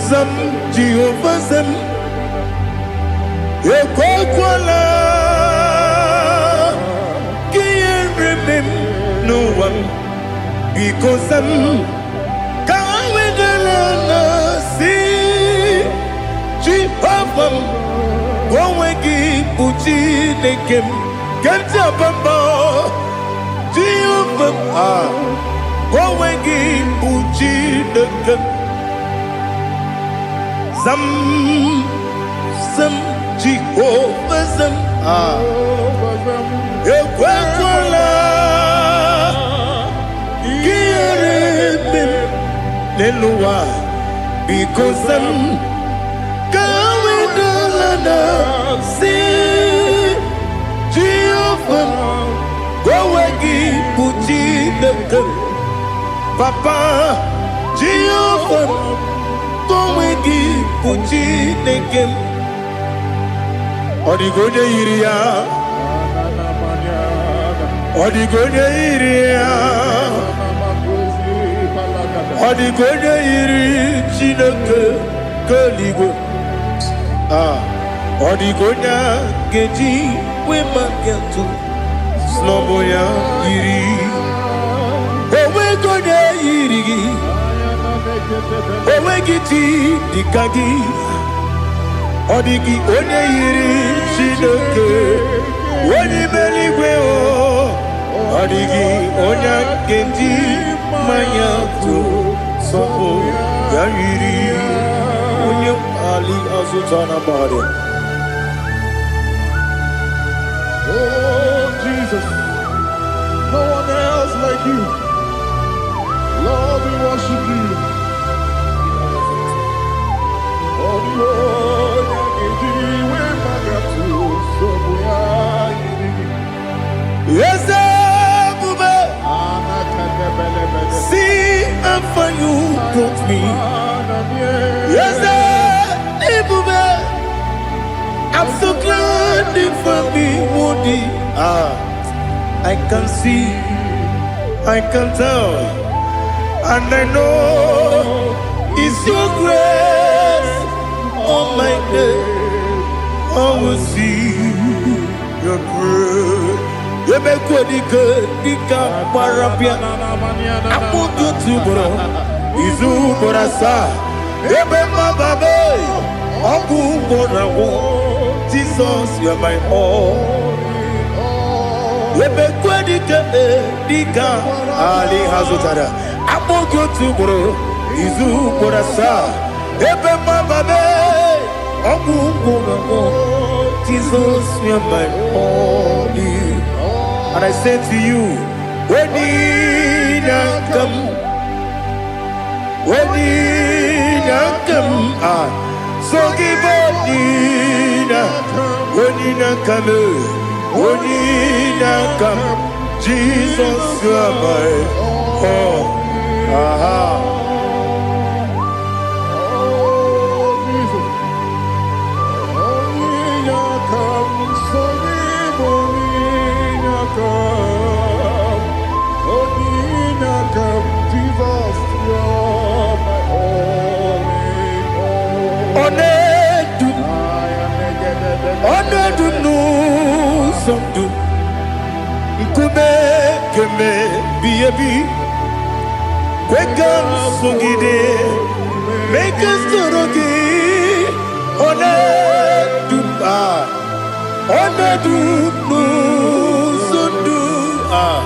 Zam, Jehovah Zam. Ekwekwala ka ihere mee m n'ụwa m. Biko zam, ka ha wedara na si Jehova m, ka onwe gị bụ Chineke m. Ke ntị abamba Jehova m, ah, ka onwe gị bụ Chineke m. Zam, zam, Jehova zam, ah, ekwekwala ka ihere mee m n'elu ụwa. Biko zam, ka ha wedala na si Jehova m, ka onwe gị bụ Chineke m. Papa, Jehova m, ka onwe gị bụ Chineke m. Ọ dịghị onye yiri ya. Ọ dịghị onye yiri ya. Ọ dịghị onye yiri Chineke nke eluigwe. Ah, ọ dịghị onye a ga-eji wee maka atụ snọbụ ya yiri. Onweghị onye yiri gị. Onweghị chi dịka gị. Ọ dịghị onye yiri Chineke onye ime eluigwe o. Ọ dịghị onye a ga-eji mmanya tụ sọpụ ya yiri onye ali azụta na mmadụ.
Oh, Jesus, no one else like you. Lord, we worship you. Oh, the Lord, we so
Eze ebube, see how far you brought me. Eze ebube, I'm so glad you found me worthy. Ah, I can see, I can tell, and I know it's your grace on my day. I will see your grace. Emekwedike dịka gbara bịa akpụkpọ otu ugboro izu ugboro asaa ebe mmababe ọgwụ ugboro agwụ. Jesus, you are my all. Emekwedike dịka ali ha zụtara akpụkpọ otu ugboro izu ugboro asaa ebe mmababe ọgwụ ugboro agwụ. Jesus, you are my all. And I say to you, when you come, when you come, ah, so give up, when you come, when you come, Jesus, you are my all. Aha.
Oh, Jesus. Onye come, so onye come, onye come, Jesus, you're my only hope.
Ọ na-edu m, ọ na-edu m n'ụzọ ndụ, nkume keme bi ebi, kwe ka m sogide, mee ka m soro gị. Ọ na-edu m, ah, ọ na-edu m n'ụzọ ndụ, ah,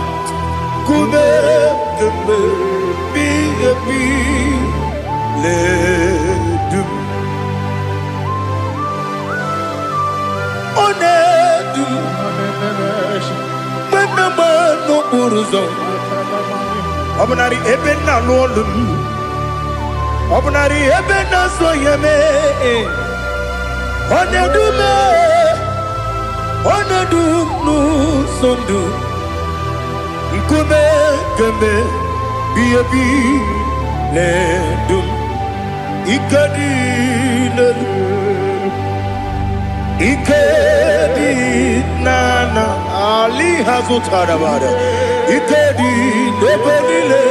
nkume keme bi ebi na-edu m. Ọ na-edu m mgbe m na-agba n'okporo ụzọ. Ọ bụnarị ebe nna alụ ọlụ m, ọ bụnarị ebe na-azụ ihe mee. Ọ na-edu m, ọ na-edu m n'ụzọ ndụ. Nkume kemgbe bi ebi na-edu m. Ike dị n'elu, ike dị n'ala ali ha zụtara bara. Ike dị n'ebe niile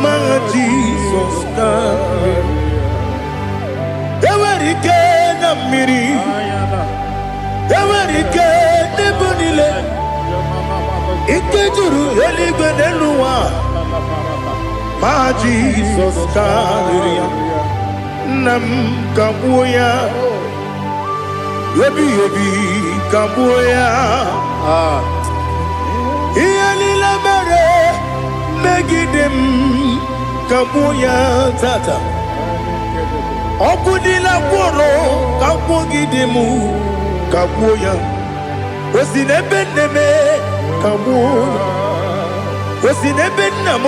ma Jizọs karịrị. Enwere ike na mmiri, enwere ike n'ebe niile. Ike juru eluigwe n'elu ụwa ma Jizọs karịrị ya. Nna m, kagbuo ya. Ebighị ebi, kagbuo ya. Ah. Ihe niile mere megide m, kagbuo ya tata. Ọkụ niile gwụrụ kagbugide m, kagbuo ya. O si n'ebe nne m, kagbuo ya. O si n'ebe nna m,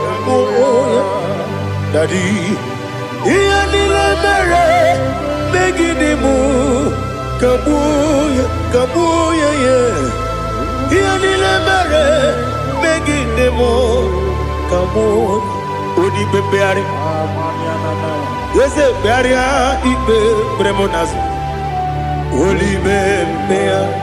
kagbuo ya. Daddy, ihe niile mere megide m, kagbuo ya, kagbuo ya. Ya ihe niile mere megide m, kagbuo. Onye ikpe mkpegharị, eze, kpegharịa ikpe kpere m n'azụ. Olime mkpegharị,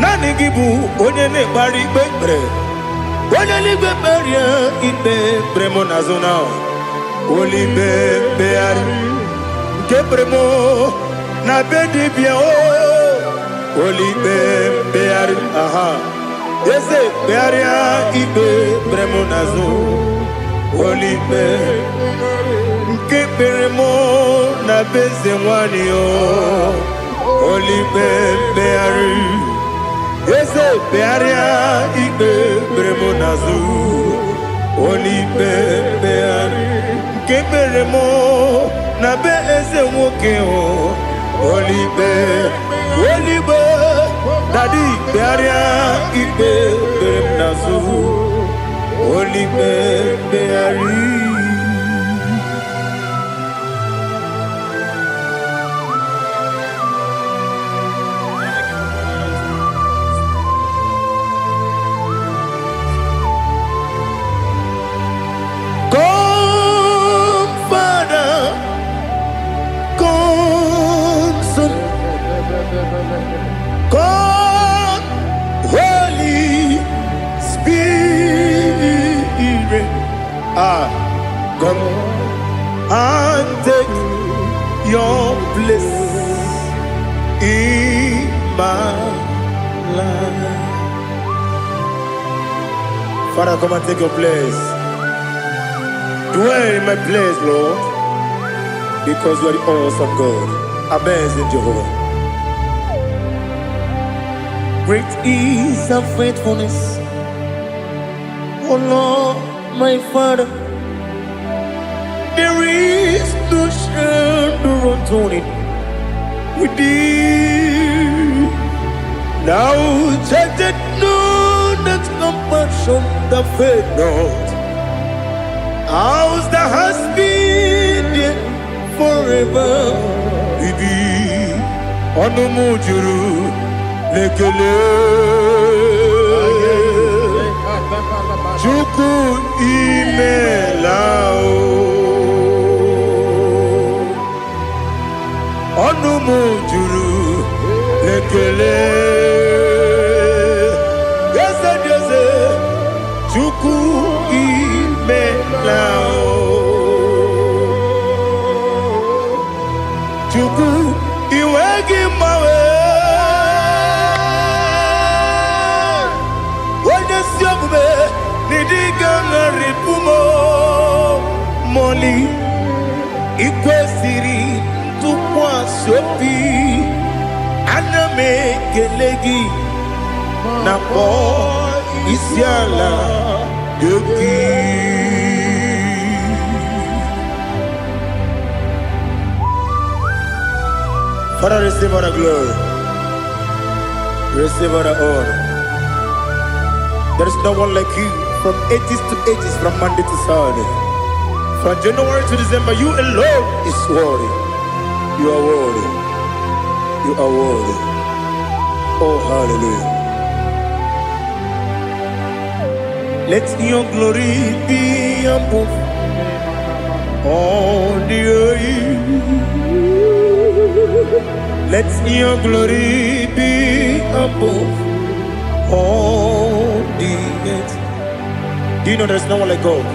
naanị gị bụ onye na-ekpegharị ikpe kpere. Onye eluigwe, kpegharịa ikpe kpere m n'azụ na olime mkpegharị nke kpere m na be dibịa o. Olime mkpegharị, aha, eze, kpegharịa ikpe kpere m n'azụ. Olime nke kpere m na be eze nwanyị o. Olime mkpegharị, eze, kpegharịa ikpe kpere m n'azụ. Olime mkpegharị nke kpere m na be eze nwoke o. Olime, oligbe, daddy, kpegharịa ikpe kpere m n'azụ. Olime mkpegharị. Come, Father, come, Son, come, Holy Spirit. Ah, come and take your place in my life. Father, come and take your place. Dwell in my place, Lord, because you are the awesome God, amazing Jehovah. Great is thy faithfulness, O Lord, my Father. There is no shadow of turning with thee. Thou changest not thy compassions, they fail not. As thou hast been there forever with thee. Ọnụ m juru n'ekele. Chukwu, imela o. Ọnụ m juru n'ekele. Eze dị eze, Chukwu, imela o. Chukwu, iwe gị mgbanwe. Onye si omume n'ịdị ga-agharịpụ m mọli. Ikwesịrị ntụkwasị obi, ana m ekele gị na kpọọ isi ala gị. Father, receive all the glory. Receive all the honor. There is no one like you from ages to ages, from Monday to Saturday. From January to December, you alone is worthy. You are worthy. You are worthy. Oh, hallelujah. Let your glory be above all the earth. Let your glory be above all the earth. Do you know there's no one like God?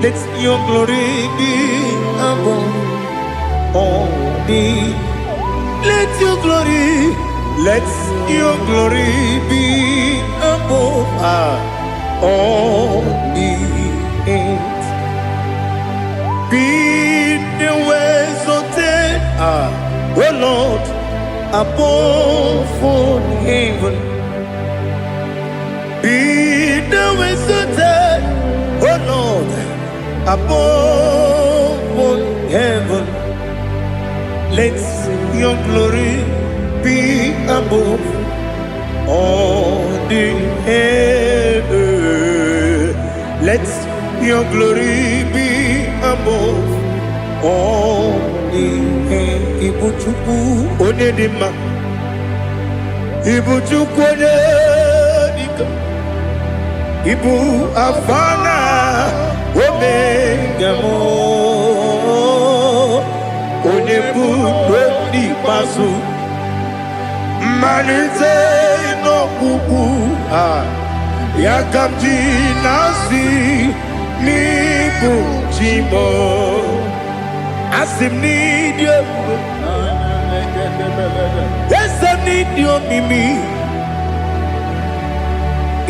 Let your glory be above all the. Let your glory, let your glory be above all the earth. Be thou exalted, O Lord, above all heaven. Be thou exalted, O Lord, above all heaven. Let your glory be above all the heaven. Let your glory be above all the heaven. Ibu Chukwu onye dị mma. Ibu Chukwu onye dike. Ibu Alfa na Omega m. Onye bụ n'ikpeazụ. Mmalite n'ọgwụgwụ a ya ka m ji na-asị n'ịbụ chi m. Asị m n'ịdị ebube, eze m n'ịdị omimi.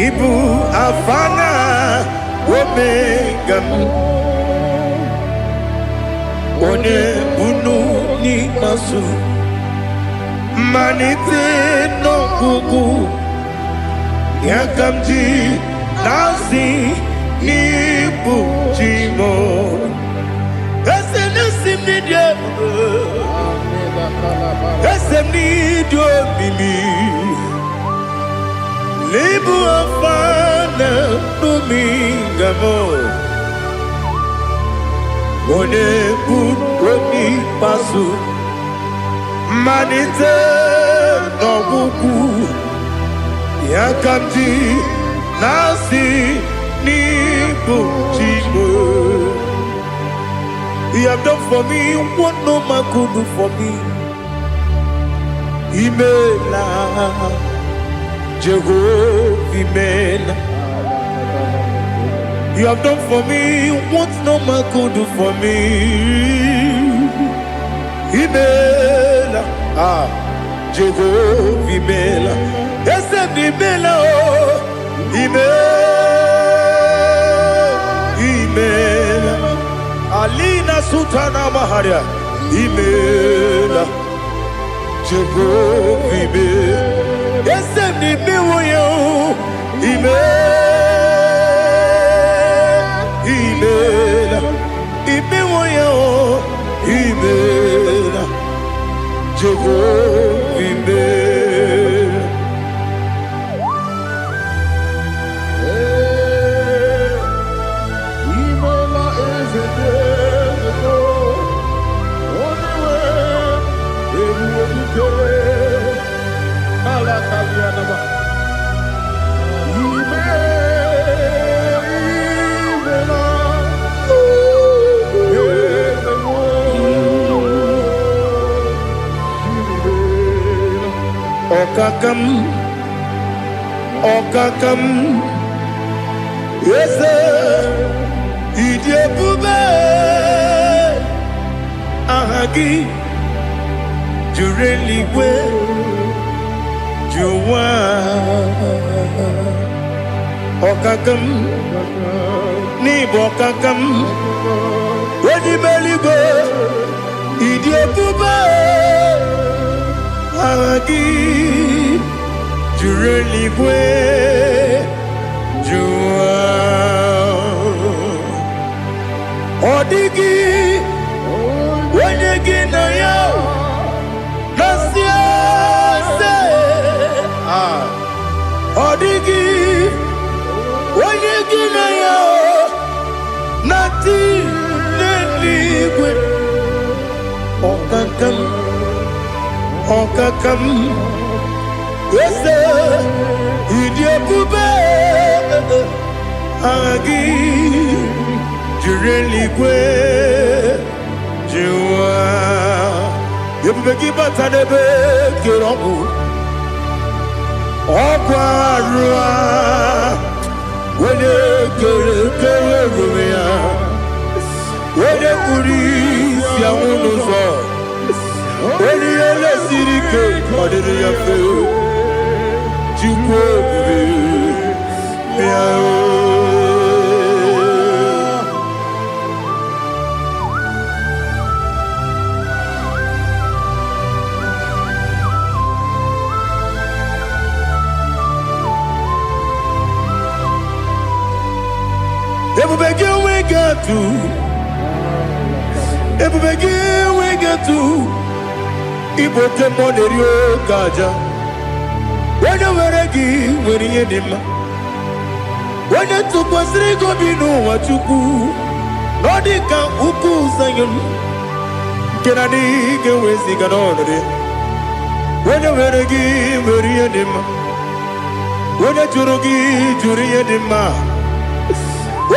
Ịbụ Alfa na Omega m, onye bunu n'ikpeazụ, mmalite n'ọgwụgwụ, ya ka m ji na-asị n'ịbụ chi m. Eze na-esi m n'ịdị ebube, eze m n'ịdị omimi. N'ịbụ Alfa na Omega m, onye bụ n'ikpeazụ, mmalite n'ọgwụgwụ, ya ka m ji na-asị n'ịbụ chi m. You have done for me what no man could do for me. Imela, Jehovah, Imela. You have done for me what no man could do for me. Imela, ah, Jehovah, Imela. Eze m Imela, oh, Imela, Imela. Alina Sultana Maharia, Imela, Jehovah, Imela. Eze m imewo ya, oh, Imela, Imela, imewo ya, oh, Imela, Jehovah, Imela.
Imela eze dị eze, onye nwe ebube dike ala kalianaba. Ime imela eze nwe imela.
Ọkaka m, ọkaka m, eze, ịdị ebube, aha gị juru eluigwe ju ụwa. Ọkaka m, n'ịbụ ọkaka m, onye ime eluigwe, ịdị ebube, aha gị juru eluigwe ju ụwa. Ọ dịghị onye gị na ya na-asị eze. Ọkaka m, eze, ịdị ebube, aha gị jiri eluigwe jiwa. Ebube gị bata n'ebe kere ọgwụ, ọgwụ arụ a, onye kere kere ruru ya, onye kpuru isi anwụ n'ụzọ, onye ihe lesiri ike ọ dịrị ya mfe. Chukwu ebube, bịa o. Ebube gị enweghị atụ, ebube gị enweghị atụ, ịbụ oke mmụọ na-eri oke aja. Onye nwere gị nwere ihe dị mma. Onye tụkwasịrị gị obi n'ụwa, Chukwu, na ọ dị ka ukwu Zayọn nke na adịghị ga-eweziga n'ọnọdụ ya. Onye nwere gị nwere ihe dị mma. Onye jụrụ gị jụrụ ihe dị mma.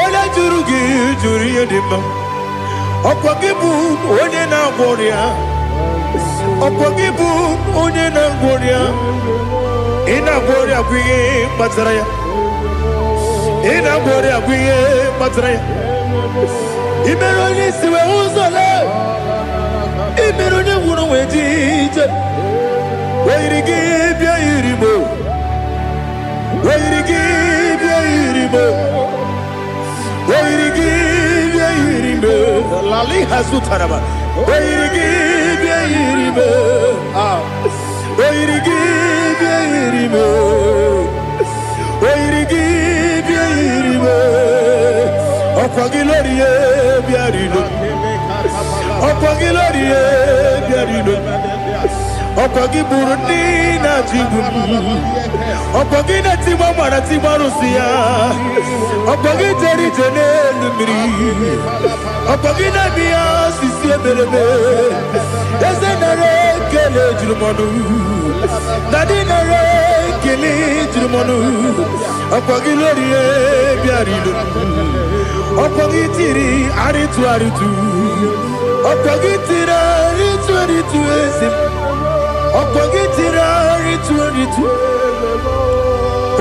Onye jụrụ gị jụrụ ihe dị mma. Ọkwa gị bụ onye na-agwọ ọrịa. Ọkwa gị bụ onye na-agwọ ọrịa. Ị na-agwọ ọrịa bụ ihe kpatara ya. Ị na-agwọ ọrịa bụ ihe kpatara ya. Ị mere onye isi wee hụ ụzọ lee. Ị mere onye nwụrụ wee ji ije. O yiri gị bịa yiri m o. O yiri gị bịa yiri m o. O yiri gị bịa yiri m o. Lali hazutaraba. O yiri gị bịa yiri m o. Ah. O yiri gị bịa yiri m o. O yiri gị bịa yiri m o. Ọkwa gị lórí e bịa rilo. Ọkwa gị lórí e bịa rilo. Ọkwa gị gburu ndị na-achị igbu m. Ọkwa gị na-etigbu mara tigbu arụsị ya. Ọkwa gị jere ije n'elu mmiri. Ọkwa gị na-eme ya osisi emereme. Eze nara ekele juru m ọnụ. Dadi nara ekele juru m ọnụ. Ọkwa gị lórí e bịara ilo. Ọkwa gị tiri arịtụ arịtụ. Ọkwa gị tiri arịtụ arịtụ, eze m. Ọkwa gị tiri arịtụ arịtụ.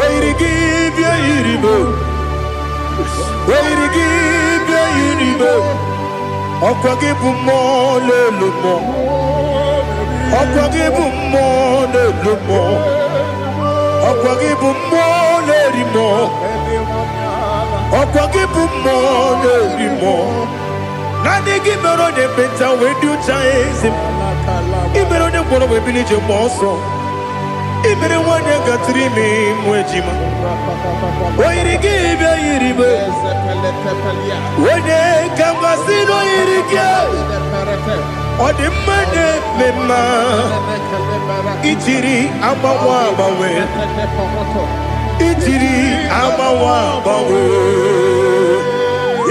O yiri gị bịa yiri m o. O yiri gị bịa yiri m o. Ọkwa gị bụ mmụọ n'elu mmụọ. Ọkwa gị bụ mmụọ n'elu mmụọ. Ọkwa gị bụ mmụọ na-eri mmụọ. Ọkwa gị bụ mmụọ na-eri mmụọ. Naanị gị mere onye ekpenta wee dị ụcha, eze m. Ị mere onye gwọrọ wee bili ije mgbe ọsọ. Ị mere nwanyị gatụrụ ime mụ ejima. O yiri gị bịa yiri m. Onye ka mmasị na o yiri gị. Ọ dị mma na-eme mma. Ijiri agbanwe agbanwe. Ijiri agbanwe agbanwe.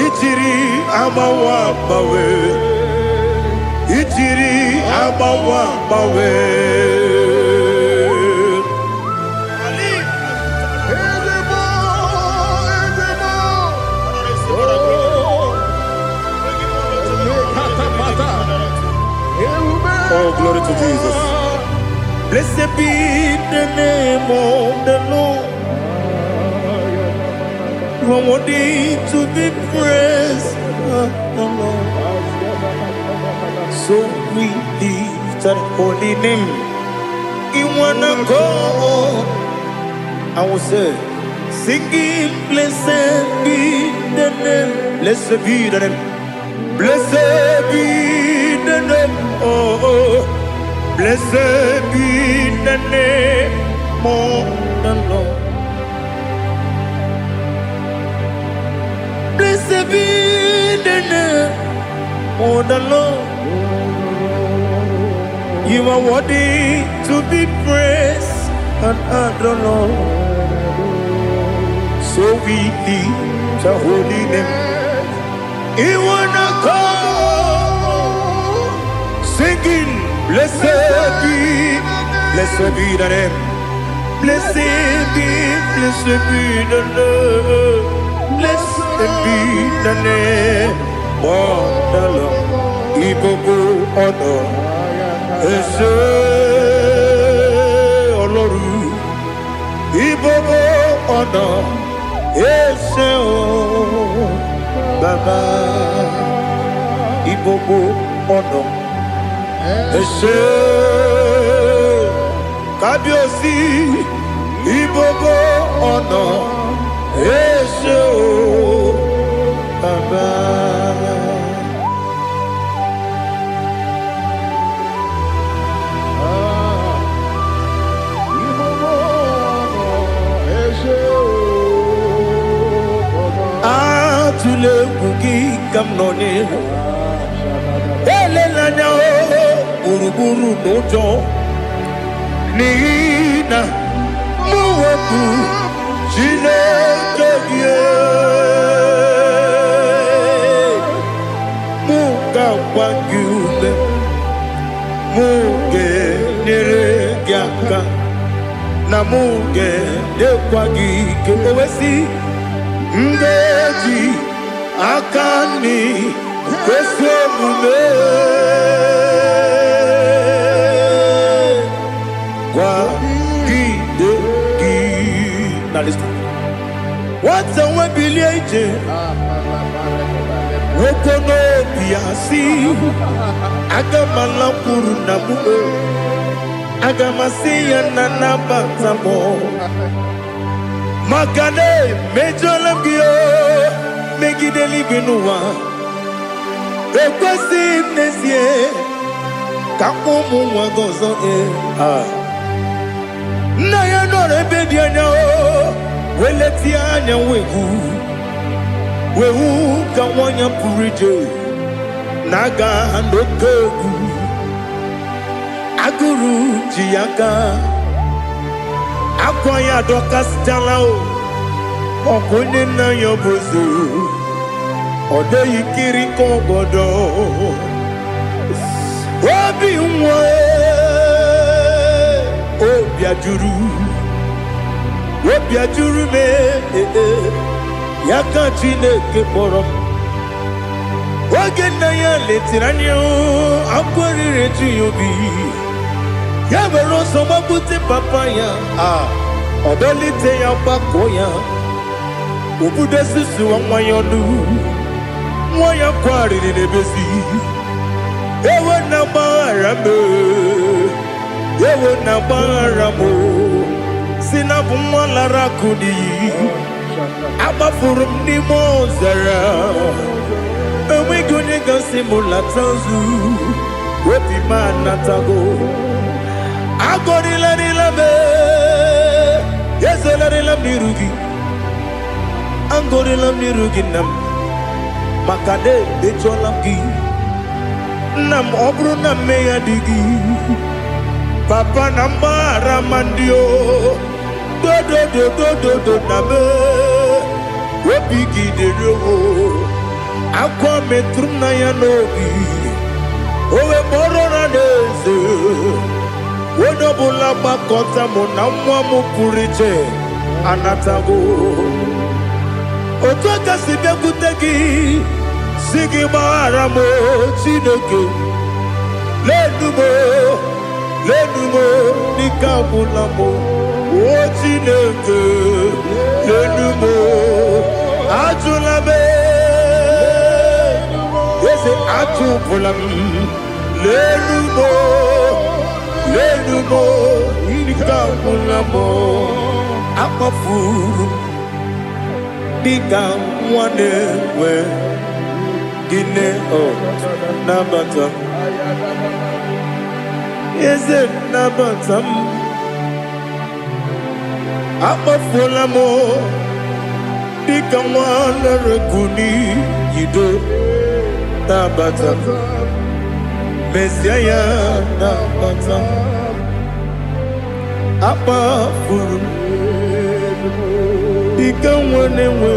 Ijiri agbanwe agbanwe. Ijiri agbanwe agbanwe. Oh, glory to Jesus. Blessed be the name of the Lord. You are worthy to be praised, the Lord. So we lift that holy name. In one accord, I will say, singing, blessed be the name. Blessed be the name. Blessed be the name. Oh, oh. Blessed be the name of the Lord. Blessed be the name of the Lord. You are worthy to be praised and adored, Lord. So we lift the holy name. You wanna come singing. Blessed be, blessed be the name. Blessed be, blessed be the Lord. Blessed be the name of the Lord. Ìgbogbo ọ̀nà ẹ ṣé Ọlọ́run. Ìgbogbo ọ̀nà ẹ ṣé o Bàbá. Ìgbogbo ọ̀nà ẹ ṣé Kábíyèsí. Ìgbogbo ọ̀nà ẹ ṣé o Bàbá.
Ẹ ṣé o, Bàbá.
Atụla egwu gị ka m nọ n'ihu. Elela anya o gburugburu n'ụjọ n'ihi na mụ wepụ Chineke gị, mụ ga-agwa gị ume, mụ ga-enyere gị aka na mụ ga-enyekwa gị ike. O wee sị, m ga-eji aka nri kwesị omume kwagide gị. Na listen. Nwata nwe bilie ije nwoke n'obi ya si, aga m alakwuru na mụ, aga m asị ya na nabata m maka na emejọla m gị o megide eluigwe n'ụwa. Ekwesịghị m n'ezie ka m kpọọ ụmụ nwa gị ọzọ. Ee, ah. Nna ya nọrọ ebe dị anya o wee letie anya wee hụ ka nwa ya pụrụ ije na-aga n'oke egwu agụrụ ji ya aka akwa ya adọkasịchala o ọkwa onye nna ya bụ eze ọ dịghị kiri ka ọgọdọ obi nwa obi ajụrụ obi ajụrụ m ee, ya ka Chineke kpọrọ m. Oge nna ya letiri anya akwa riri eju ya obi ya were ọsọ gbakwute papa ya a ọ dọlite ya gbakọọ ya obudo susuwa nwa ya ọnụ nwa ya kwarịrị n'ebezi ewo na gbaghara m ewo na gbaghara m si na bụ nwa lara akụ n'iyi agbafuru m n'ime ọzara enweghị onye gasị m lata ozu obi m anatago agọrịlarịla m ezelarịla m n'iru gị agọrịla m n'iru gị nna m maka na emejọla m gị nna m. Ọ bụrụ na mmehie dị gị papa na mgbaghara ma ndị o dodododododo na me obi gị dịrị o akwa metụrụ m na ya n'obi o wee kpọrọ na n'eze onye ọbụla gbakọta mụ na nwa m pụrụ iche anatago otu aka si bịakwute gị si gị gbaghara m o, Chineke lenu m o, lenu m o, n'ike agwụla m o. O Chineke lenu m o, ajụla m eze ajụpụla m lenu m o, lenu m o, ike agwụla m o. Akpọfuru m dịka nwa na-enwe gịnị ọ nabata m eze nabata m akpọfuola m dịka nwa lere n'iyido nabata m mezie ya nabata m akpafuru m dịka nwa na-enwe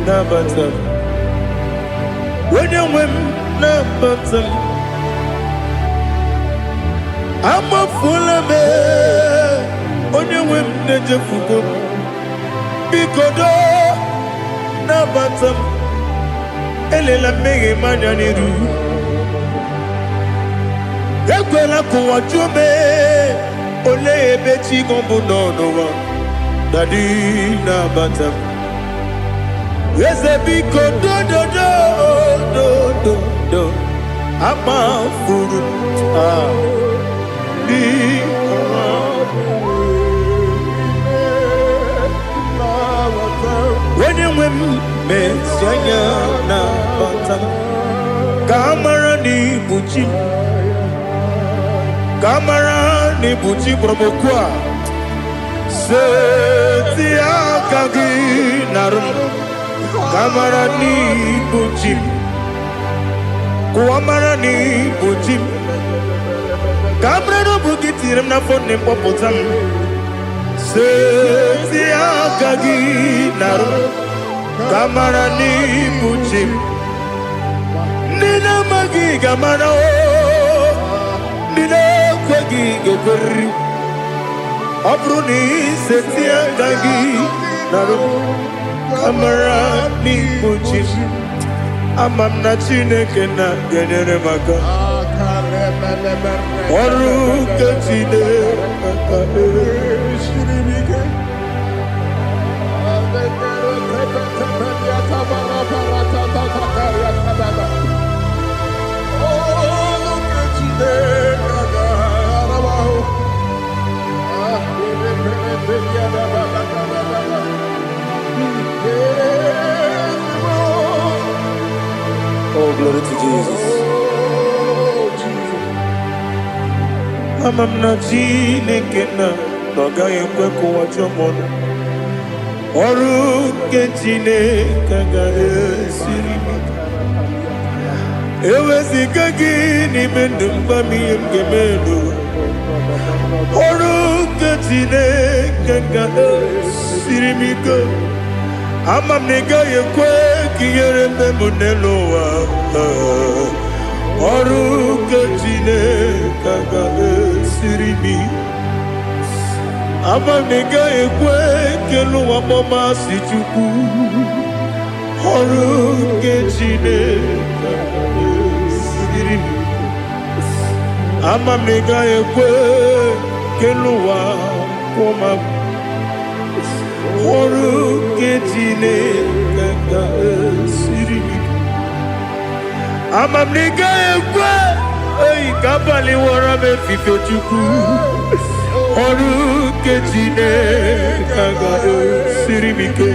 nabata m onye nwe m. nabata m. Amafuola m, onye nwe m na-echefugo m. Biko doo, nabata m. Elela mmehie m anya n'iru. Ekwela ka ụwa jụọ m, olee ebe chi gị bụ nọ n'ụwa? Daddy, nabata m. Eze, biko, dododo dododo, amafuru m ah, dị ọma. Onye nwe m, mezi anya nabata m, ka a mara na ibu chi m, ka a mara na ibu chi kpọrọ m okwu a. Seti aka gị narụ m, ka a mara na ibu chi m, ka ụwa mara na ibu chi m, ka a mara na ọ bụ gị tinyere m n'afọ nne m, kpọpụta m. Seti aka gị narụ m, ka a mara na ibu chi m. Ndị na-amaghị ga-amara o, ndị na-ekweghị ga-ekweriri. Ọ bụrụ na iseti aka gị narụ m, ka mara n'ibu chi m. Ama m na Chineke na ga-enyere m aka. Ọrụ nke Chineke.
Oh, glory to Jesus.
Ama m na Chineke na ọ gaghị ekwe ka ụwa jụọ m ọnụ. Ọrụ nke Chineke agaghị esiri m ike. Eweziga gị n'ime ndụ m, gwa m ihe m ga-eme n'ụwa. Ọrụ nke Chineke ga-esiri m ike. Ama m na ị gaghị ekwe ka ihere mme m n'elu ụwa. Ọrụ nke Chineke ga-esiri m ike. Ama m na ị gaghị ekwe ka elu ụwa kpọmasị Chukwu. Ọrụ nke Chineke ga-esiri m ike. Ama m na ị gaghị ekwe ka elu ụwa kwụọ m. Ọrụ nke Chineke ga-esiri m ike. Ama m na ị gaghị ekwe eyi ka abalị wọrọ m efife. Chukwu, ọrụ nke Chineke ga-esiri m ike.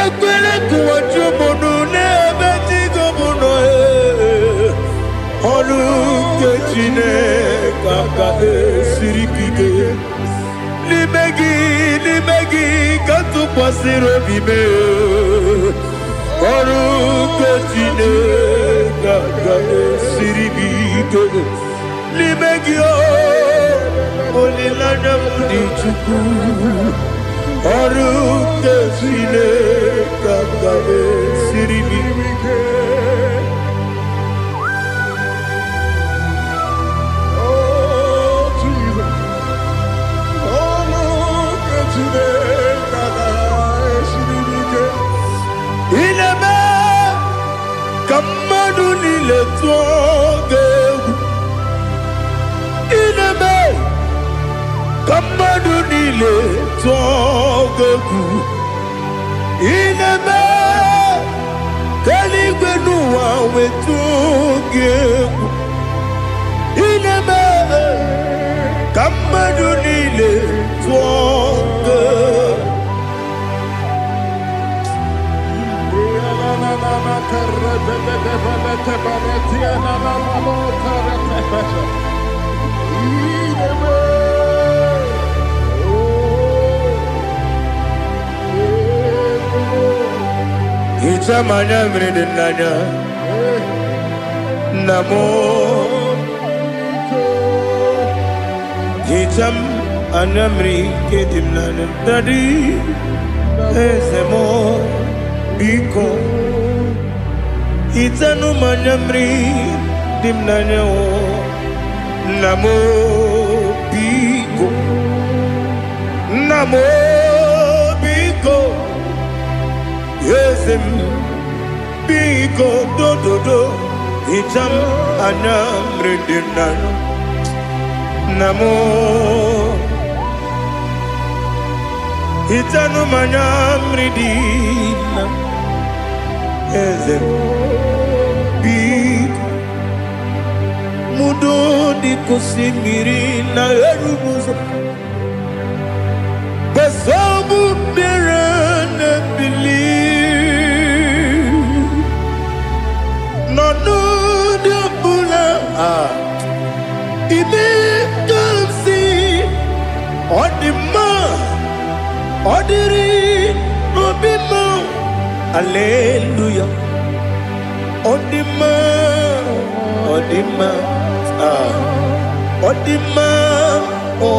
Ekwele ka ụwa jụọ m ọnụ n'ebe chi gị bụ nọ. Ee. Ọrụ nke Chineke ga-esiri m ike. N'ime gị, n'ime gị ka m tụkwasịrị obi m. Ọrụ nke Chineke ga-esiri m ike. N'ime gị o, olileanya m dị. Chukwu, ọrụ nke Chineke ga-esiri m ike.
Oh, Jesus. Oh, look at Chineke ga-esiri m ike.
Ị na-eme ka mmadụ niile tụọ gị egwu. Ị na-eme ka mmadụ niile tụọ gị egwu. Ị na-eme ka eluigwe n'ụwa wetụọ gị egwu. Ị na-eme ka mmadụ niile tụọ gị egwu. Hichaa m anya mmiri dị n'anya, nna m. Hichaa m anya mmiri nke dị m n'anya. Daddy, eze m, biko. Hichanụ m anya mmiri dị m n'anya o. Nna m o, biko. Nna m o, biko. Eze m, biko, dododo. Hicha m anya mmiri dị m n'anya. Nna m o, hichanụ m anya mmiri dị na eze m, biko. Mudo dịka osimiri na-eru m ụzọ, gbasọbụ mmiri na-ebili n'ọnọdụ ọbụla a ime ka m si ọ dị mma, ọ dịrị n'obi m. Aleluya, ọ dị mma, ọ dị mma, ah, ọ dị mma o.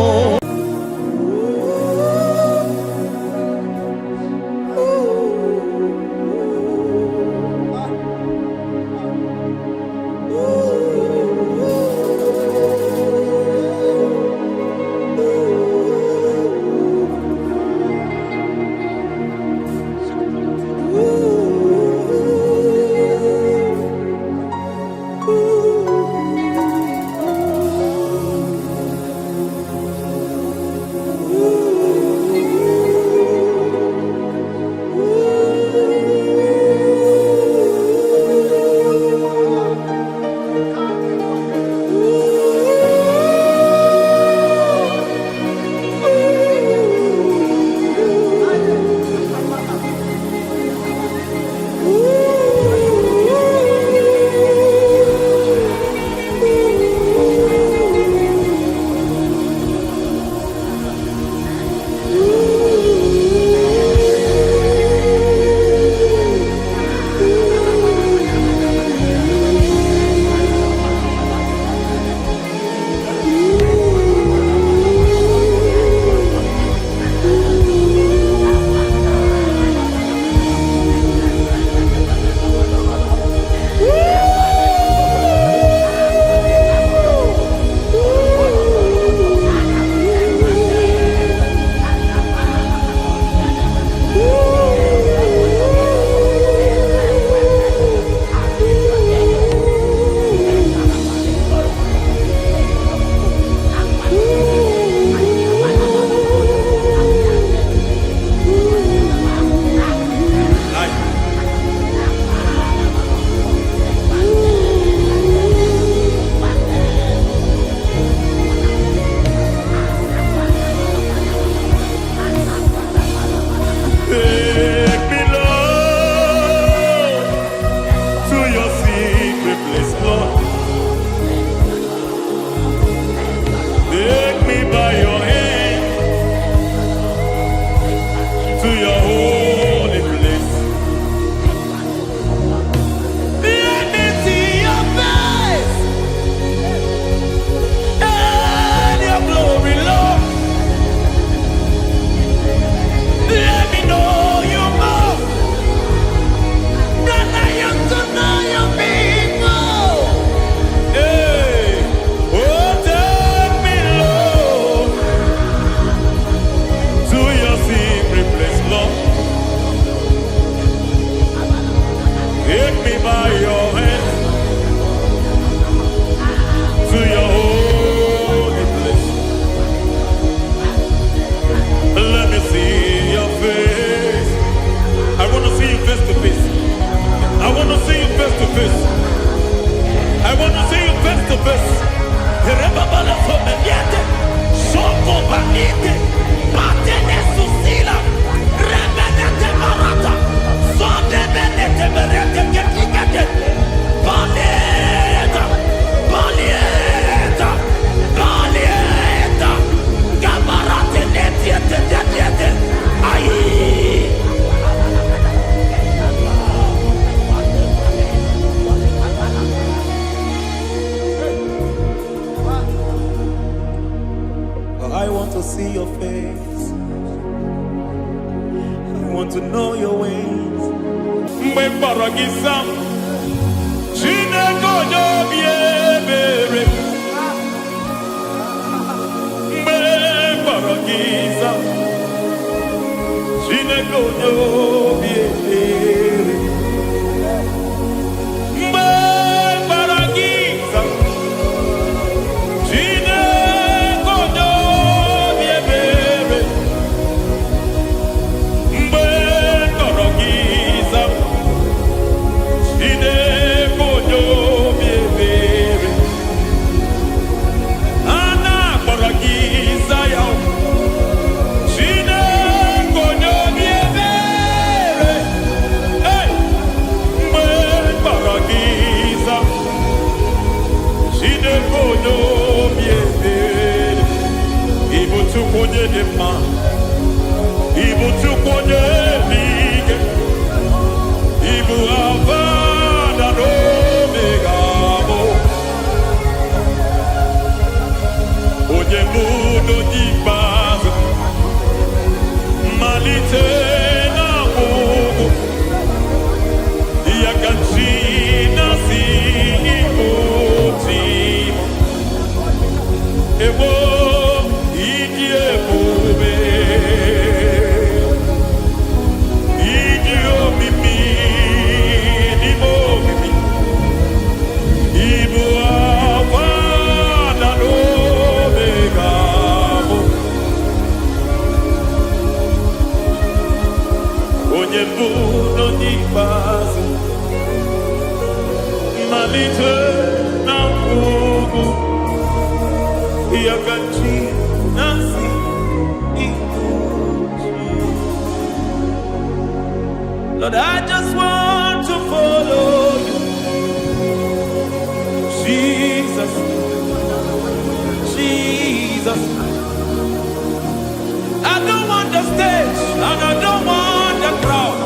Take me, Lord, to your secret place, Lord. Take me by your hand to your holy place. Let me see your face and your glory, Lord. Let me know you more than I am to know you people. Hey, oh, take me, Lord, to your secret place, Lord. Take me by your hand to your holy place. Let me see your face. I want to see you face to face. I want to see you face to face. I want to see you face to face. Rebabala someniete, soko banite, patene susila, rebenete barata, sodebenete berete ketikete, baleta, baleta, baleta, gabarate netiete netiete, ayi.
I want to see your face. I want to know your ways.
Mgbe m kpọrọ gị, zaa m. Chineke onye obi ebere, mgbe kpọrọ gị za. Chineke onye obi ebere, mgbe kpọrọ gị za. Chineke onye obi ebere, mgbe kpọrọ gị za. Chineke onye obi ebere, a na-akpọrọ gị za ya. Chineke onye obi ebere, hey! Mgbe kpọrọ gị za. Chineke onye obi ebere, ị bụ Chukwu onye dị mma, ị bụ Chukwu onye dị ike, ị bụ Alfa na Omega mụ. Onye mbụ na onye ikpeazụ, mmalite na ọgwụgwụ, ya ka chi na-asị ịbụ chi m. Ewo, ịdị ebube, ịdị omimi n'ime omimi, ịbụ Alfa na Omega mụ. Onye mbụ na onye ikpeazụ, mmalite na ọgwụgwụ, ya ka chi na-asị ịbụ chi. Lord, I just want to follow you. Jesus, Jesus. I don't want the stage and I don't want the crowd.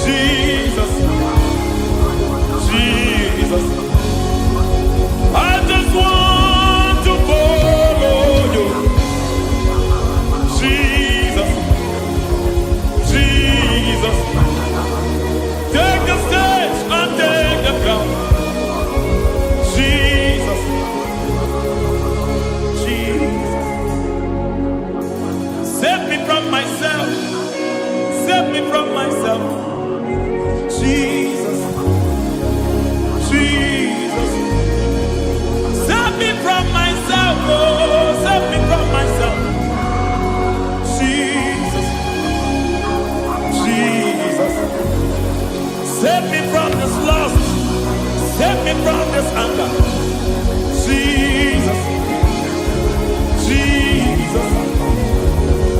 Jesus, Jesus. I just want to follow you. Jesus, Jesus. Take the stage and take the crown. Jesus, Jesus. Save me from myself. Save me from myself. Jesus, Jesus. Save me from myself. Oh, save me from myself. Jesus, Jesus. Save me from this lust. Save me from this anger. Jesus, Jesus.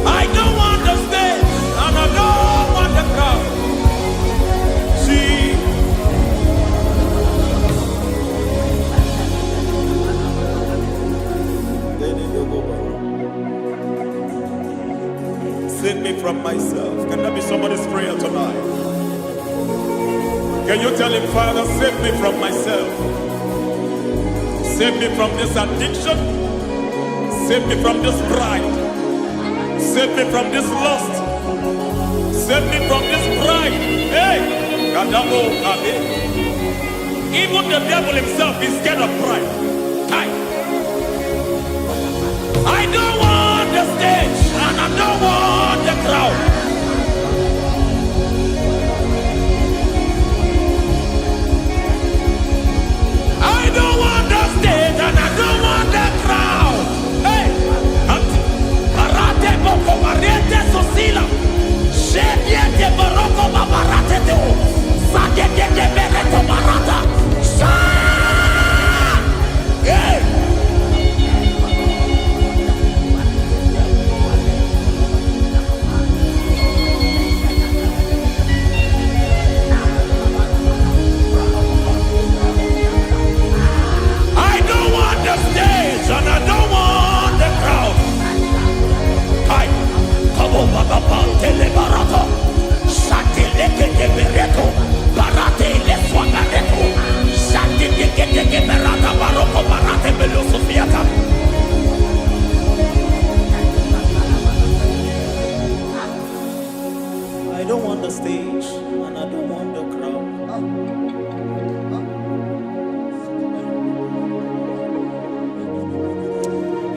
I don't want the stage and I don't want the crowd. Jesus. Save me from myself. Can that be somebody's prayer tonight? Can you tell him, Father, save me from myself? Save me from this addiction. Save me from this pride. Save me from this lust. Save me from this pride. Hey, Kadamo Kabe. Even the devil himself is scared of pride. Kai. I don't want the stage and I don't want the crowd. I don't want the stage and I don't want the crowd. Hey, Parate boko parete sosila. Shebiete baroko babarate teo. Sadete bereto barata. Sha! Hey!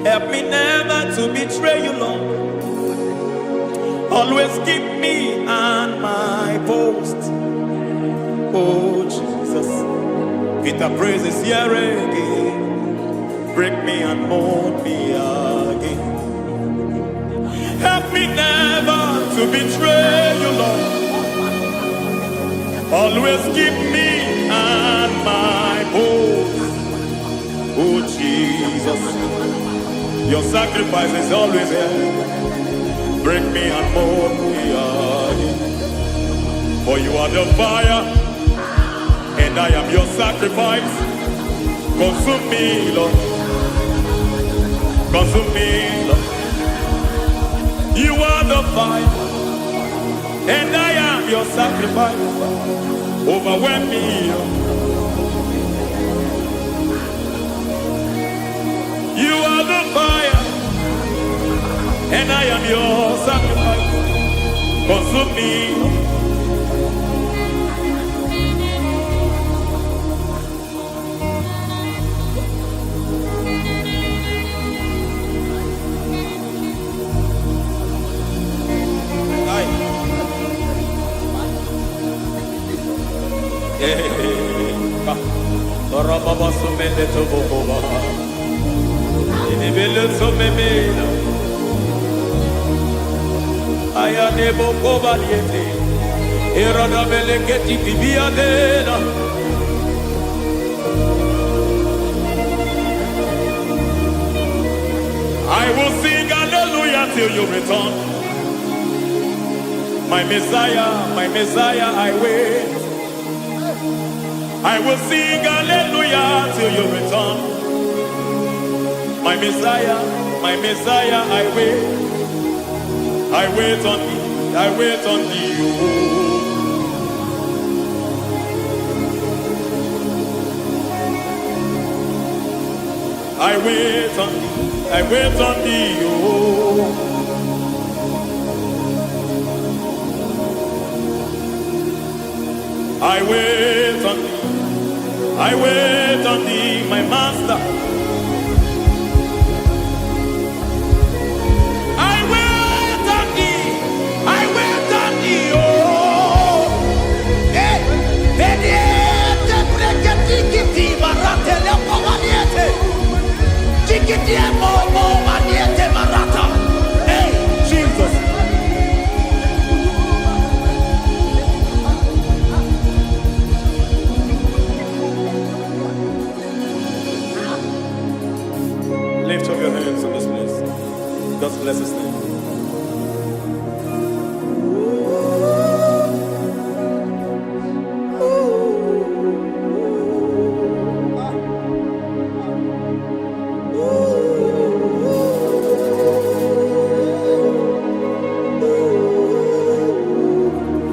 Help me never to betray you, Lord. Always keep me on my post. Oh, Jesus. Peter praises here again. Break me and mold me again. Help me never to betray you, Lord. Always keep me on my post. Oh, Jesus. Your sacrifice is always here. Break me and mold me again. For you are the fire, and I am your sacrifice. Consume me, Lord. Consume me, Lord. You are the fire, and I am your sacrifice. Overwhelm me, Lord. You are the fire, and I am your sacrifice. Consume me, Lord. Aye. Rababa sumele tobokoba. Inibele sumemela. Ayane bokoba liete. Erada beleketi bibiadela. I will sing hallelujah till you return. My Messiah, I wait. I will sing hallelujah till you return. My Messiah, I wait. I wait on thee, I wait on thee. Oh. I wait on thee, I wait on thee. Oh. I wait on thee, I wait on thee, my master. I wait on thee, I wait on thee. Oh.
Eh, veniete preketikiti maratele pomaniete. Tikitie momo maniete marata. Hey,
Jesus. Lift up your hands in this place. Just bless his name.